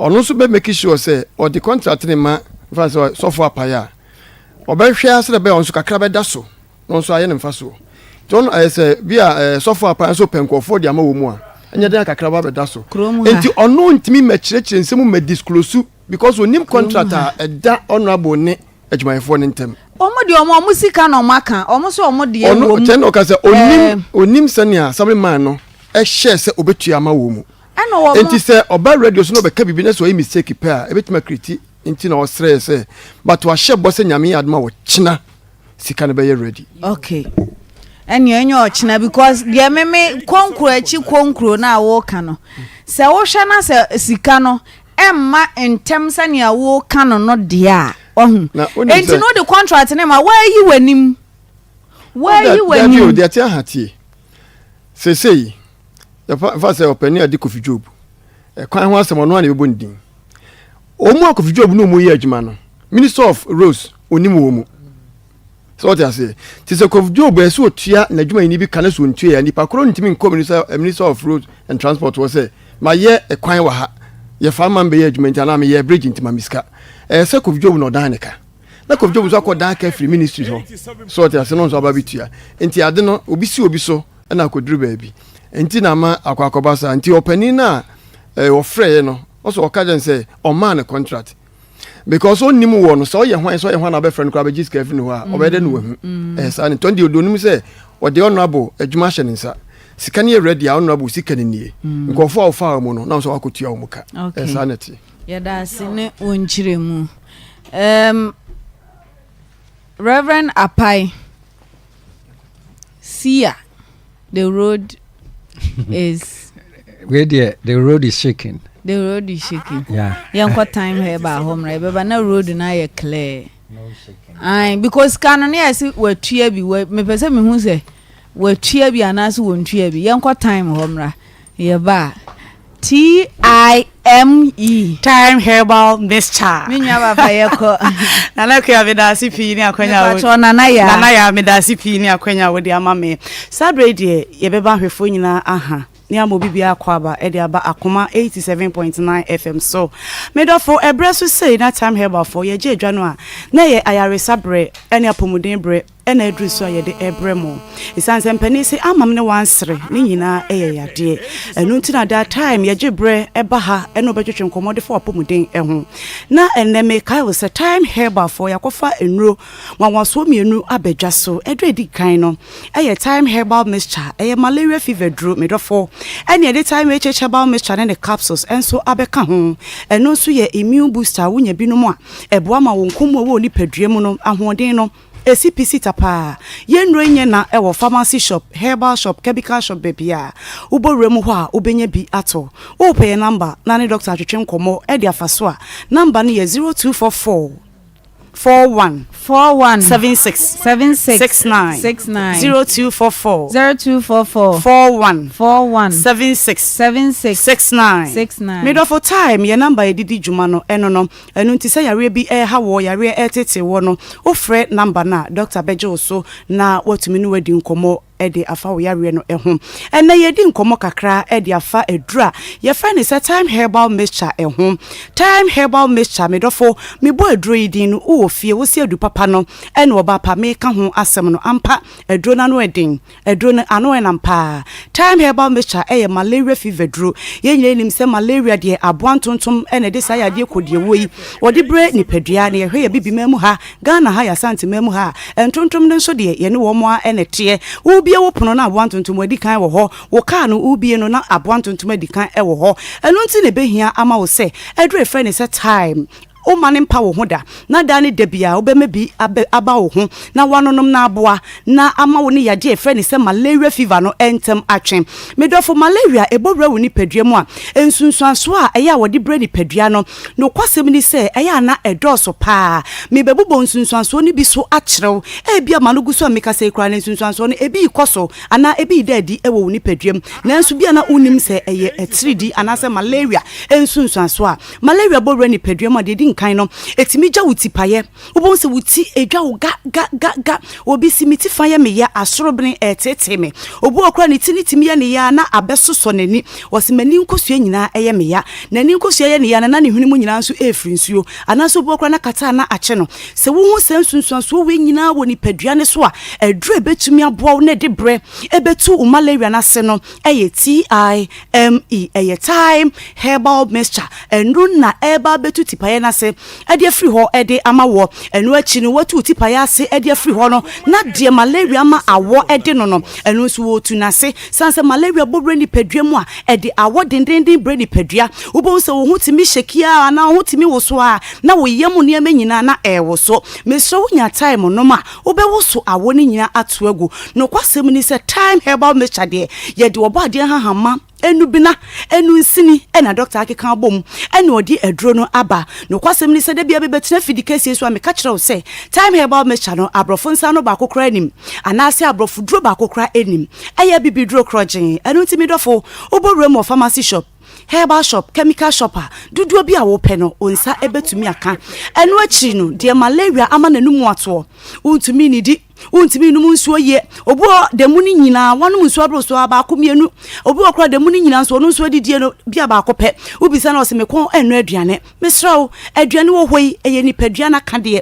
ɔno nso bɛ make sure sɛ ɔde contract no ma mfa sɛ sɔfo apae a, ɔbɛhwɛ ara sɛdeɛ ɛbɛyɛ ɔno nso kakra bɛda so na ɔno nso ayɛ ne mfasoɔ. Nti ɔno ɛyɛ sɛ bi a sɔfo apae nso pɛ nkurɔfoɔ de ama wɔ mu a, ɛnyɛ den a kakra ba bɛda so. Nti ɔno ntumi mmɛkyerɛkyerɛ nsɛm mu mmɛdisclose because ɔnim contract a ɛda honourable ne adwumayɛfoɔ no ntam. Wɔn deɛ wɔn wɔn sika na wɔn aka wɔn sɛ wɔn deɛ wɔ mu. Ɔno kyɛn na ɔka sɛ onim onim sɛnea assembly man no ɛhyɛ sɛ obetua ama wɔn mu. Ɛna wɔn. Nti sɛ ɔba radio so na ɔbɛka biribi na sɛ ɔyɛ mistake pɛ a ebetumi akiriti nti na ɔsrɛ sɛ but wahyɛ bɔ sɛ Nyame yɛ adom a ɔkyena sika no bɛyɛ ready. Okay. Ɛnea ɛnyɛ ɔkyena because deɛ meme konkuro akyi konkuro no a wɔka no sɛ wohwɛ na sɛ sika no ɛmma ntɛm sɛnea woka no no deɛ a wahu enti no wode contract no ma woayi w'anim woayi w'anim. Deɛ te aha tie seesei yɛfa sɛ ɔpanin a de Kofi Job ɛkwan ho asɛm ɔno a na ɛbɛbɔ ne din wɔn mu a Kofi Job ne wɔn yɛ adwuma no Minister of Roads onim wɔn mu Sɛ ɔte aseɛ. Nti sɛ Kofi Job ɛsɛ ɔtua n'adwumayɛni bi ka na sɛ ɔntua a, nipa korɔ ntumi nkɔ Minister, eh, Minister of Roads and Transport hɔ sɛ, mayɛ ɛkwan wɔ ha, yɛfa ma mbɛyɛ adwuma nti anaa meyɛ bridge nti ma me sika. Ɛyɛ sɛ Kofi Job na ɔdan ne ka. Na Kofi Job nso akɔ dan ka afiri ministry hɔ. Sɛ ɔte aseɛ na ɔno nso aba abɛtua. Nti ade no, obi si obi so na akɔduru baabi. Nti na ama akɔ akɔba saa. Nti ɔpanin no a eh, wɔfrɛeɛ no, ɔsɛ ɔka kyerɛ no sɛ ɔmaa no contract. because ɔnnim wɔ no sɛ ɔyɛ hwan sɛ ɔyɛ hwan na abɛfrɛ no koraa bɛgye sika afiri ne hɔ a ɔbɛyɛ dɛ no wahu mm. ɛyɛ saa ne tɔn deɛ ɔde onim sɛ ɔde honorable adwuma ahyɛ ne nsa sika no yɛ ready a honorable sika no nie mm. nkurɔfoɔ a wɔfaa mu no na sɛ wakɔtua wɔn ka ɛyɛ saa na ɛte. Yɛda ase ne wo nkyerɛmu. Um, Reverend Apai, Sia, the road is. Wei deɛ the road is shaking. The road is shaking. Yeah. Yɛnkɔ time hɛ ba hɔ mmra yɛbɛba na road no ayɛ clear. No shaking. Ayi because sika no ne yɛ se watua bi wa mepɛ sɛ mehu sɛ watua bi anaasɛ wɔntua bi yɛnkɔ time hɔ mmra yɛba a. T-I-M-E. Thyme herbal mixture. Me nua papa yɛ kɔ. Nana Akua meda ase pii ne akwanya wo. Mepakyɛw Nana Yaa. Nana Yaa meda ase pii ne akwanya wo de ama me. Saa berɛ yi deɛ yɛbɛba ahwɛfoɔ nyinaa aha ne ama obi biara akɔ aba de aba Akoma 87.9 FM so. Me dɔfo ɛberɛ so sei na Thyme Herbal foɔ yɛgye adwa no a na ɛyɛ ayaresa berɛ ne apɔmuden berɛ. na aduru so a yɛde rebrɛ mo. Ɛsiane sɛ mpanin se amam ne wansere ne nyinaa yɛ yadeɛ. Ɛno nti na that time yɛgye berɛ ba ha ne wo bɛtwetwe nkɔmmɔ de fa w'apɔmuden ho. Na ɛnnɛ mekae wo sɛ Time Herbal foɔ yɛakɔfa nnuro nwanwasoɔ mmienu aba dwa so. Aduro a ɛdi kan no yɛ Time Herbal Mixture, ɛyɛ malaria fever duro, me dɔfo. Ɛne yɛde Time HH Herbal Mixture ne ne capsules nso abɛka ho. Ɛno nso yɛ immune booster a wonya binom a Ɛboa ma wo nkomu a ɛwɔ wo nipadua mu no ahoɔden no si pi sita paa. Yɛn nnuro yi nyɛ na wɔ pharmacy shop, herbal shop, chemical shop baabiara. Wobɔ wura mu hɔ a wobɛnya bi atɔ. Wopɛ yɛn number na ne doctor atwetwe nkɔmmɔ de afa so a, number no yɛ 0244 41 41 76 76 69 69 0244 0244 41 41 76 76 69 69. Me dɔfo time yɛn number a yɛde di dwuma no ɛno no. Ɛno nti sɛ yareɛ bi reha woɔ, yareɛ retetee woɔ no, wofrɛ number no a, dɔkta bɛgye wo so na watumi ne wo adi nkɔmmɔ de afa wo yareɛ no ho. Ɛnnɛ yɛredi nkɔmmɔ kakra de afa aduro a yɛfrɛ no sɛ Thyme Herbal Mixture ho. Thyme Herbal Mixture, me dɔfo, mebɔ aduro yi din no, wowɔ fie, wose adu papa no ɛne ɔbaa pa meka ho asɛm no, ampa aduro no ano ɛden. Aduro no ano ɛnam paa. Thyme herbal mixture yɛ malaria fever duro. Yɛn nyinaa nim sɛ malaria deɛ aboa ntontom na ɛde saa yadeɛ kɔdiawuo yi wɔde brɛ nipadua. Na yɛhwɛ yɛn Abibiman mu ha, Ghana ha, yɛn Asanteman mu ha a, ntontom no nso deɛ yɛne wɔn ara na ɛteɛ. Wobue wo pono na aboa ntontom adi kan wɔ hɔ. Wo kaa no wobue no na aboa ntontom adi kan wɔ hɔ. Ɛno nti na ɛbɛhia ama wo sɛ aduro a yɛfrɛ no sɛ thyme Womma no mpa wo ho da, na daa ne da biara wobɛma bi aba wo ho na woanonom na aboa na ama wo ne yadeɛ a yɛfrɛ no sɛ malaria fever no ntɛm atwe. Me dɔfo, malaria ɛbɔ wura wo nipadua mu a, nsunsuansoɔ a ɛyɛ a wɔde brɛ nipadua no, nokwasɛm ni sɛ ɛyɛ a na ɛdɔɔso pa ara. Mebɛbobɔ nsunsuansoɔ no bi so akyerɛ wo. Ebia m'ano gu so a mekasa yi koraa no, nsunsuansoɔ no ebi rekɔ so anaa ebi reda adi wɔ wo nipadua mu, nanso bi a na wonnim sɛ ɛyɛ atiridii anaasɛ malaria nsunsuansoɔ a. Malaria bɔ wura nipadua mu a, deɛ ɛdi nkan no, ɛtumi gya wo tipaeɛ. Wobɛhu sɛ wo ti ɛdwa wo ga ga ga ga. Obi si me ti fa yɛ me ya, asorobene ɛreteetee me. Obi wɔ hɔ koraa ne ti no tumi yɛ ne ya a na abɛsosɔ n'ani. Ɔse m'ani nkosua nyinaa ɛyɛ me ya. N'ani nkosua yɛ ne ya no na ne hwene mu nyinaa nso ɛrefiri nsuo. Anaasɛ obi wɔ hɔ koraa na kataa na akye no. Sɛ wohu saa nsunsuansoɔ wei nyinaa wɔ nipadua no so a, aduro a ɛbɛtumi aboa wo na ɛde berɛ ɛbɛtu wo malaria no ase no ɛyɛ TIME, ɛyɛ Thyme Herbal Mixture. Ɛno na ɛreba abɛtu tipaeɛ no ase de afiri hɔ de ama woɔ. Ɛno akyi no, woatu wo tipaeɛ ase de afiri hɔ no, na deɛ malaria ma awɔ de no no, ɛno nso wɔretu no ase. Sane sɛ malaria bɔ wura nipadua mu a, ɛde awɔ dendenden brɛ nipadua. Wobɛhu sɛ wo ho tumi hyɛki ara anaa wo ho tumi woso ara, na wo yam nneɛma nyinaa na ɛrewoso. Mesrɛ wo nya thyme nom a, Wobɛwoso awɔ no nyinaa ato agu. Nokwasɛm ni sɛ Thyme Herbal Mixture deɛ, yɛde ɔbɔadeɛ nhahamma, nnubena, nnunsini na dɔkta akeka abom na ɔde aduro no aba. Nokwasɛm ni sɛ da biara mebɛtena afidi kɛseɛ so a meka kyerɛ wo sɛ Thyme Herbal Mixture no, aborɔfo nsa ano baako koraa nnim, anaasɛ aborɔfo duro baako koraa nnim. Ɛyɛ abibiduro korɔgyenn. Ɛno nti me dɔfo, wobɔ wuram wɔ pharmacy shop, herbal shop, chemical shop a, dodoɔ bi a wopɛ no, wo nsa bɛtumi aka. Ɛno akyiri no, deɛ malaria ama n'anum atoɔ, wontumi nnidi, wontumi nnom nsuo yie. Obi wɔ da mu no nyinaa, wanom nsuo aboro so a baako mmienu. Obi wɔ koraa da mu no nyinaa nso, ɔno nso adidie no bi a baako pɛ. Wobisa no ɔse me kɔn ɛnnɔ aduane. Mesrɛ wo, aduane wɔ hɔ yi, ɛyɛ nipadua no akadeɛ.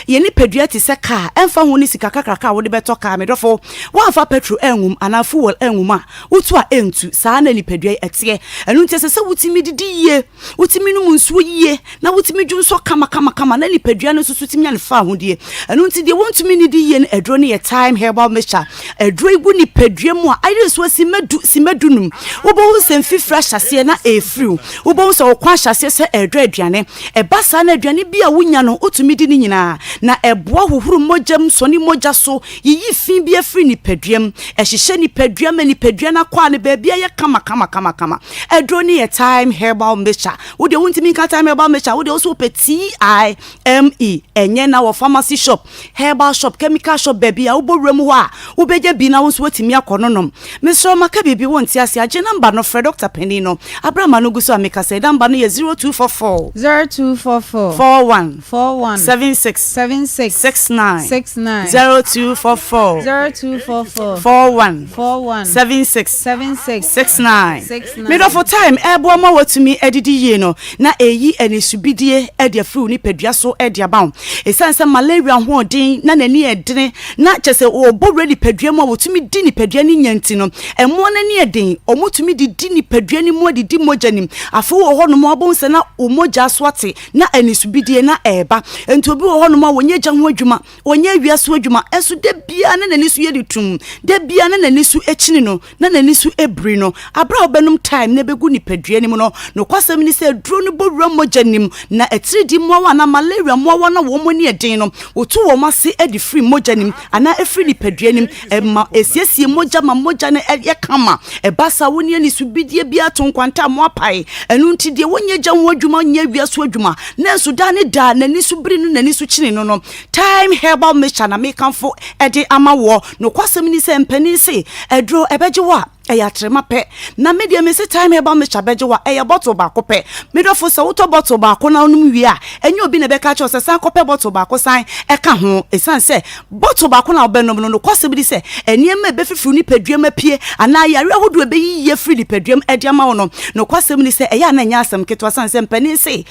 Yɛn nipadua te sɛ kaa, ɛmfa ho ne sika kakraka a wode bɛtɔ kaa, me dɔfo, woamfa petrol angum anaa fuel angum a, wotu a ɛntu. Saa ara na nipadua yi teɛ. Ɛno nti ɛsɛ sɛ wotumi didi yie, wotumi nom nsuo yie, na wotumi dwonsɔ kamakamakama na nipadua no nso so tumi nya ne fawohodie. Ɛno nti deɛ wɔntumi nnidi yie no, aduro no yɛ Thyme Herbal Mixture. Aduro yi gu nipadua mu a, ayere nso simma du, simma dunum. Wobɛhu sɛ mfifire ahyɛ aseɛ na ɛrefiri wo. Wobɛhu sɛ wo kɔn ahyɛ aseɛ sɛ ɛredɔ aduane. Ɛba saa na aduane bi a wunya no, wutumi di ne nyinaa, na ɛboa hohoro mogya mu, sɔne mogya so, yiyi fi bi firi nipadua mu, ɛhyehyɛ nipadua ma nipadua no akwaa no baabi ayɛ kamakamakamakama. Aduro no yɛ Thyme Herbal Mixture. Wo deɛ wontumi nka Thyme Herbal Mixture, wo deɛ wo sɛ wopɛ TIME. Ɛnyɛ na wɔ pharmacy shop, herbal shop, chemical shop, baabi a wobɔ wuram hɔ a, wobɛnya bi na wo nso woatumi akɔ no nom. Mesrɛ wo maka biribi wonte aseɛ a, gye number no frɛ doctor panin no. Aberɛ a m'ano gu so a mekasa yi, number no yɛ 0244. 0244. 41. 41. 76. 76. 76. 69. 69. 0244. 0244. 41. 41. 76. 76. 69. 69. Me dɔfo time ɛboa ma watumi adidi yie no na ɛyi anisubidie de afiri wo nipadua so de aba wo. Ɛsiane sɛ malaria hoɔden na n'ani yɛ dene na kyɛ sɛ wɔbɔ wura nipadua mu a wɔtumi di nipadua no nya nti no, mmoa no ani yɛ den, wɔtumi didi nipadua no mu adidi mogya no mu. Afei wɔ hɔnom a wobɛhu sɛ na wo mogya so ate na anisubidie na ɛreba. Nti obi wɔ hɔnom a wɔnyɛ gya ho adwuma, wɔnyɛ awia so adwuma, nso da biara na n'ani so yɛ ne tumm, da biara na n'ani so kyini no, na n'ani so biri no. Bere a wobɛnom thyme na ebegu nipadua no mu no, nokwasɛm ne sɛ aduro no bɔ wura mogya no mu, na atiridii mmoawa anaa malaria mmoawa no a wɔn ani yɛ den no, wotu wɔn ase de firi mogya no mu anaa ɛfiri nipadua no mu. Ɛma esiesie mogya ma mogya no yɛ kama. Ɛba saa a, wonni anisobidie biara to nkwanta a moapae. Ɛno nti, deɛ wɔnyɛ gya ho adwuma nyɛ awia so adwuma, nanso daa ne daa n'ani so biri no n'ani so kyini no no, Thyme herbal mixture na mekamfo de ama woɔ. Nokwasɛm ni sɛ mpanin se aduro ɛbɛgye wo a, ɛyɛ atrema pɛ. Na me deɛ mese Thyme herbal mixture bɛgye wo a, ɛyɛ bottle baako pɛ. Me dɔfo sɛ wotɔ bottle baako na wonom wie a, ɛnyɛ obi na ɛbɛka akyerɛ wo sɛ san kɔpɛ bottle baako san ka ho. Ɛsiane sɛ bottle baako na wobɛnom no, nokwasɛm ni sɛ nneɛma a ɛbɛfifiri wo nipadua mu apue anaa yareɛ ahodoɔ a ɛbɛyiyi afiri nipadua mu de ama wo no, nokwasɛm ni sɛ ɛyɛ a na ɛnyɛ asɛm ketewa. Ɛsiane sɛ mpanin se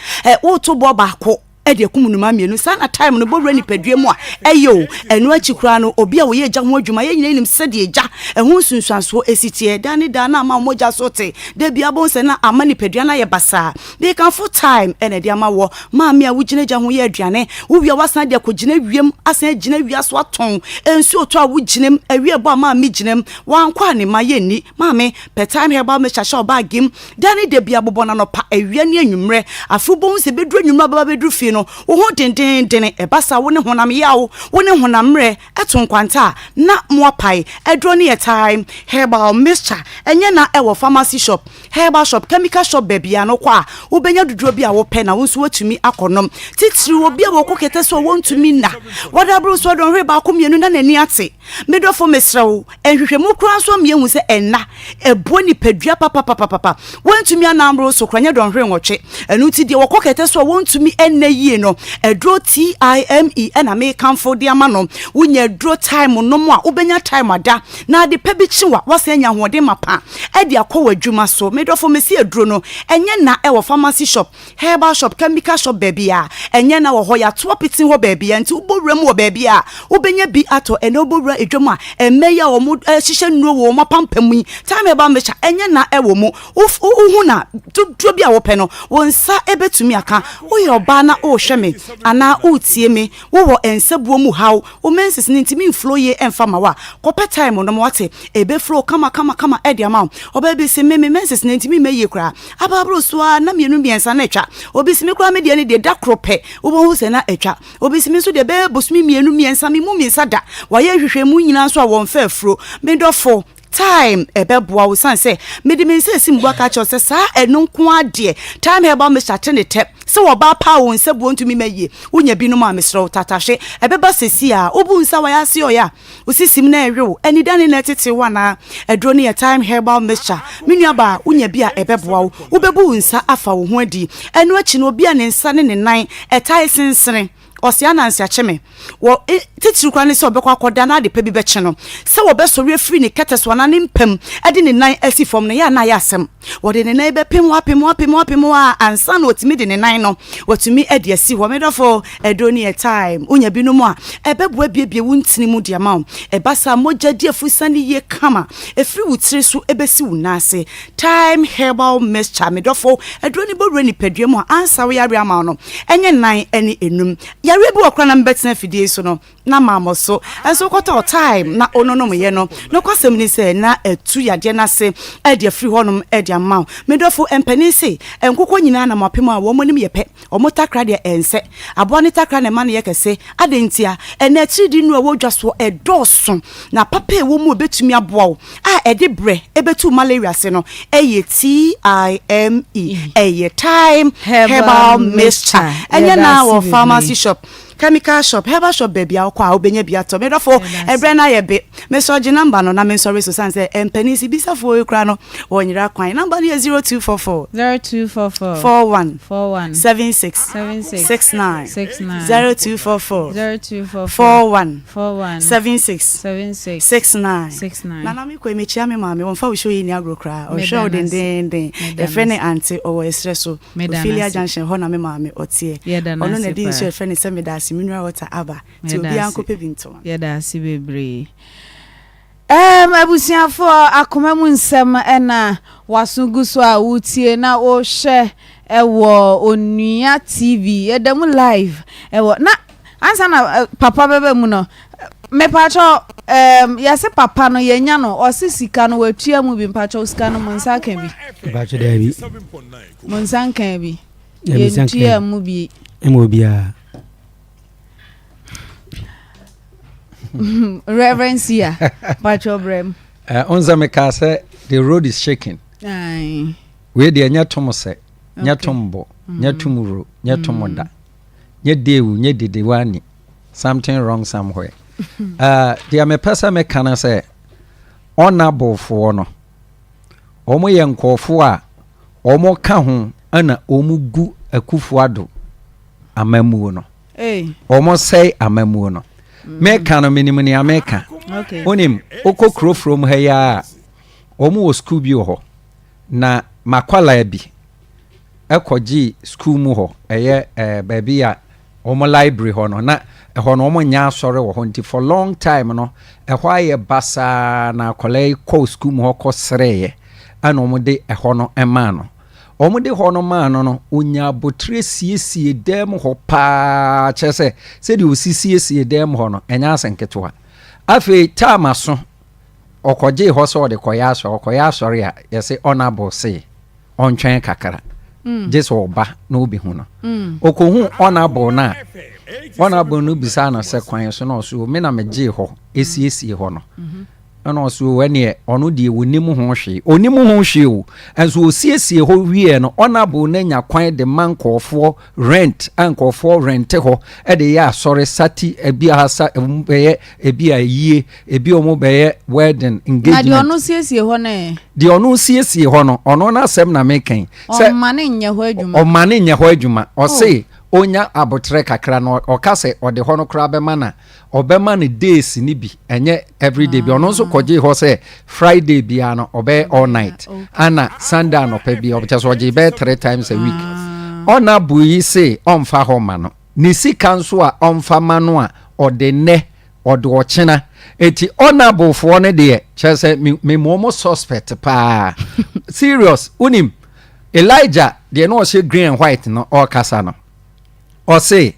woreto boɔ baako, de akum nnomaa mmienu. Saa na time no bɔwura nipadua mu a ɛyɛ o. Ɛno akyi koraa no, obi a ɔyɛ egya ho adwuma, yɛn nyinaa nim sɛdeɛ egya ɛho nsunsuansoɔ esi teɛ. Daa ne daa na ama wo mogya so te. Da biara wobɛhu sɛ na ama nipadua no ayɛ basaa. Mekamfo time na ɛde ama wɔ. Maame a wogyina egya ho yɛ aduane, wowie a woasan de akɔgyina wiem, asan agyina awia so atɔn. Nsuo tɔ a wogyina mu, awia ɛbɔ a maame gyina mu. Wankɔ a ne mma yɛnni. Maame, pɛ time herbal mixture hyɛ wo baage mu. Da ne da biara bobɔ no anɔpa, awia ne anwummerɛ. Afei wobɛhu sɛ ɛbɛduru anwummerɛ a wobɛba abɛduru fie no, wo ho dendeenden. Ɛba saa a, wo ne honam yaw, wo ne honam mmerɛ to nkwanta a, na moapae. Aduro no yɛ thyme herbal mixture. Ɛnyɛ na ɛwɔ pharmacy shop, herbal shop, chemical shop baabiara no wokɔ a, wobɛnya dodoɔ bi a wopɛ na wo nso woatumi akɔnom. Titiriw obi a wɔkɔ kɛtɛ so a wɔntumi nna. Wɔda aboro so dɔnhwere baako mmienu na n'ani ate. Me dɔfo mesrɛ wo, Nhwehwɛmu koraa nso ama yɛahu sɛ nna ɛboa nipadua papapapapa. Wɔntumi anan mmoro so koraa nyɛ dɔnhwere nwɔtwe. Ɛno nti deɛ wɔkɔ kɛtɛ so a wɔntumi nna yie no, aduro TIME na mekamfo de ama no. Wonya aduro time nom a, wobɛnya time ada. Na ade pa bi kye wo a, woasan anya ahoɔden mapa de akɔ w'adwuma so. Me dɔfo mese aduro no, ɛnyɛ nna ɛwɔ pharmacy shop. Herbal shop, chemical shop baabi a ɛnyɛ na wɔ hɔ, yɛato apete hɔ baabi a nti wobɔ wura mu wɔ baabi a wobɛnya bi atɔ. Ɛnɛ wobɔ wura edwa mu a ɛmmɛ yi a wɔn hyehyɛ nnuro wɔ wɔn apampam yi, thyme herbal mixture ɛnyɛ na ɛwɔ mu. Wohu na dodoɔ bi a wopɛ no wo nsa ɛbɛtumi aka. Woyɛ ɔbaa na wohwɛ me anaa woretie me, wowɔ nsabuo mu haw, wo menses no ntumi nflow yie ɛmfa ma wo a, kɔpɛ thyme nom wate, ɛbɛflow kama kama kama ɛde ama wo. Ɔbaa bi se me me menses no ntumi mma yie koraa. Abaaboro so ara na mmienu mmiɛnsa na atwa. Obi se me koraa me deɛ no deɛ da koro pɛ wobɛhu sɛ na atwa. Obi se me nso deɛ bɛyɛ bosome mmienu mmiɛnsa me mu mmiɛnsa da. Wɔayɛ nhwehwɛmu nyinaa nso a wɔmfa afuro. Me dɔfo, thyme ɛbɛboa wo sane sɛ mede me nsa asi me bo aka akyerɛ wo sɛ saa ɛno nko ara deɛ thyme herbal mixture te ne tɛ. Sɛ wɔbaa paa wo nsa buo ntumi ma yie. Wonya binom a mesrɛ wo tatahwe ɛbɛba sɛsi a wobu nsa wayɛ ase ɔyɛ a Wo sisim na ɛwe wo, anidane na ɛtete wo anaa? Aduro no yɛ Thyme Herbal Mixture. Me nuabaa, wonya bi a ɛbɛboa wo. Wobɛbu wo nsa afa wo ho adi. Ɛno akyi no, obi a ne nsa ne ne nan tae sensene, ɔse ananse akye me. Wɔ e, titiriw koraa ne sɛ ɔbɛkɔ akɔda na ade pa bi bɛkye no. Sɛ wɔbɛsɔre afiri ne kɛtɛ so anaa ne mpa mu de ne nan asi fam no, ɛyɛ a na ayɛ asɛm. Wɔde ne nan bɛpem hɔ apem hɔ apem hɔ apem hɔ a ansa na wɔtumi de ne nan no wɔtumi de asi hɔ. Me dɔfo, aduro no yɛ thyme. Wonya binom a, ɛbɛboa abiebie wo ntini mu de ama wo. Ɛba saa a, mogya di afurusa no yie kama. Ɛfiri wo tiri so bɛsi wo nan ase. Thyme herbal mixture, me dɔfo, aduro no bɛwura nipadua mu a ansa wo yareɛ ama wo no, ɛnyɛ nan ne enum. Yareɛ bi wɔ koraa na mebɛtena afidie yi so no, na mammɔ so nso wokɔtɔɔ thyme na wononomyɛ no, nokwasɛm ne sɛ na atu yadeɛ no ase de afiri hɔnom de ama wo. Me dɔfo, mpanin se, nkokɔ nyinaa nam apem a wɔn anim yɛ pɛ, wɔn takra deɛ ɛnsɛ. Aboa no takra na ɛma no yɛ kɛse. Adɛn ntia? Ɛnnɛ atiridii nnuro a ɛwɔ dwa soɔ dɔɔso, na papa a ɛwɔ mu a ɛbɛtumi aboa wo a ɛde brɛ bɛtu malaria ase no yɛ TIME, ɛyɛ Thyme Herbal Mixture. Ɛnyɛ na wɔ pharmacy shop. Chemical shop, herbal shop baabi a wokɔ a wobɛnya bi atɔ. Me dɔfo, ɛberɛ no ayɛ be. Mesrɛ gye number no na mensɔre so sane sɛ mpanin sibisafoɔ yi koraa no wɔnyera kwan. Number no yɛ 0244. 0244. 41. 41. 76. 76. 69. 69. 0244. 0244. 41. 41. 76. 76. 69. 69. Nana mekɔ yi mekyia me maame wɔmfa wo show yi nni agorɔ koraa ɔhwɛ wo dendeenden yɛfrɛ no ante ɔwɔ ɛserɛ so. Ophelia junction hɔ na me maame ɔteɛ. Ɔno na ɛde nsuo a yɛfrɛ no sɛ medaase mineral water aba nti obiara nkɔpɛ bi ntɔ. Yɛda ase bebree. Ɛɛm abusuafoɔ akoma mu nsɛm ɛna waso gu so a wotie na wohwɛ ɛwɔ Onua TV yɛda mu live ɛwɔ na ansa na papa bɛba mu no mepakyɛw ɛɛm yɛse papa no yɛnya no ɔse sika no watua mu bi mpakyɛw sika no mo nsa aka bi. Mepakyɛw daabi. Mo nsa nkaa bi. Yɛntuaa mu bi. Ɛma obiara. Reverend Sia, patro brɛm. Eh, ɔn sɛ mekaa sɛ the road is shaking. Wei deɛ nyɛ tom sɛ, nyɛ tom bo, nyɛ mm. tom wuro, nyɛ tom mm. da, nyɛ dewu, nyɛ dedewani. Something wrong somewhere. uh, deɛ mepɛ sɛ meka no sɛ ɔnabofoɔ no Wɔyɛ nkurɔfoɔ a wɔka ho na wɔgu Akufo Addo amammuo no. Wɔsɛe amammuo no. Mm. Meka no menim nea meka. Wonim, wokɔ kuro from ha yi a, wɔn wɔ sukuu bi wɔ hɔ. Na makwalaa bi ɛkɔgye sukuu mu hɔ, ɛyɛ ɛɛ baabi a Wɔn library hɔ no, na ɛhɔ no wɔn nyɛ asɔre wɔ hɔ nti for long time no ɛhɔ ayɛ basaa na akwadaa yi kɔ sukuu mu hɔ kɔ srɛeɛ ɛna wɔn de ɛhɔ no maa no. Wɔn de hɔ no maa no no, onya abotire siesie dan mu hɔ paa kyerɛ sɛ sɛdeɛ osi siesie dan mu hɔ no ɛnyɛ asɛ nketewa. Afei taama so ɔkɔgyee hɔ sɛ ɔde kɔyɛ asɔre ɔkɔyɛ asɔre a yɛse honorable se ɔntwɛn kakra mm. gye sɛ ɔba na ɔbɛhu no mm. ɔkɔhu honorable no a honorable no bisaa no sɛ kwan so na ɔso me na megyee hɔ ɛsiesie hɔ no mm-hmm. ɛna ɔso ɛneɛ ɔno deɛ ɔnim ho hwee ɔnim ho hwee o ɛnso ɔsiesie hɔ wieɛ no honorable no anya kwan de ma nkɔɔfoɔ rent a nkɔɔfoɔ rente hɔ ɛde yɛ asɔre sati ebi ahasa bɛyɛ ebi a yie Ebi wɔn bɛyɛ wedding engagement. Na deɛ ɔno siesie hɔ no ɛ. Deɛ ɔno siesie hɔ no, ɔno n'asɛm na meka yi. Sɛ ɔma ne nyɛ hɔ adwuma. Ɔma ne nyɛ hɔ adwuma. Ɔse oh. onya abotrɛ kakra na ɔka sɛ ɔde hɔ no koraa bɛma na ɔbɛma no days ne bi ɛnyɛ everyday bi. Ɔno nso ah. kɔgye hɔ sɛ Friday biara no ɔbɛyɛ all night. Ana Sunday anɔpa bi ɔkyɛ sɛ ɔgye bɛyɛ three times a week. Ah. Ɔna bu yi se ɔmfa hɔ ma no. Ne sika nso a ɔmfa ma no a ɔde nnɛ ɔde ɔkyena eti honourable foɔ no deɛ kyerɛ sɛ me me mu ɔmo suspect paa serious wonim Elijah deɛ na ɔhyɛ green and white no ɔrekasa no ɔse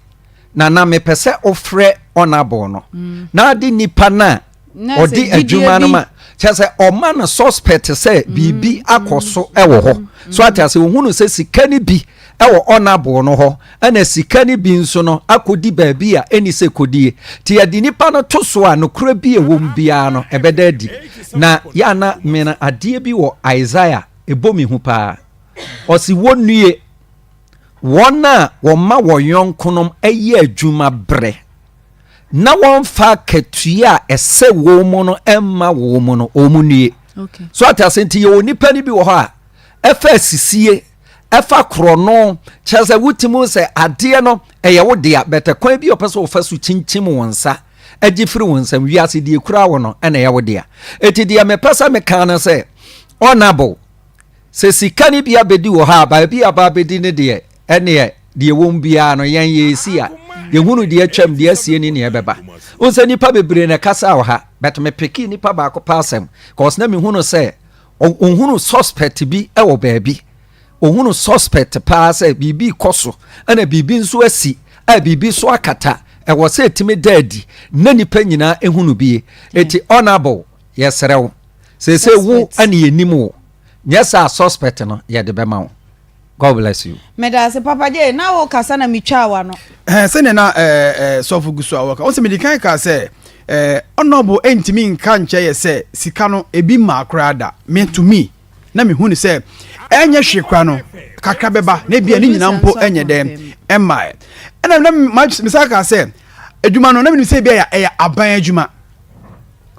nana mepɛ sɛ ɔfrɛ honourable no mm. na ade nipa no a ɔde adwuma no ma kyerɛ sɛ ɔma no suspect sɛ biribi mm, akɔ mm, so wɔ hɔ mm, so ate ase ohunu sɛ sika no bi wɔ honourable no hɔ ɛna sika no bi nso no akɔdi baabi a ɛni sɛ kɔdie nti yɛde nipa no to so a nokorɛ bi ɛwɔ mu biara no ɛbɛda adi na yɛana mena adeɛ bi wɔ Isaiah ɛbɔ me hu paa ɔsi wɔnnue wɔn a wɔma wɔn yɔnkonom ɛyɛ adwuma brɛ na wɔmfa akatua a ɛsɛ wɔn mu no mma wɔn mu no, wɔn nnue. So ate ase nti yɛwɔ nipa no bi wɔ hɔ a ɛfa asisie ɛfa korɔno kyerɛ sɛ wotumi sɛ adeɛ no ɛyɛ wo dea bɛtɛ kwan bi a ɔpɛ sɛ ɔfa so kyinkyim wɔn nsa agye firi wɔn nsam wiase deɛ kura wo no ɛna ɛyɛ wo dea eti deɛ mepɛ sɛ meka no sɛ honorable Sɛ sika no bi abɛdi wɔ hɔ a, baabi a aba abɛdi no deɛ, ɛneɛ deɛ ɛwɔ mu biara no, yɛn yɛresi a, yɛhunu deɛ atwam, deɛ asie ne deɛ ɛbɛba. Wohu sɛ nnipa bebree na ɛkasa wɔ ha, but mepekee nipa baako pɛ asɛm, cause na mehunu sɛ ɔhunu suspect bi wɔ baabi. Ɔhunu suspect paa sɛ biribi rekɔ so, ɛna biribi nso asi, a biribi so akata, ɛwɔ sɛ ɛtumi da adi na nnipa nyinaa ehunu bie. Eti honourable, yɛsrɛ wo, Seesei wo ne yɛnim wo. Nyɛ saa suspect no yɛde bɛma wo. God bless you. Medase papa Jay na wo kasa na me twaa wano. Ɛhɛn sɛnea na ɛɛ ɛɛ sɔfo gu so a wɔka wɔn sɛ medi kan kaa sɛ ɛɛ ɔnɔbo ntumi nka nkyɛ yɛ sɛ sika no ebi mmaa koraa da me to me na mehu no sɛ ɛnyɛ hwee koraa no kakra bɛba na ebia ne nyinaa mpo ɛnyɛ dɛn ɛmmaɛ. Ɛna na mesa kaa sɛ adwuma no na menim sɛ ebi ɛyɛ ɛyɛ aban adwuma.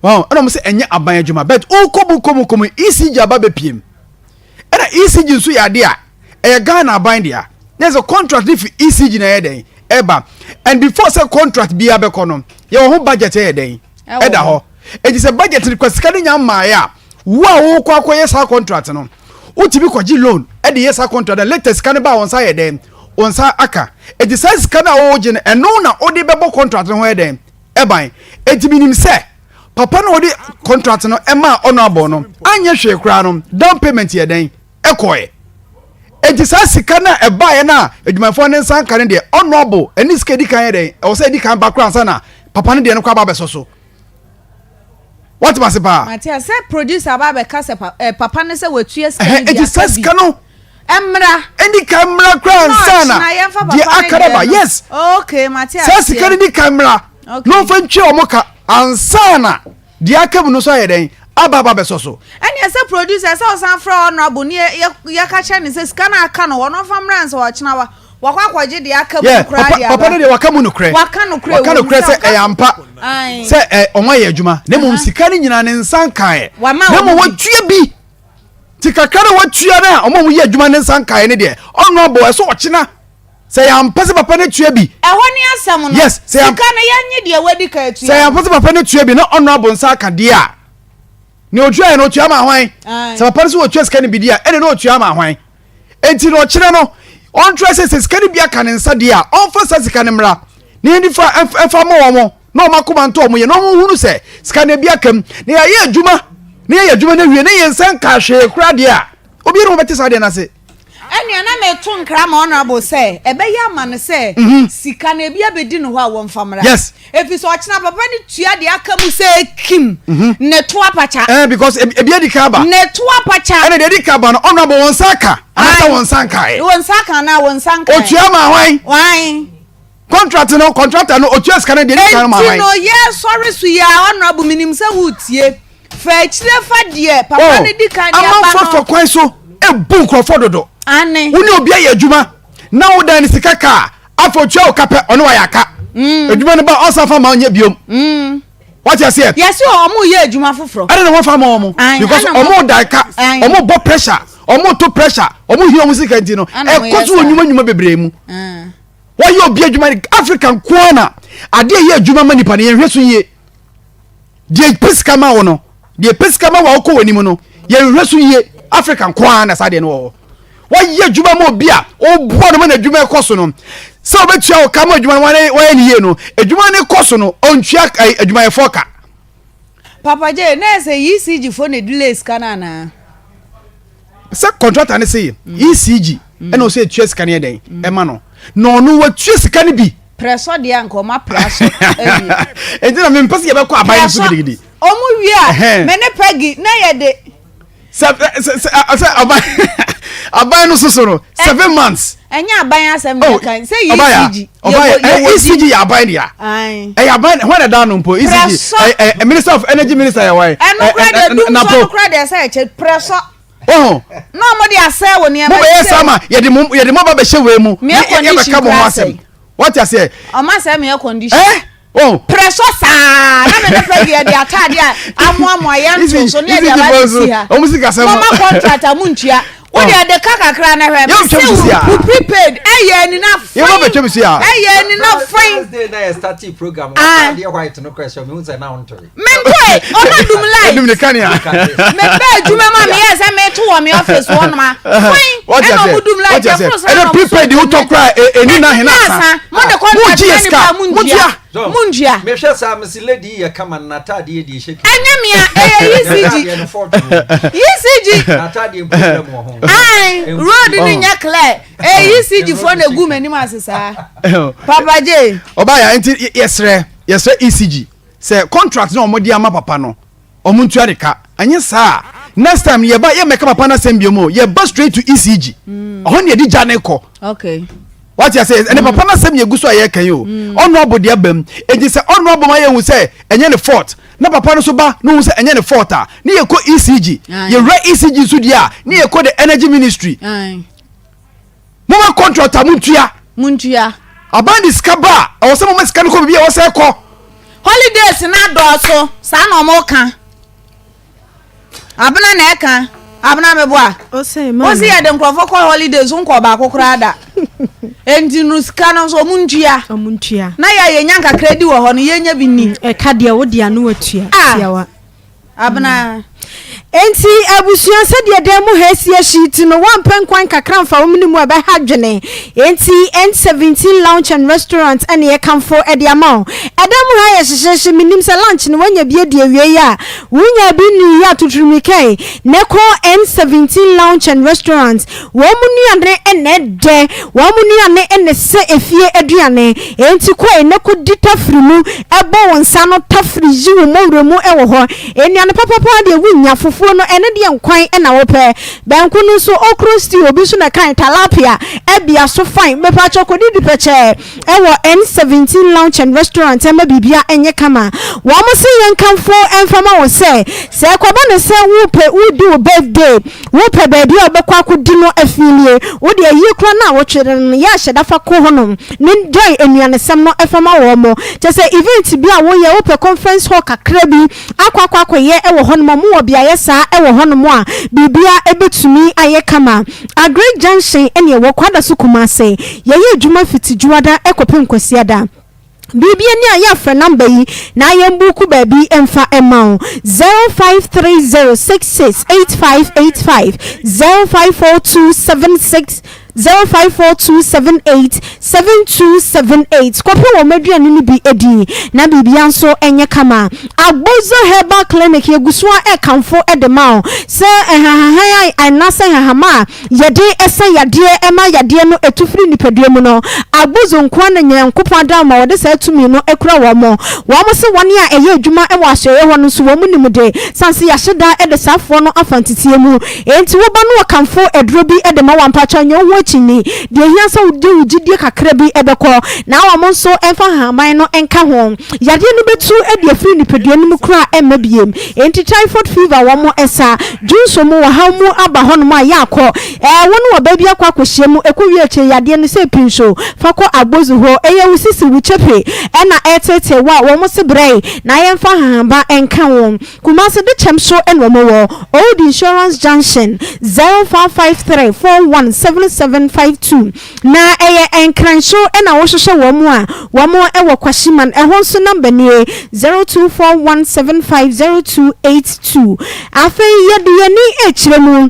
Wɔn ɛna wɔn sɛ ɛnyɛ aban adwuma but wokɔ mu kɔ mu kɔ mu ECG aba bɛpiem. Ɛna ECG nso yɛ adeɛ a ɛyɛ Ghana aban dea. Na sɛ contract no fi ECG na ɛyɛ dɛn ɛba and before sɛ contract biara bɛkɔ no yɛwɔ ho budget ɛyɛ dɛn ɛda hɔ. Enti sɛ budget no kɔ sika no nya mmaeɛ a wo a wokɔ akɔyɛ saa contract no wotumi kɔgye loan ɛde yɛ saa contract na later sika no ba a wɔn nsa yɛ dɛn wɔn nsa aka. Enti saa sika no a wogye no ɛno na wode bɛbɔ contract no ho yɛ dɛn ɛban. Enti menim sɛ papa no a ɔde contract no ɛmaa honourable no anyɛ hwee koraa no down payment yɛ dɛn ɛkɔɛ. Enti saa sika no a ɛbaeɛ no a adwumayɛfoɔ no nsa nka no deɛ honourable ɛne sika ɛdi kan yɛ dɛn ɛwɔ sɛ ɛdi kan ba koraa ansa na papa no deɛ no kɔ aba abɛsɔ so. Wate ma se paa? Mate ase sɛ producer aba abɛka sɛ pa, eh, papa no sɛ watua sika no bi aka bi. sika no mmra. Ɛdi kan mmra koraa ansa na deɛ aka no ba. Yes. Okay, mate aseɛ. Saa sika no di kan mmra. Okay. Na ɔmfa ntua wɔn ka ansa na deɛ aka mu no nso ayɛ dɛn aba aba bɛsɔ so. Ɛnneɛ sɛ producer sɛ ɔsan frɛ honourable ne yɛka kyerɛ no sɛ sika no aka no ɔno ɔmfa mmra ansa ɔkyena wa wakɔ akɔgye deɛ aka mu koraa deɛ aba. Papa no deɛ waka mu nokorɛ. Waka nokorɛ waka nokorɛ sɛ ɛyɛ ampa sɛ ɛ ɔmo ayɛ adwuma na mmom sika no nyinaa ne nsa nkaeɛ na mmom watua bi ti kakra na watua no a ɔmo a wɔyɛ adwuma ne nsa nkaeɛ no deɛ honourable ɛso ɔkyena. Sɛ yɛampɛ sɛ papa no tua bi. Ɛhɔ ne asɛm no. Yes, sɛ yɛn. Sika no yɛnye deɛ wadi kan atua. Sɛ yɛampɛ sɛ papa no tua bi na honourable nsa aka deɛ a, nea otua yɛ no otua ma hwan? Sɛ papa no sɛ otua sika no bi deɛ a, ɛne na otua ma hwan? Enti na ɔkyerɛ no, ɔntrɛ sɛ sɛ sika no bi aka ne nsa deɛ a, ɔmfa saa sika no mmra na yɛde fa ɛmfa ma wɔn na wɔn akoma ntɔ wɔn yɛ na wɔn hunu sɛ sika no bi aka mu na yɛayɛ adwuma na yɛyɛ adwuma no awie na yɛn nsa nka hwee koraa deɛ a, obiara ne wɔbɛte saa deɛ no ase. Ɛnea na meto nkra ma Honourable sɛ ɛbɛyɛ ama no sɛ sika no ebi abɛdi no hɔ a wɔmfa mmra. Yes. Ɛfiri sɛ ɔkyena papa no tua deɛ aka mu sɛ kim ne to apakya. Eh, because ebi adi kan aba. Ne to apakya. Ɛna deɛ adi kan aba no Honourable wɔn nsa aka anaasɛ wɔn nsa nkaeɛ. Wɔn nsa aka anaa wɔn nsa nkaeɛ. Otua ma hwan? Hwan? Contract no contractor no otua sika no deɛ edi kan ma hwan? Enti no yɛsɔre so yi a Honourable menim sɛ woretie. Fa akyire fa deɛ papa oh, no di kan de aba no. Amanfoɔ fa kwan so ebu nkurɔfoɔ dodo. Ane. Wo ne obi ayɛ adwuma na wo dan ne sika kaa afɔ otua wo ka pɛ ɔne wayɛ aka. Mm. Adwuma no ba ɔnsan fa ma ɔnyɛ biom. Mm. Wate aseɛ. Yɛsi ɔmo yɛ adwuma foforɔ. Ɛna na wɔn fa ma ɔmo. Because ɔmo dan ka ɔmo bɔ pressure ɔmo to pressure ɔmo hia ɔmo sika nti no ɛkɔ so wɔ nnwuma nnwuma bebree mu. Wɔyɛ obi adwuma Africa nkoa na adeɛ yɛ adwuma ma nipa no yɛn hwɛ so yie. Deɛ pɛ sika ma wo no, deɛ pɛ sika ma wo a wokɔ w'anim no, yɛnhwɛ so yie. Africa nko ara na saa deɛ no wɔ hɔ. Wɔyɛ adwuma ma obi a woboa no ma n'adwuma ɛkɔ so no, sɛ wobɛtua wo ka ma adwuma no wɔayɛ no yie no, adwuma no kɔ so no, ɔntua adwumayɛfoɔ ka. Papa J, na ɛsɛ ECG foɔ na delay sika no anaa? Sɛ contractor no se ECG ɛna ɔsɛ etua sika no yɛ dɛn ɛma no na ɔno watua sika no bi. Prɛsɔ deɛ anka ɔmo apra so awie. Nti na mempɛ sɛ yɛbɛkɔ aban no so gidigidi. Ɔmo wie a me ne Peggy na yɛde. Sɛ sɛ sɛ aban aban no soso no seven months. Ɛnyɛ aban asɛm na ɛka sɛ ECG. Ɔba yɛ ECG yɛ aban dea. Ɛyɛ aban hɔn na ɛda no mpo ECG ɛ minister of energy minister yɛ wɔn. Ɛno kura deɛ dum sɔ no kura deɛ sɛ ɛkyɛ prɛsɔ. Ɔhɔn. Na ɔmo de asɛ wɔ nneɛma. Mo bɛyɛ saa ma yɛde mo yɛde mo aba bɛhyɛ wei mu. Me air condition kura asɛ. Wɔte aseɛ. Ɔmo asɛ me air condition. Ɛ oh. Prɛsɔ saa na me ne pɛ deɛ de ataade a amoamoa yɛn to so ne yɛde aba bɛsi ha. Ɔmo si kasa mu. Mama contract a mo ntua. Wo deɛ de ka kakra na hwɛ. Yɛn twɛm sisi a. Wo prepaid ɛyɛ ani na fain. Yɛn ba bɛ twɛm si a. Ɛyɛ ani na fain. First day na yɛ starting program. Ah. Adeɛ white no kɔ ɛsɛ mi n sɛ na ɔntɔre. Mentɔe ɔma dum light. Ɛdum ne kanea. Me bɛ adwuma mu a meyɛ sɛ meto wɔ me office hɔ nom a. Fain ɛna ɔmo dum light. Wɔte aseɛ. Ɛna prepaid wotɔ kora ɛni na hena asa. Mo de contract na nipa mo ntua. Mo ntua. Mehwɛ saa mesi lady yi yɛ kama na n'ataadeɛ deɛ ɛhyɛ kiri. Ɛnyɛ mea ɛyɛ ECG. ECG. N'ataadeɛ mpo brɛ mu wɔ ho. Ayi road ni nyɛ clear. Ɛyɛ ECG foɔ na egu m'anim ase saa. Papa J. Ɔbaa ya nti yɛsrɛ yɛsrɛ ECG sɛ contract na wɔn de ama papa no. Ɔmo ntua ne ka. Anyɛ saa a, next time no yɛba yɛmmɛka papa no asɛm biom o, yɛba straight to ECG. Ɔhɔ ne yɛde gya no kɔ. Okay. Wate ase, ɛne papa no asɛm yɛgu so a yɛreka yi o. Honourable deɛ aba mu. Enti sɛ honourable ma yɛhu sɛ ɛnyɛ ne fault, na papa no nso ba na ohu sɛ ɛnyɛ ne fault a, ne yɛkɔ ECG. Yɛwura ECG nso deɛ a, ne yɛkɔ the energy ministry. Aye. Moma contract a montua. Montua. Aban de sika ba a, ɛwɔ sɛ moma sika no kɔ baabi a ɛwɔ sɛ ɛkɔ. Holidays no adɔɔso, saa na wɔn ka. Abena na ɛka. Abena meboa. Wosi yɛde nkurɔfoɔ kɔ holidays nkɔ baako koraa da. Enti no sika no nso ɔmo ntua. Ɔmo ntua. Na yɛ a yɛnya nkakra di wɔ hɔ no yɛnya bi ni. Ɛka deɛ wode ano atua. Ah. Tiawa. Abena. Enti abusua sɛdeɛ dan mu ha asi ahye ti no woampɛ nkwan kakra mfa wo mene mu a ɛbɛha dwene. Enti N17 Lounge and Restaurant ɛne yɛkamfo de ama wo. Ɛdan mu ha yɛ hyehyeehye menim sɛ lunch no woanya bi adi awiei a wonyaa bi nnii a tutu mmirika yi na kɔ N17 Lounge and Restaurant. Wɔn mu nnuane na ɛdɛ, wɔn mu nnuane na ɛsɛ efie aduane. Enti kɔ na kɔdi tafiri mu, bɔ wo nsa ano tafiri yi wo mmɔwerɛ mu wɔ hɔ. Nnuane papa paa deɛ wonnya, fufuo no ɛno deɛ nkwan na wopɛ. Banku no nso okro stew, obi nso na ɛkae talapia, abia so fine. Mepakyɛw kɔdidi pɛkyɛɛ wɔ N17 Lounge and Restaurant ɛma biribia nyɛ kama. Wɔn se yɛnkamfo mfa ma wo sɛ, sɛ ɛkɔba no sɛ wopɛ wodi wo birthday, Wopɛ baabi a wobɛkɔ akɔdi no afinie, wode ayie koraa no a wotwere no no, yɛ ahyɛda fa kɔ hɔnom ne join nnuanesɛm no fa ma wɔn. Kyerɛ sɛ event bi a woyɛ, wopɛ conference hall kakra bi akɔ akɔ akɔyɛ wɔ hɔnom a, wɔwɔ beaeɛ saa wɔ hɔnom a biribiara bɛtumi ayɛ kama. Aggrey Junction ne ɛwɔ Kwadaso Kumase. Yɛyɛ adwuma fiti Dwoada kɔpem Kwasiada. Biribi ani a yɛ frɛ number yi na yɛn buuku baabi mfa mma wo 0530668585 054276 0542787278 kɔpɛ wɔn aduane no bi di na biribia nso nyɛ kama. Agbozo Herbal Clinic yɛgu so a ɛkamfo de ma wo sɛ nhahahan anaasɛ nhahama a Yɛde sa yadeɛ ma yadeɛ no tu firi nipadua mu no, Agbozo nkoa na Nyankopɔn adaworoma wɔde saa tumi no kura wɔn. Wɔn se wɔn a ɛyɛ adwuma wɔ asoɛeɛ hɔ no nso wɔn nim de, sane se yɛahyɛ da de saa foɔ no afa nteteɛ mu. Enti woba no wɔkamfo aduro bi de ma wo a, mpakyɛw nyɛ wo ho akyinnye. Deɛ ɛhia sɛ wode wo gyidie kakra bi bɛkɔ, na wɔn nso mfa nhahan no nka ho. Yadeɛ no bɛtu de afiri nipadua no mu koraa ɛmma biem. Enti typhoid fever wɔn sa. Dwonsɔ mu ɔhaw mu aba hɔnom a, yɛ akɔ. Ɛɛ, wo ne ɔbaa bi akɔ akɔhyia mu, ɛkɔwie akyire yadeɛ no sɛ pii nso, fa kɔ Agbozu hɔ. Ɛyɛ wo sisi, wo kyepe ɛna ɛreteetee wo a, wɔn se brɛ na yɛmfa nhahanba nka wo. Kumasi Dekyɛm so na wɔn wɔ, Old Insurance Junction, 0553 417752. Na ɛyɛ Nkran so na wohwehwɛ wɔn a, wɔn wɔ Kwashiman, ɛhɔ nso number nie, 0241750282. Afei yɛde yɛn ani rekyerɛ mu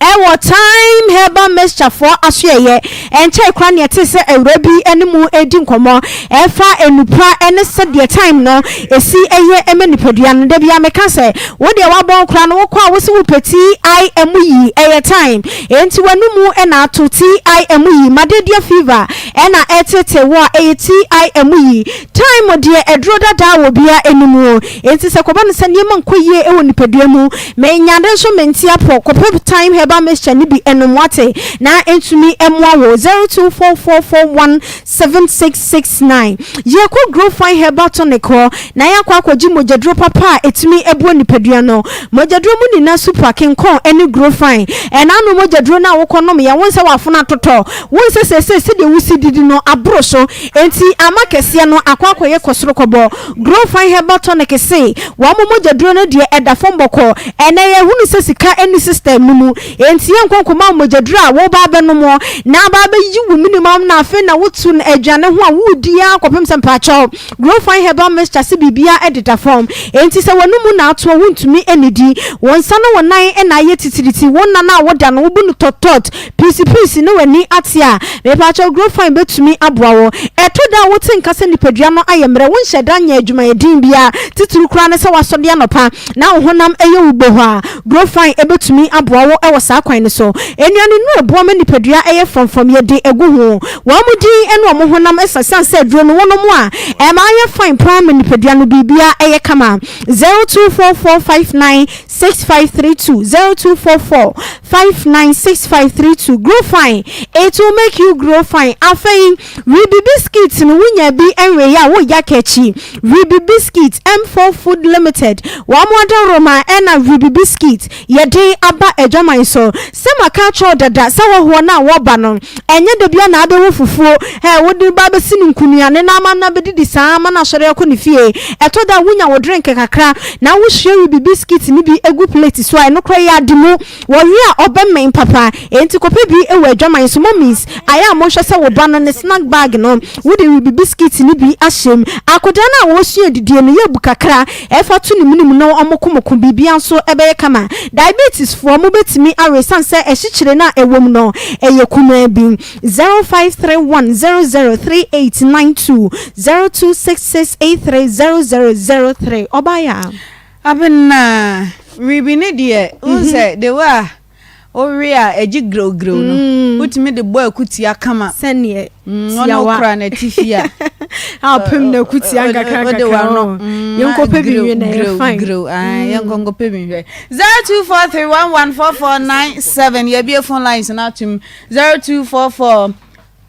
wɔ Thyme Herbal Mixture foɔ asoɛeɛ. Ɛnkyɛe koraa na yɛtee sɛ awuraa bi ne mo redi nkɔmmɔ ɛfa nnupa ne sɛdeɛ thyme no ɛsi yɛ ma nipadua no. Da biara meka sɛ, wo deɛ wabɔn koraa no wokɔ a wose wopɛ TIM yi, ɛyɛ thyme. Enti w'anomu na ato TIM yi, Madedeɛ fever na ɛreteetee wo a, ɛyɛ TIM yi. Time deɛ aduro dadaa wɔ biara anim o, enti sɛ kɔba no sɛ nneɛma nkɔ yie wɔ nipadua mu, menyare nso mente apɔ, kɔpɛ Thyme herbal mixture no bi nom wate, na ɛntumi mmoa wo, 0244417669. Yɛkɔ Grow Fine Herbal Tonic hɔ na yɛakɔ akɔgye mogyaduro papa a ɛtumi boa nipadua no. Mogyaduro mu nyinaa super, kenkɔn ne Grow Fine. Ɛna ano mogyaduro no a wokɔ nom yɛ, wo nsɛ w'afono atotɔ, wo nsɛ seesei sɛdeɛ wosi didi no aboro so, enti ama kɛseɛ no akɔ akɔyɛ kɔsorokɔbɔ. Grow Fine Herbal Tonic se wɔn mogyaduro no deɛ ɛda fam bɔkɔɔ. Ɛnɛ yɛhunu sɛ sika nni system no mu, enti yɛnkɔ nkɔma wo mogyaduro a woreba abɛnom na aba abɛyi wo minimum na afei na woto no aduane ho a woredi ara kɔpem sɛ mpakyɛw Grow Fine Herbal Mixture se biribiara deda fam, enti sɛ w'anomu na atoɔ wontumi nnidi, wo nsa ne wo nan na ayɛ titiriti, wo nna no a woda no wobu no tɔt-tɔt, piisi-piisi ne w'ani ate a, mepakyɛw Grow Fine bɛtumi aboa wo. Ɛtɔ da a wote nka sɛ nipadua no ayɛ mmerɛ, wonhyɛ da nyɛ adwumayɛden biara, titiriw koraa ne sɛ woasɔre anɔpa na wo honam yɛ wo bohɔ a, Grow Fine bɛtumi aboa wo wɔ saa kwan no so. Nnuane nnuro a ɛboa ma nipadua yɛ frɔmfrɔm, yɛde agu ho. Wɔn din ne wɔn honam sa ɛsiane sɛ aduro no wonom a, ɛma ayɛ fine paa ma nipadua no biribiara yɛ kama. 0244596532 0244596532 Grow Fine, it will make you grow fine. Afei, Ribi biscuit no wonya bi nweeɛ a woyɛ aka akyi. Ribi biscuit, M4 Food Limited, wɔn adaworoma ɛna Ribi biscuit yɛde aba adwaman so. so. Sɛ maka akyerɛ wo dada sɛ hɔhoɔ no a wɔba no, ɛnyɛ da biara na abɛhu fufuo. Ɛ, wode ba abɛsi no nkunuane na ama no abɛdidi saa ara ama no asɔre akɔ ne fie. Ɛtɔ da a wonya wo drink kakra na wohwie wibi biscuit no bi gu plate so a, ɛno koraa ɛyɛ ade mu. Wɔwe a ɔbɛmɛn papa. Enti kɔpɛ bi wɔ adwaman so. Mummies, ayɛ a monhwɛ sɛ wo ba no ne snack bag no, wode wibi biscuit no bi ahyɛ mu. Akwadaa no a ɔresua adidie no, yɛ bu kakra fa to ne mene mu na ɔmokomoko. Biribiara nso bɛyɛ kama. Diabetes foɔ, mobɛtumi awe ɛsiane sɛ asikyire no a ɛwɔ mu no, ɛyɛ kumaa bi. 0531 003892, 026683 0003. Ɔbaeɛ a. Abena, Biribi ne deɛ, wohu sɛ the way a wowe a ɛgye grewgrew no, wotumi de bɔ akutia kama. Sɛneɛ Ɔne wo kora n'atifi a. Apem n'akutia nkakra Wode nkakra. w'ano. Yɛnkɔpɛ bi nwe na ɛyɛ fine. Grew, yɛnkɔ nkɔpɛ bi nhwɛ. 0243114497 yɛbie phone lines no atom. 0244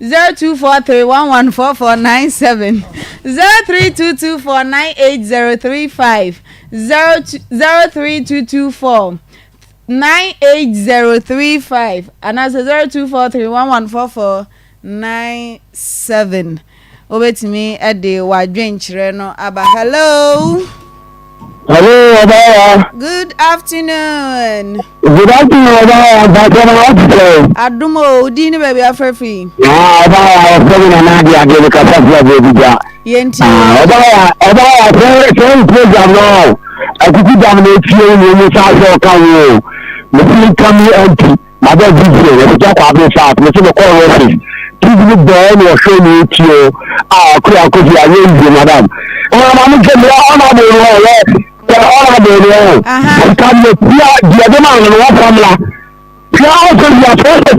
0243114497 0322498035 03224 98035 anaasɛ 0243114497 wobɛtumi de w'adwenkyerɛ no aba. Hello. Hello, Obaya. Good afternoon. Good afternoon, Obaya. Mpatsɔ na wate sɛ. Adom o, wo din ne baabi afrɛ firi. Ah, Obaya, ɔfrɛ mi nana adi adi mi kasa fi adi obi gya. Yɛn ti. Ah, Obaya, Obaya, sɛ sɛ program no, akuku dam na etie wo na emu saa sɛ ɔka wo o. Mesi nka mi MP. Mabɔ video yɛde gya kɔ abere south mese mekɔɔ office TV no bɛɛ na ɔhwɛ ne etie o a ɔkora akɔfi anyɛ easy madam ɛna maame sɛ mmerɛ ɔnabɔ no ɔyɛ ɔnabɔ no ɔ sika no pia deɛ de maa no no wɔfa mmra pia ɔsɛ bia sɛ ɔsɛ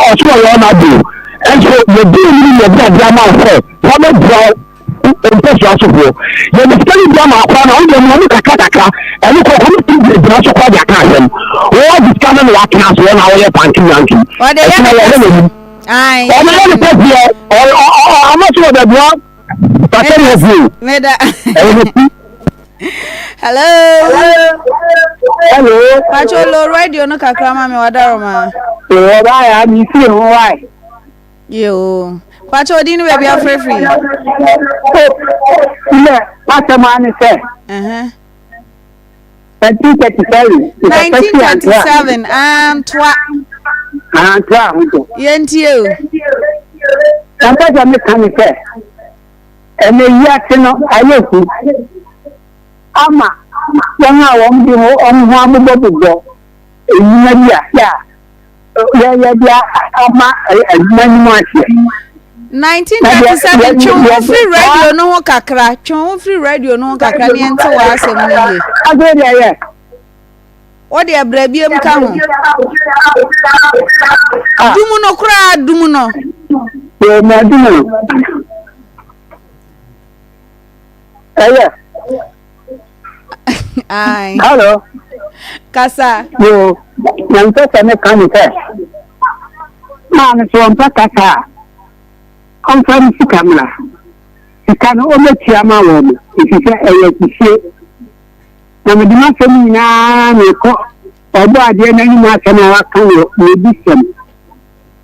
ɔsɛ ɔyɛ ɔnabɔ ɛnso yɛdi ne yɛde adeɛ ama sɛ fa bɛboa mpɛsoa sofoɔ yɛde sika no bi ama akora na wode mu ɔmo kakra kakra ɛno kɔ kɔm ti gyina gyina so kɔ de aka asɛm wɔwɔ de sika no na watena so wɔn a wɔyɛ panti yanki ɛsena yɛ ɔmo n'anim ɔmo yɛ ne pɛseɛ ɔmo so wɔ bɛboa pàtɛ ne ɛfo ɛyɛ ne ti. Hello. Hello. Pacho lo radio no kakra ma me wadaroma. Wɔ ba ya mi si ho wa. Yoo. Pakyɛ odin ne baabi afrɛ firi. Hope, Ndɛ w'asɛm ara ne sɛ. 1937. 1937 antoa. Antoa ahodo. Yɛntie o. Na mpɛ sɛ meka ne sɛ ɛnɛ wiase no ayɛ hu ama wɔn a wɔn de wɔn ho abobɔbobɔ nnwuma bi a yɛ a yɛde ama adwuma no mu aseɛ. 1937 twe wo ho firi radio no ho kakra twe wo ho firi radio no ho kakra ne yɛnte w'asɛm no yie. Afei deɛ yɛ. Wo deɛ brɛ biem ka ho. Dum no koraa dum no. Yɛ na dum no. Ɛyɛ. Aye. Hello. Kasa. Yo, na mpɛ sɛ meka ne sɛ, maa no sɛ ɔmpɛ kasa a, ɔmfa ne sika mmra. Sika no ɔmɛtua ma wɔn no, ɛfiri sɛ ɛyɛ asisie. Na mede m'asɛm nyinaa mekɔ ɔbɔ adeɛ no anim asɛm a waka wɔ mebisɛm.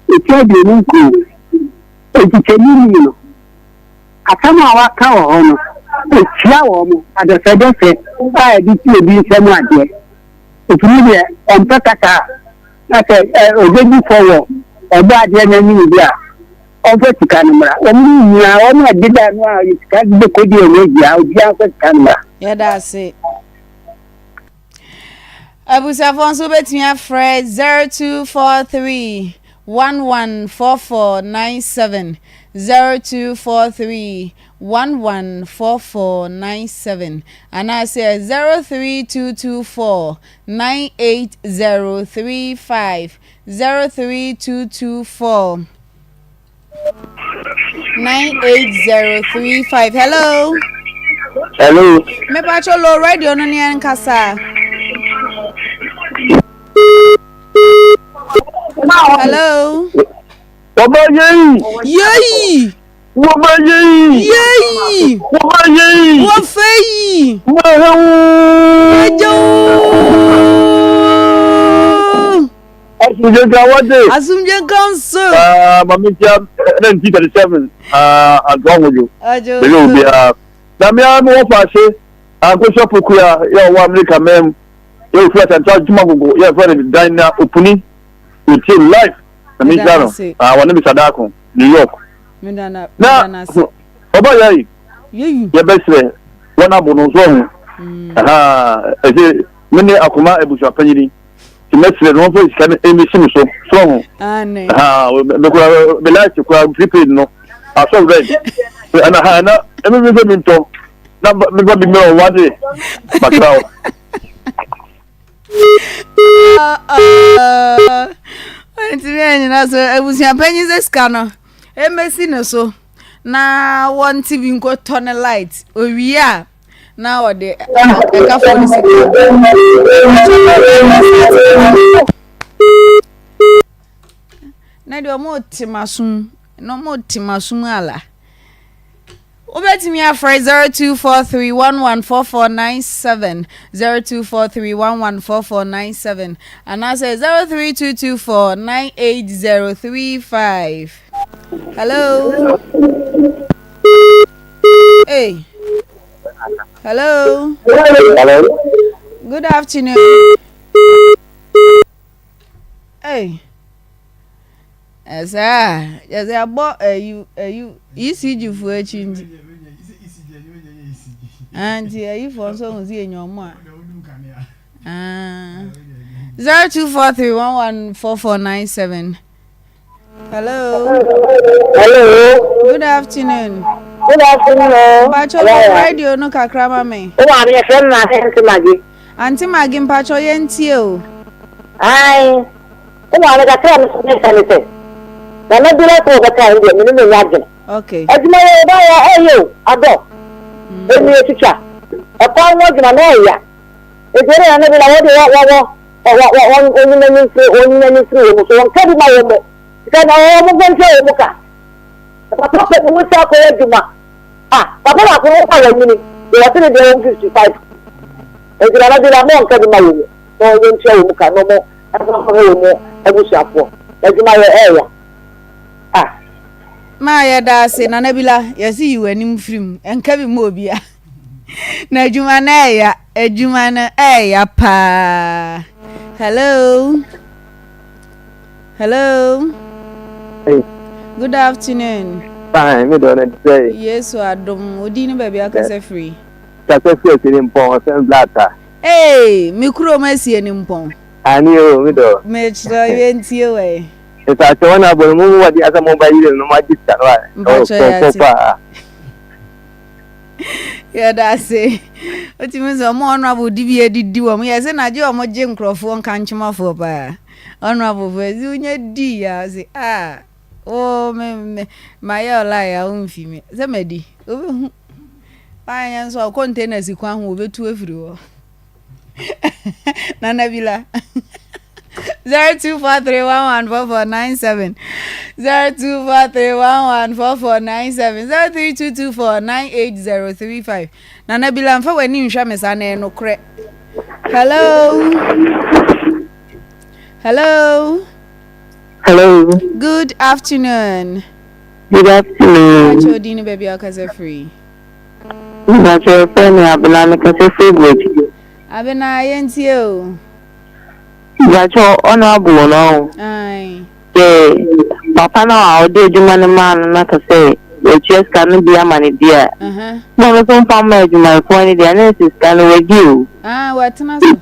Ɛti 29, nkyekyɛmu num no. Asɛm a wɔaka wɔ hɔ no, etia wɔn adɛfɛdɛfɛ a ɛde si obi nsam adeɛ. Enti ne deɛ ɔmpɛ kasa a, na sɛ ɔbɛdi fɔ wɔ Ɔbɔadeɛ no anim deɛ a, ɔmfa sika no mmra. Wɔn nyinaa, wɔn a ɛdeda ano a sika bɛkɔdi wɔn agyia, obiara mfa sika no mmra. Yɛda ase. Abusuafoɔ nso wobɛtumi afrɛ 0243 114497 0243 114497 anaasɛ 03224 98035 03224 98035 hello hello mepatwo low radio no ne ɛnkasa hello Baba yeyi. Yeyi. Baba yeyi. Yeyi. Baba yeyi. Wɔfɛ yi. Mahewu. Ɛgya. Asomdwe nka wɔde. Asomdwe nka nso. Ah, ma menkyia 1937 ah, Antoa Nwojo. Ɔgye Bɛyɛ so. obiara. Na me ara mewɔ faase Ankosua Pokuya yɛ ɔwɔ Amerika man mu. Yɛ ofiri Asante Adwuma Gogo yɛ fɛ no Dan na Opuni. Otie live. Na Meda menkyia no. ase. Ah, wɔne Mr. Darko, New York. Meda na Na meda no ase. ɔba yɛ Yeyu. yɛbɛsrɛ wɔn abo no nso ɔho. Ɛsɛ me ne akoma abusuapanyini nti mɛsrɛ no wɔmfa sika no ɛmmɛsi me so so ɔho. Ane. Mekura me light kura prepaid no asɔ red ɛna ha ɛna ɛmi mi fɛ mi ntɔ na mi fa bi mmerɛ wɔn ade bakra o. Ntumi anyina so abusuapanyin sɛ sika no ɛmmɛsi ne so na wɔnte bi nkɔtɔ ne light owie a na ɔde ɛkafoɔ no sika na deɛ ɔmo te m'asom na ɔmo te m'asom ala wobɛtumi afrɛ 0243114497 0243114497 anaasɛ 0322498035 hello hey hello Hello. good afternoon hey Saa yɛdze abɔ ayi ayi ECG foɔ akyi nti. Ah, nti ayifoɔ nso ohun si enya ɔmo a. Ah, 0243114497. Hello. Hello. Good afternoon. Good afternoon. Mpacho bɔ radio no kakra ma me. Wo maame yɛfrɛ no maame Auntie Maggie. Auntie Maggie mpacho yɛntie o. Ae. Wo maame kakra a me nso meka ne sɛ, Nana biara sɛ ɔbɛka ɛno deɛ me ne no nyɛ adwene. Okay. Adwuma yɛ ɔba yɛ ɛyɛ o, adɔ, ɛni atwitwa, ɛkwan ho adwuma na ɛya. Nti ɛne Nana bi na wɔde wɔ wɔ wɔ wɔ wɔ wɔn wɔn ani mfiri wɔn ani mfiri wɔn so wɔn ka bi ma wɔn mo sika na wɔn mo mfa ntua wɔn mo ka. Papa pɛ ne ho sɛ akɔyɛ adwuma. Ah, papa baako no a wɔnyini deɛ wɔte ne deɛ wɔn 55. Nti Nana bi na mo nka bi ma wɔn mu na wɔn ntua wɔn ka na wɔn Ɛmfa ho ne wɔn abusuafoɔ. Adwuma yɛ ɛɛya ah. Maa yɛda ase Nana Bila yɛse yi w'anim firi mu ɛnka bi ma obia na adwuma no ɛɛya adwuma no ɛɛya paa hello hello Hey. Good afternoon. Fine, me dɔ na ti sɛ. Yesu adom odi ne baabi akasa firi. Kasa firi asiri mpɔn ɔsɛn blata. Ee, me kurom asie ne mpɔn. Aane o, me dɔ. Mekyerɛ yɛ ntie wɔ ɛ. Mepakyɛ wɔn abɔ no mo mu wɔde asɛ mo ba yire no mo agye sika no a Mpakyɛ yɛ ate. paa. Yɛda ase. Wotumi sɛ ɔmo honorable di bi adidi wɔn yɛ sɛ na gye ɔmo gye nkorɔfoɔ nkankyemafoɔ paa. Honorable foɔ ɛsi wonya di ya ɔsi ah wo me me ma yɛ ɔlaa ya wo nfi me sɛ ma di wobɛhu. Wanyɛ nso a container si kwan ho wɔbɛtu afiri hɔ. Nana Bila. 0243114497 0243114497 0322498035 Nana Bila mfa w'ani nhwɛ me saa na ɛyɛ nokorɛ. Hello. Hello. Hello. Good afternoon. Good afternoon. Mpakyɛ odin ne baabi a ɔkasa firi. Mpakyɛ yɛfrɛ me Abena mekasa firi Buakyi. Abena yɛntie o. Mpakyɛ honourable no ɔho. Ae. Sɛ papa no a ɔde adwuma no maa no no ka sɛ watua sika no bi ama no di a, na ɔno nso mfa mma adwumayɛfoɔ no deɛ na ɛsɛ sika no wadi o. Ah, watena so.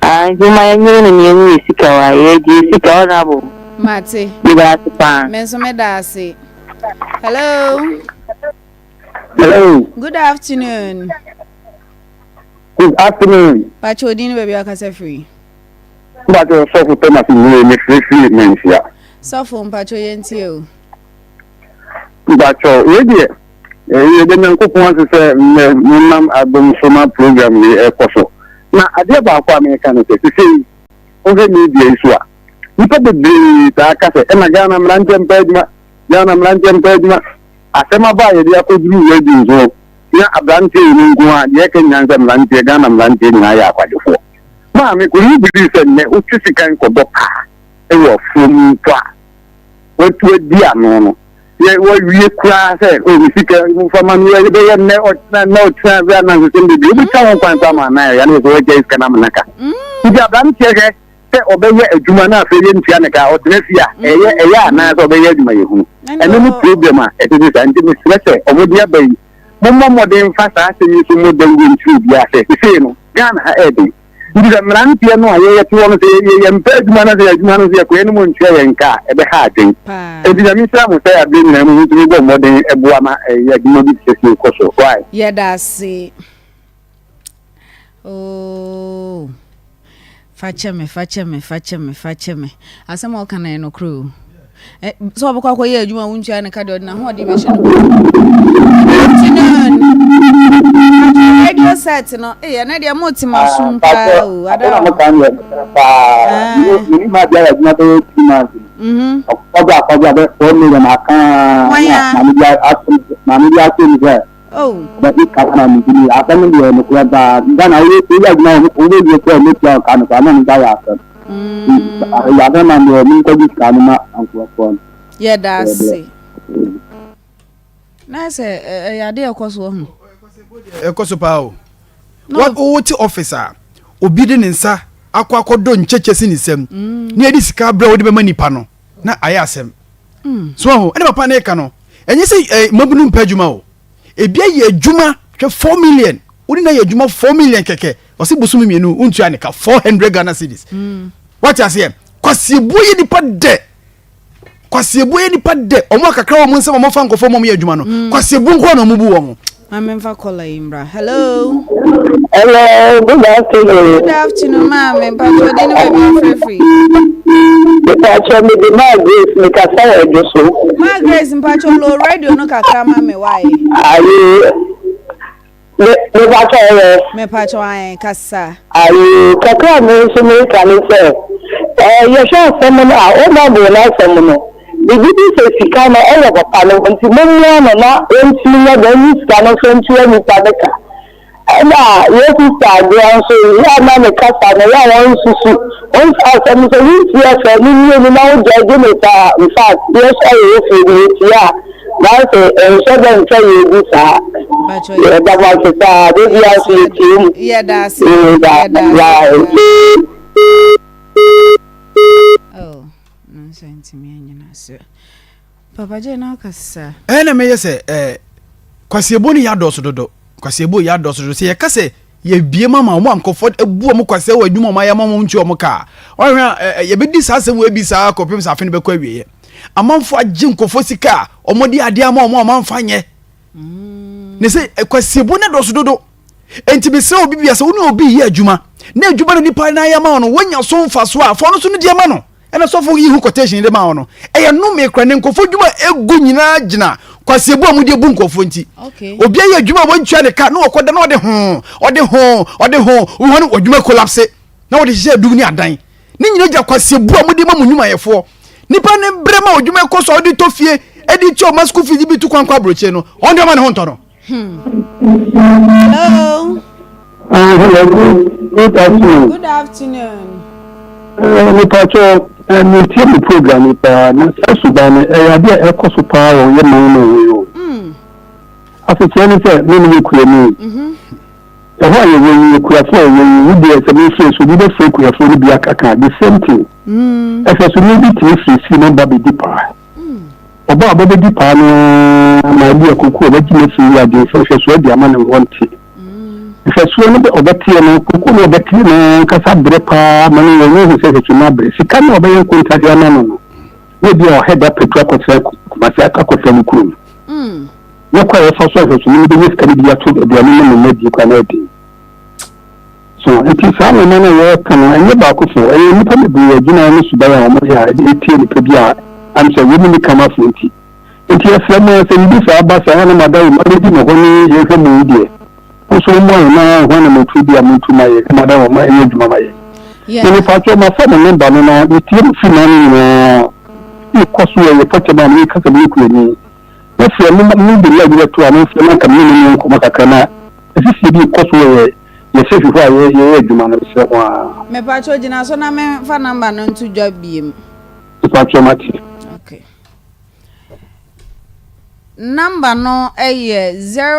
Ah, nti momma yɛnyere no na yɛnyi yɛ sika wa, yɛgye yɛ sika honourable. Mate. Meda ase paa. Me nso meda ase. Hello. Hello. Good afternoon. Good afternoon. Pacho odin ne baabi akasa firi. Mpacho sɔfo Thomas nie me firi firi Manhyia. Sɔfo mpacho yɛntie o. Mpacho wei deɛ yɛda Nyankopɔn ase sɛ nnɛ monam adom so ma program yi ɛkɔ so. Na adeɛ baako a meka ne sɛ sesei wohwɛ media yi so a nnipa bebree taa ka sɛ ɛna Ghana mmeranteɛ mpɛ adwuma, Ghana mmeranteɛ mpɛ adwuma. Asɛm aba a yɛde akɔduru radio so no na aberanteɛ yi no nko a deɛ ɛka nyinaa ne sɛ mmeranteɛ Ghana mmeranteɛ nyinaa yɛ akwadwofoɔ. Maame could you believe sɛ nnɛ wote sika nkɔdɔ paa. wɔ afuom mpo a, watu adi ano no, yɛ wawie koraa sɛ o me sika momfa ma me bɛyɛ nnɛ ɔkyena nnɛ ɔkyena bɛ anansesɛm bebree wobɛtwa ho kwan koraa ma anaa ɛyɛ ne sɛ wagyae sika no amena ka. Nti aberanteɛ hwɛ sɛ ɔbɛyɛ adwuma na afei yɛntua ne ka ɔtena fie a ɛyɛ ɛyɛ anaa sɛ ɔbɛyɛ adwuma yɛhunu. Ɛno ne problem a ɛtete saa nti mesrɛ sɛ ɔmode aba yi mommɔ mmɔden mfa saa asɛm yi so mmɔ dawuro nkyerɛ obiara sɛ sesei no Ghana ha ɛyɛ den. Nti sɛ mmeranteɛ no a yɛyɛ te hɔ no sɛ yɛmpɛ adwuma na sɛ adwuma no nso yɛkɔyɛ no mu ntua yɛn ka a, ɛbɛha adwen. Nti Nyame nhyira mo sɛ aberɛ nyinaa mu motumi bɔ mmɔden boa ma ɛyɛ adwuma bi te sɛ sei kɔ so. Why? Yɛda ase. Oh. Fakyɛ me, fakyɛ me, fakyɛ me, fakyɛ me. Asɛm a ɔka no yɛ nokorɛ o. Ɛ sɛ ɔbɛkɔ akɔyɛ adwuma a wontua ne ka deɛ ɔde n'ahoɔden bɛhyɛ no bɔtɔ. Good afternoon. Radio set no, ee ɛnɛ deɛ mo te ma som paa o. Ada na mo kan yɛ paa. Mene ma bi ayɛ adwuma bɛyɛ two months. Ɔkɔbra akɔbra bɛ four million aka. Maame bi ato maame bi ato mi sɛ. Ɔbɛgye ka na me gyini asɛm no deɛ nokorɛ paa Ghana woyɛ adwuma wobɛwie koraa mɛtua wo ka no koraa na ne ba yɛ asɛm yɛ asɛm ma deɛ menkɔgye sika no ma nkurɔfoɔ no. Yɛda ase. Na sɛ ɛyɛ adeɛ ɛkɔ so ɔho. Ɛkɔ so paa o. Wote office a obi de ne nsa akɔ akɔdɔ nkyɛkyɛ si ne nsam na yɛde sika abrɛ wode bɛma nipa no na ayɛ asɛm. So ahu ɛna papa no reka no ɛnyɛ sɛ eh, mmabunu mpɛ adwuma o ebi ayɛ adwuma hwɛ 4 million wode na yɛ adwuma 4 million kɛkɛ ɔse bosome mmienu wontua ne ka 400 Ghana cedis mm. wate aseɛ kwasiebuo yɛ nipa dɛ kwasiebuo yɛ nipa dɛ ɔmo akakra wɔn nsɛm ɔmo fa nkɔfɔ ɔmo yɛ adwuma no mm. kwasiebuo nko na ɔmo bu wɔn. Maame nfa kɔla yi mbra. Hello. Hello, good afternoon. Good afternoon, maame. Mpatsɔ di ne baabi afirifiri. Mpatsɔ mi di maa Grace mi kasa wɔ ɛdwo so. Maa Grace mpatsɔ low radio no kakra ma mi wae. Ayi me me patsɔ yɛ. Me patsɔ ayɛ kasa. Ayi kakra mi nso mi ka ne sɛ ɛɛ yɛhwɛ asɛm no a ɔnabɔ n'asɛm no. Megye di sɛ sika no wɔ papa no hɔ nti mommoa no na ɔntumi nyɛ dɛn nyi sika no mfa ntua nnipa no ka. Ɛna yɛn sista Adwoa nso yɛ a na ne kasa no yɛ a ɔnsusu ɔnsa asɛm no sɛ wontie afɛ no mmienu na wo judge no saa infact yɛn nso a yɛwɔ fie no yɛtie a nanso ɛnhyɛ da ntwa yɛn bi saa. Yɛda mo ase paa da biara nso yɛtie mu. Yɛda ase. Yɛda ase. Oh. Nanso antumi anyina so. Papa J na ɔkasa. Ɛyɛ na meyɛ sɛ ɛɛ kwasiebo no yɛ adɔɔso dodo. Kwasiebo yɛ adɔɔso dodo. Sɛ yɛka sɛ yɛbie mu ama wɔn a nkurɔfoɔ abu wɔn kwasea wɔ adwuma wɔn ayɛ ama wɔn ntua wɔn ka a, wɔhwɛ a yɛbɛdi saa asɛm wɔ ebi saa kɔpem sɛ afe no bɛkɔ awieɛ. Amanfoɔ agye nkurɔfoɔ sika a wɔde adeɛ ama wɔn a wɔamfa nyɛ. Ne sɛ kwasiebo no adɔɔso dodo. Enti mesrɛ obi bia sɛ wo ne obi yɛ adwuma na adwuma no nipa no ayɛ ama wo no woanya so mfasoɔ a fa ɔno so no deɛ ma no. Ɛna sɔfo yi ho quotation de ma wo no ɛyɛ nnome kora ne nkurɔfoɔ adwuma egu nyinaa gyina kwasiebu a wɔde abu nkurɔfoɔ nti. Obi ayɛ adwuma a wɔntua ne ka na ɔkɔda na ɔde ho ɔde ho ɔde ho wohɔ no adwuma collapse na wɔde hyehyɛ adum ne adan ne nyinaa gyina kwasiebu a wɔde ma mo nnwumayɛfoɔ. Nipa ne brɛ ma adwuma ɛkɔ so a ɔde tɔ fie ɛde tua ɔma school fees bi tu kwan kɔ aburokyire no ɔno deɛ ɔma ne ho ntɔ no. Hmm. Hello. Hello, good, good afternoon. Good afternoon. Mepatwɛ metie mo program yi paa na saa suban no ɛyɛ adeɛ a ɛkɔ so paa wɔ yɛ man mu wei o. Asekyerɛ ne sɛ me meyɛ kuani. Ɛhɔ a yɛwɔ yi akuafoɔ a yɛwɔ yi wo deɛ sɛ mefrɛ so obi bɛfrɛ akuafoɔ no bi aka the same thing. Ɛsɛ so ne bi tumi firi fie no ba bɛdi paa. Ɔba a ɔbɛbɛdi paa no ara ma ebi a koko a ɔbɛgye no afiri wura de sɛ nhwɛsoɔ adi ama no wɔnte. Nhwɛsoɔ no bɛ ɔbɛteɛ no, koko no ɔbɛteɛ no ankasa brɛ paa ma no wɔn hu sɛ nhwɛsoɔ no abrɛ. Sika no a ɔbɛyɛ nkonta de ama no no, na ebi a ɔhɛ da pɛtu akɔsra Kumasi akɔsra ne kurom. Na kwan a wɔfa so a nhwɛsoɔ no bɛnya sika no bi ato aduane ne ne mma die koraa no yɛ den. So nti saa nneɛma no a yɛreka no, ɛnyɛ baakofo, ɛyɛ nnipa bebree agyinae ne suban a wɔyɛ a ɛde etia nnipa bi a am sɛ wɔn nni kamafo nti. Nti yɛsrɛ mo ara sɛ biribi saa ba saa na mo adawoma bɛdi mo hɔ ne yɛhwɛ mo yi deɛ, mo nso mommoa yɛn na ho anammɔntuo bi a montu ma yɛn na mo adawoma nyɛ adwuma ma yɛn. Na mepakyɛw mafa mo nɔmba no na metie mo firi n'ano nyinaa rekɔ so wɔ yɛ pɔtɛm a meka sɛ meyɛ kuani. Mɛfrɛ mo ma mode line bi bɛto a momfrɛ na anka me ne mo nyɛ nkɔmmɔ kakra na asisie bi rekɔ so wɔ yɛ yɛ safe hɔ a yɛyɛ adwuma no mesrɛ mo ara. Mepakyɛw gyina so na menfa number no nto dwa biem. Mpakyɛ mate. Okay. Number no yɛ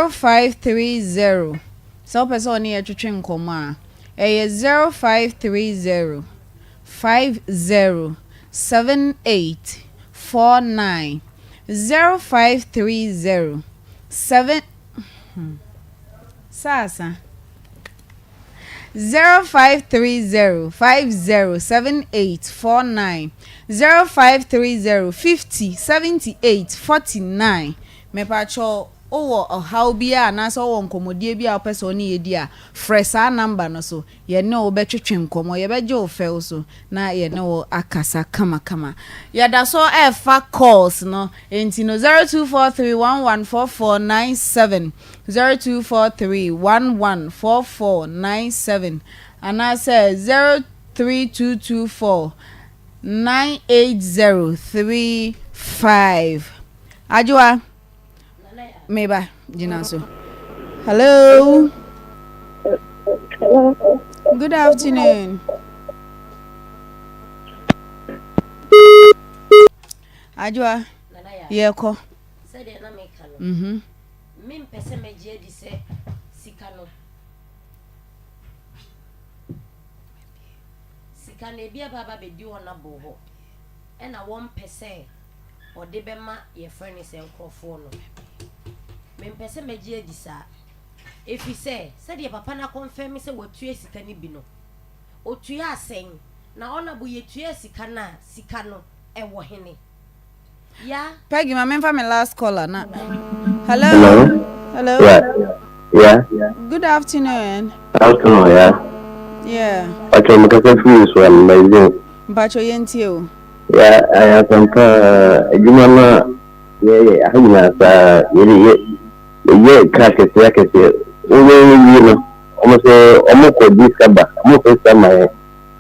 0530 sɛ wopɛ sɛ ɔne yɛ twetwe nkɔmmɔ a ɛyɛ 0530 50 78 49 0530 7 hmm. Saasa 0530 50 78 49 0530 50 78 49 Mepakyɛw wowɔ ɔhaw bi a anaasɛ wowɔ nkɔmmɔdie bi a wopɛ sɛ wo ne yɛ di a, frɛ saa number no so. Yɛne wo bɛtwetwe nkɔmmɔ, yɛbɛgye wo fɛw so na yɛne wo akasa kamakama. Yɛda so ɛrefa calls no, enti no 0243 114497 0243 114497 anaasɛ 03224 98035. Adwoa, meba, gyina so. Hello. Good afternoon. Adwoa, yɛkɔ. Sɛdeɛ na meka no, Mhm. mempɛ sɛ mɛgye adi sɛ sika no sika no ebi aba aba bɛdi hɔ na bo hɔ ɛna wɔmpɛ sɛ ɔde bɛma yɛfrɛ no sɛ nkurɔfoɔ no mempɛ sɛ mɛgye adi saa ɛfiri sɛ sɛdeɛ papa no akɔmfɛm sɛ watua sika no bi no ɔtua asɛn na ɔnabo yɛtua sika no a sika no ɛwɔ hene Yeah. Peggy, ma memfa me last caller na. Hello. Hello. Hello. Yeah. Yeah. Good afternoon. Afternoon, yeah. Yeah. Pacho mekasa firi so a mmaizin. Mpacho yɛntie o. Yeah, ayɛ asɛmpa adwuma no a yɛyɛ aha nyinaa saa yɛde yɛ yɛyɛ kaa akɛseɛ akɛseɛ wobɛyɛ wie no wɔn sɛ wɔn kɔ gye sika ba wɔn fɛ sika ma yɛn.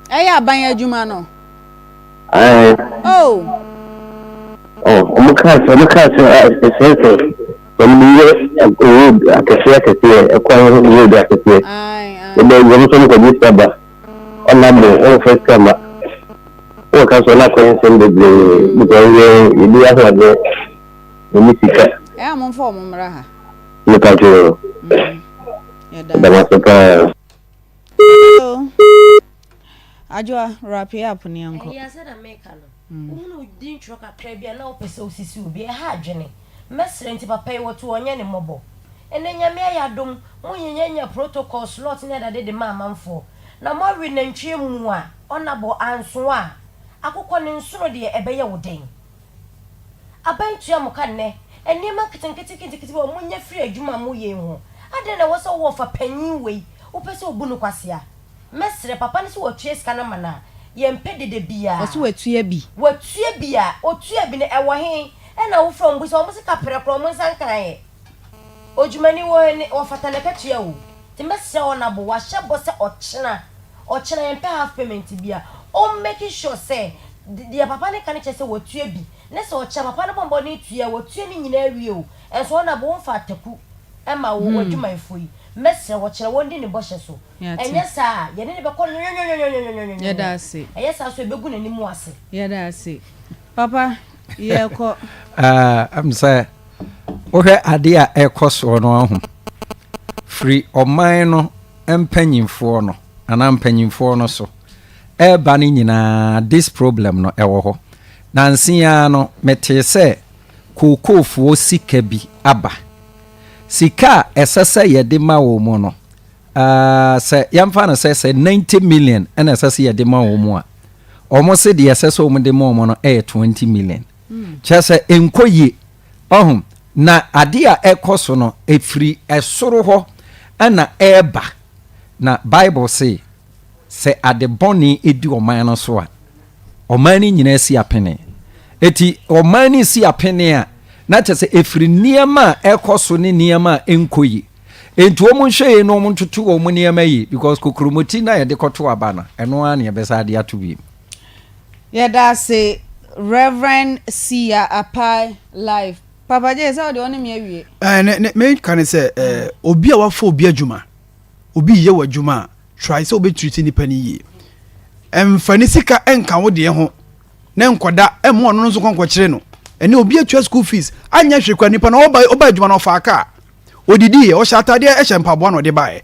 Ɛyɛ aban adwuma no. Ae. Oh. Oh, wɔn kaa sɛ wɔn kaa sɛ ɛsɛsɛ wɔn de yɛ road akɛseɛ akɛseɛ ɛkwan road akɛseɛ. Ɛbɛ wɔn nso wɔn kɔgye sika ba ɔna bo wɔn fɛ sika ma wɔn ka so ɔna akɔyɛ nsɛm bebree because yɛ yɛdi ahoɔden yɛni sika. Ɛyɛ a mo nfa wɔn mmra ha. Nipa dwo. Ɛdam ase paa. Hello. Adwoa, wrap it up ne yɛnkɔ. Ɛyɛ sɛ na meka no. Wohunu wo din twerɛ kakra bi a na wopɛ sɛ wosisi obi. Ɛha adwene. Mɛsrɛ nti papa yi wɔto ɔnyɛ ne mmɔbɔ. Ɛnɛ Nyame ayɛ adom, mo nyanya protocol slot ne adade de ma amanfoɔ. Na moawe nantwie mua, ɔnabɔ anso a, akokɔ ne nsono deɛ ɛbɛyɛ wo dɛn? Aban tua mo ka nnɛ. Nneɛma nketenkete nketenkete bi a monya firi adwuma a moyɛ yi ho. Adɛn na ɛwɔ sɛ wowɔ ɔfa panyin wei, wopɛ sɛ obu no kwasea? Mɛsrɛ papa no sɛ watua sika no ama no a, yɛmpɛ dede biara. Ɔse watua bi. Watua bi a, otua bi no, ɛwɔ he? Ɛna wofrɛ wɔn bisa wɔn se kaprɛ koraa wɔn nsa nkaeɛ. Odwumani wɔ he ne, ɔfata n'akatua o. Nti mɛsrɛ Honourable, wahyɛ bɔ sɛ ɔkyena, ɔkyena yɛmpɛ half payment bia, ɔm make sure sɛ deɛ papa no ka no kyerɛ sɛ watua bi, ne sɛ ɔkyena papa no bɔ mmɔden tua a, watua ne nyinaa awie o, nso Honourable womfa ataku ma wo w'adwumayɛfoɔ yi, mɛsrɛ wo ɔkyena wɔndi ne bɔhyɛ so, ɛnyɛ saa a yɛne no bɛkɔ nwonwonwonwonwonwonwonwonwo, ɛyɛ saa nso a ɛbɛgu n'anim ase. Yɛda ase. Papa, yɛkɔ. Ɛm sɛ wohwɛ adeɛ a ɛrekɔ soɔ no ahu firi ɔman no mpanyinfoɔ no anaa mpanyinfoɔ no so ɛreba no nyinaa this problem no ɛwɔ hɔ nanse ara no metee sɛ kookoofoɔ sika bi aba sika a ɛsɛ sɛ yɛde ma wɔn mu no uh, sɛ yɛmfa no sɛ sɛ 90 million ɛna ɛsɛ sɛ yɛde ma wɔn mu a wɔn se deɛ ɛsɛ sɛ wɔn de ma wɔn no ɛyɛ 20 million Kyerɛ sɛ, ɛnkɔ yie. Ɔho? Na adeɛ a ɛkɔ so no, ɛfiri ɛsoro hɔ na ɛreba. Na Bible se, sɛ ade bɔne di ɔman no so a, ɔman no nyinaa si apene. Eti ɔman no si apene a, na kyerɛ sɛ ɛfiri nneɛma a ɛkɔ so ne nneɛma a ɛnkɔ yie. Enti wɔn nhwɛ yie na wɔn ntoto wɔn nneɛma yie because kokromoti no a yɛde kɔto aba no, ɛno ara na yɛbɛsan de ato bio. Yɛda ase Rev. Siya Apai live. Papa J, sɛ wode ɔne me awie. Eh, ne, ne, me ka ne sɛ, eh, obi a wafa obi adwuma, obi yɛ w'adwuma a, try sɛ wobɛtreat nipa no yie. Ɛmfa ne sika nka wo deɛ ho. na nkɔda ɛmma ɔno nso nkɔnkɔkyere no. Ɛnɛ obi atua school fees anyɛ hwee koraa nipa no ɔba ɔba adwuma no ɔfaa kaa ɔdidiiɛ ɔhyɛ ataadeɛ ɛhyɛ mpaboa na ɔde baeɛ.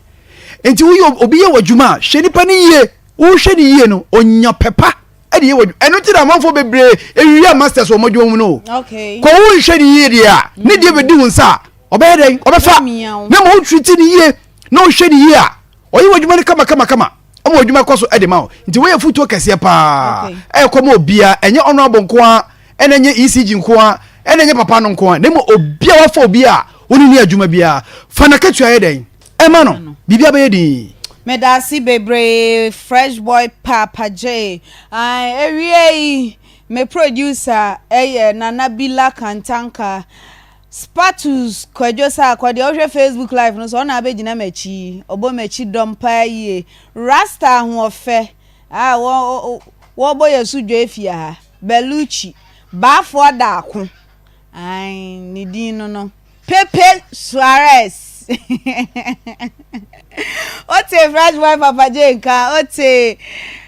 Nti woyɛ obi yɛ w'adwuma a hwɛ nipa no yie wohwɛ no yie no ɔnya pɛpa ɛde yɛ w'adwuma ɛno nti na amanfoɔ bebree ɛwia masters wɔ wɔn adwuma mu no o. Kɔ wonhwɛ no yie deɛ a ne deɛ bɛdi wo nsa a ɔbɛyɛ dɛn ɔbɛfa na ma wotriti no yie na wohwɛ no yie a ɔyɛ w'adwuma no kama kama kama ɔma w'adwuma kɔ so de ma wo nti woyɛ fotuo kɛseɛ paa ɛkɔ ma obiara ɛnyɛ honorable nko ara ɛna ɛnyɛ ECG nko ara ɛna ɛnyɛ papa no nko ara na mmom obiara wafa obi a wone ne adwuma biara fa n'akatua yɛ dɛn ɛma no biribiara bɛyɛ din. Medase bebree fresh boy paapa Jay. Ae ewiei me producer ɛyɛ Nana Bila Kantanka. Spatus Kwadwo Sarkor deɛ wohwɛ Facebook live no so ɔna abɛgyina m'akyi yi, ɔbɔ m'akyi dɔm paa yie. Rasta ahoɔfɛ a wɔ wɔbɔ yɛ so dwa efie ha, Bellucci, Baafoɔ Daako, ae ne din no no. Pepe Suarez Wote Fresh Boy Papa J nka, wote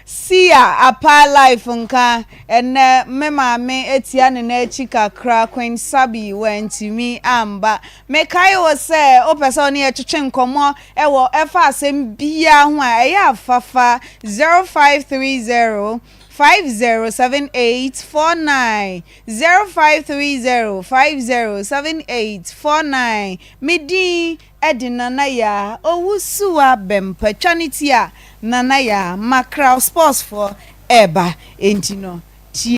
Sia Apa Life nka, ɛnnɛ me maame atia ne nan akyi kakra, Queen Sabi wantumi amba. Mekae wo sɛ wopɛ sɛ wo ne yɛ twetwe nkɔmmɔ wɔ ɛfa asɛm biara ho a, ɛyɛ afafa 0530 507849 0530 507849 Me din de Nana Yaa Owusuwa Bɛmpa twa ne ti a Nana Yaa Mackerel Sports foɔ ɛɛba enti no.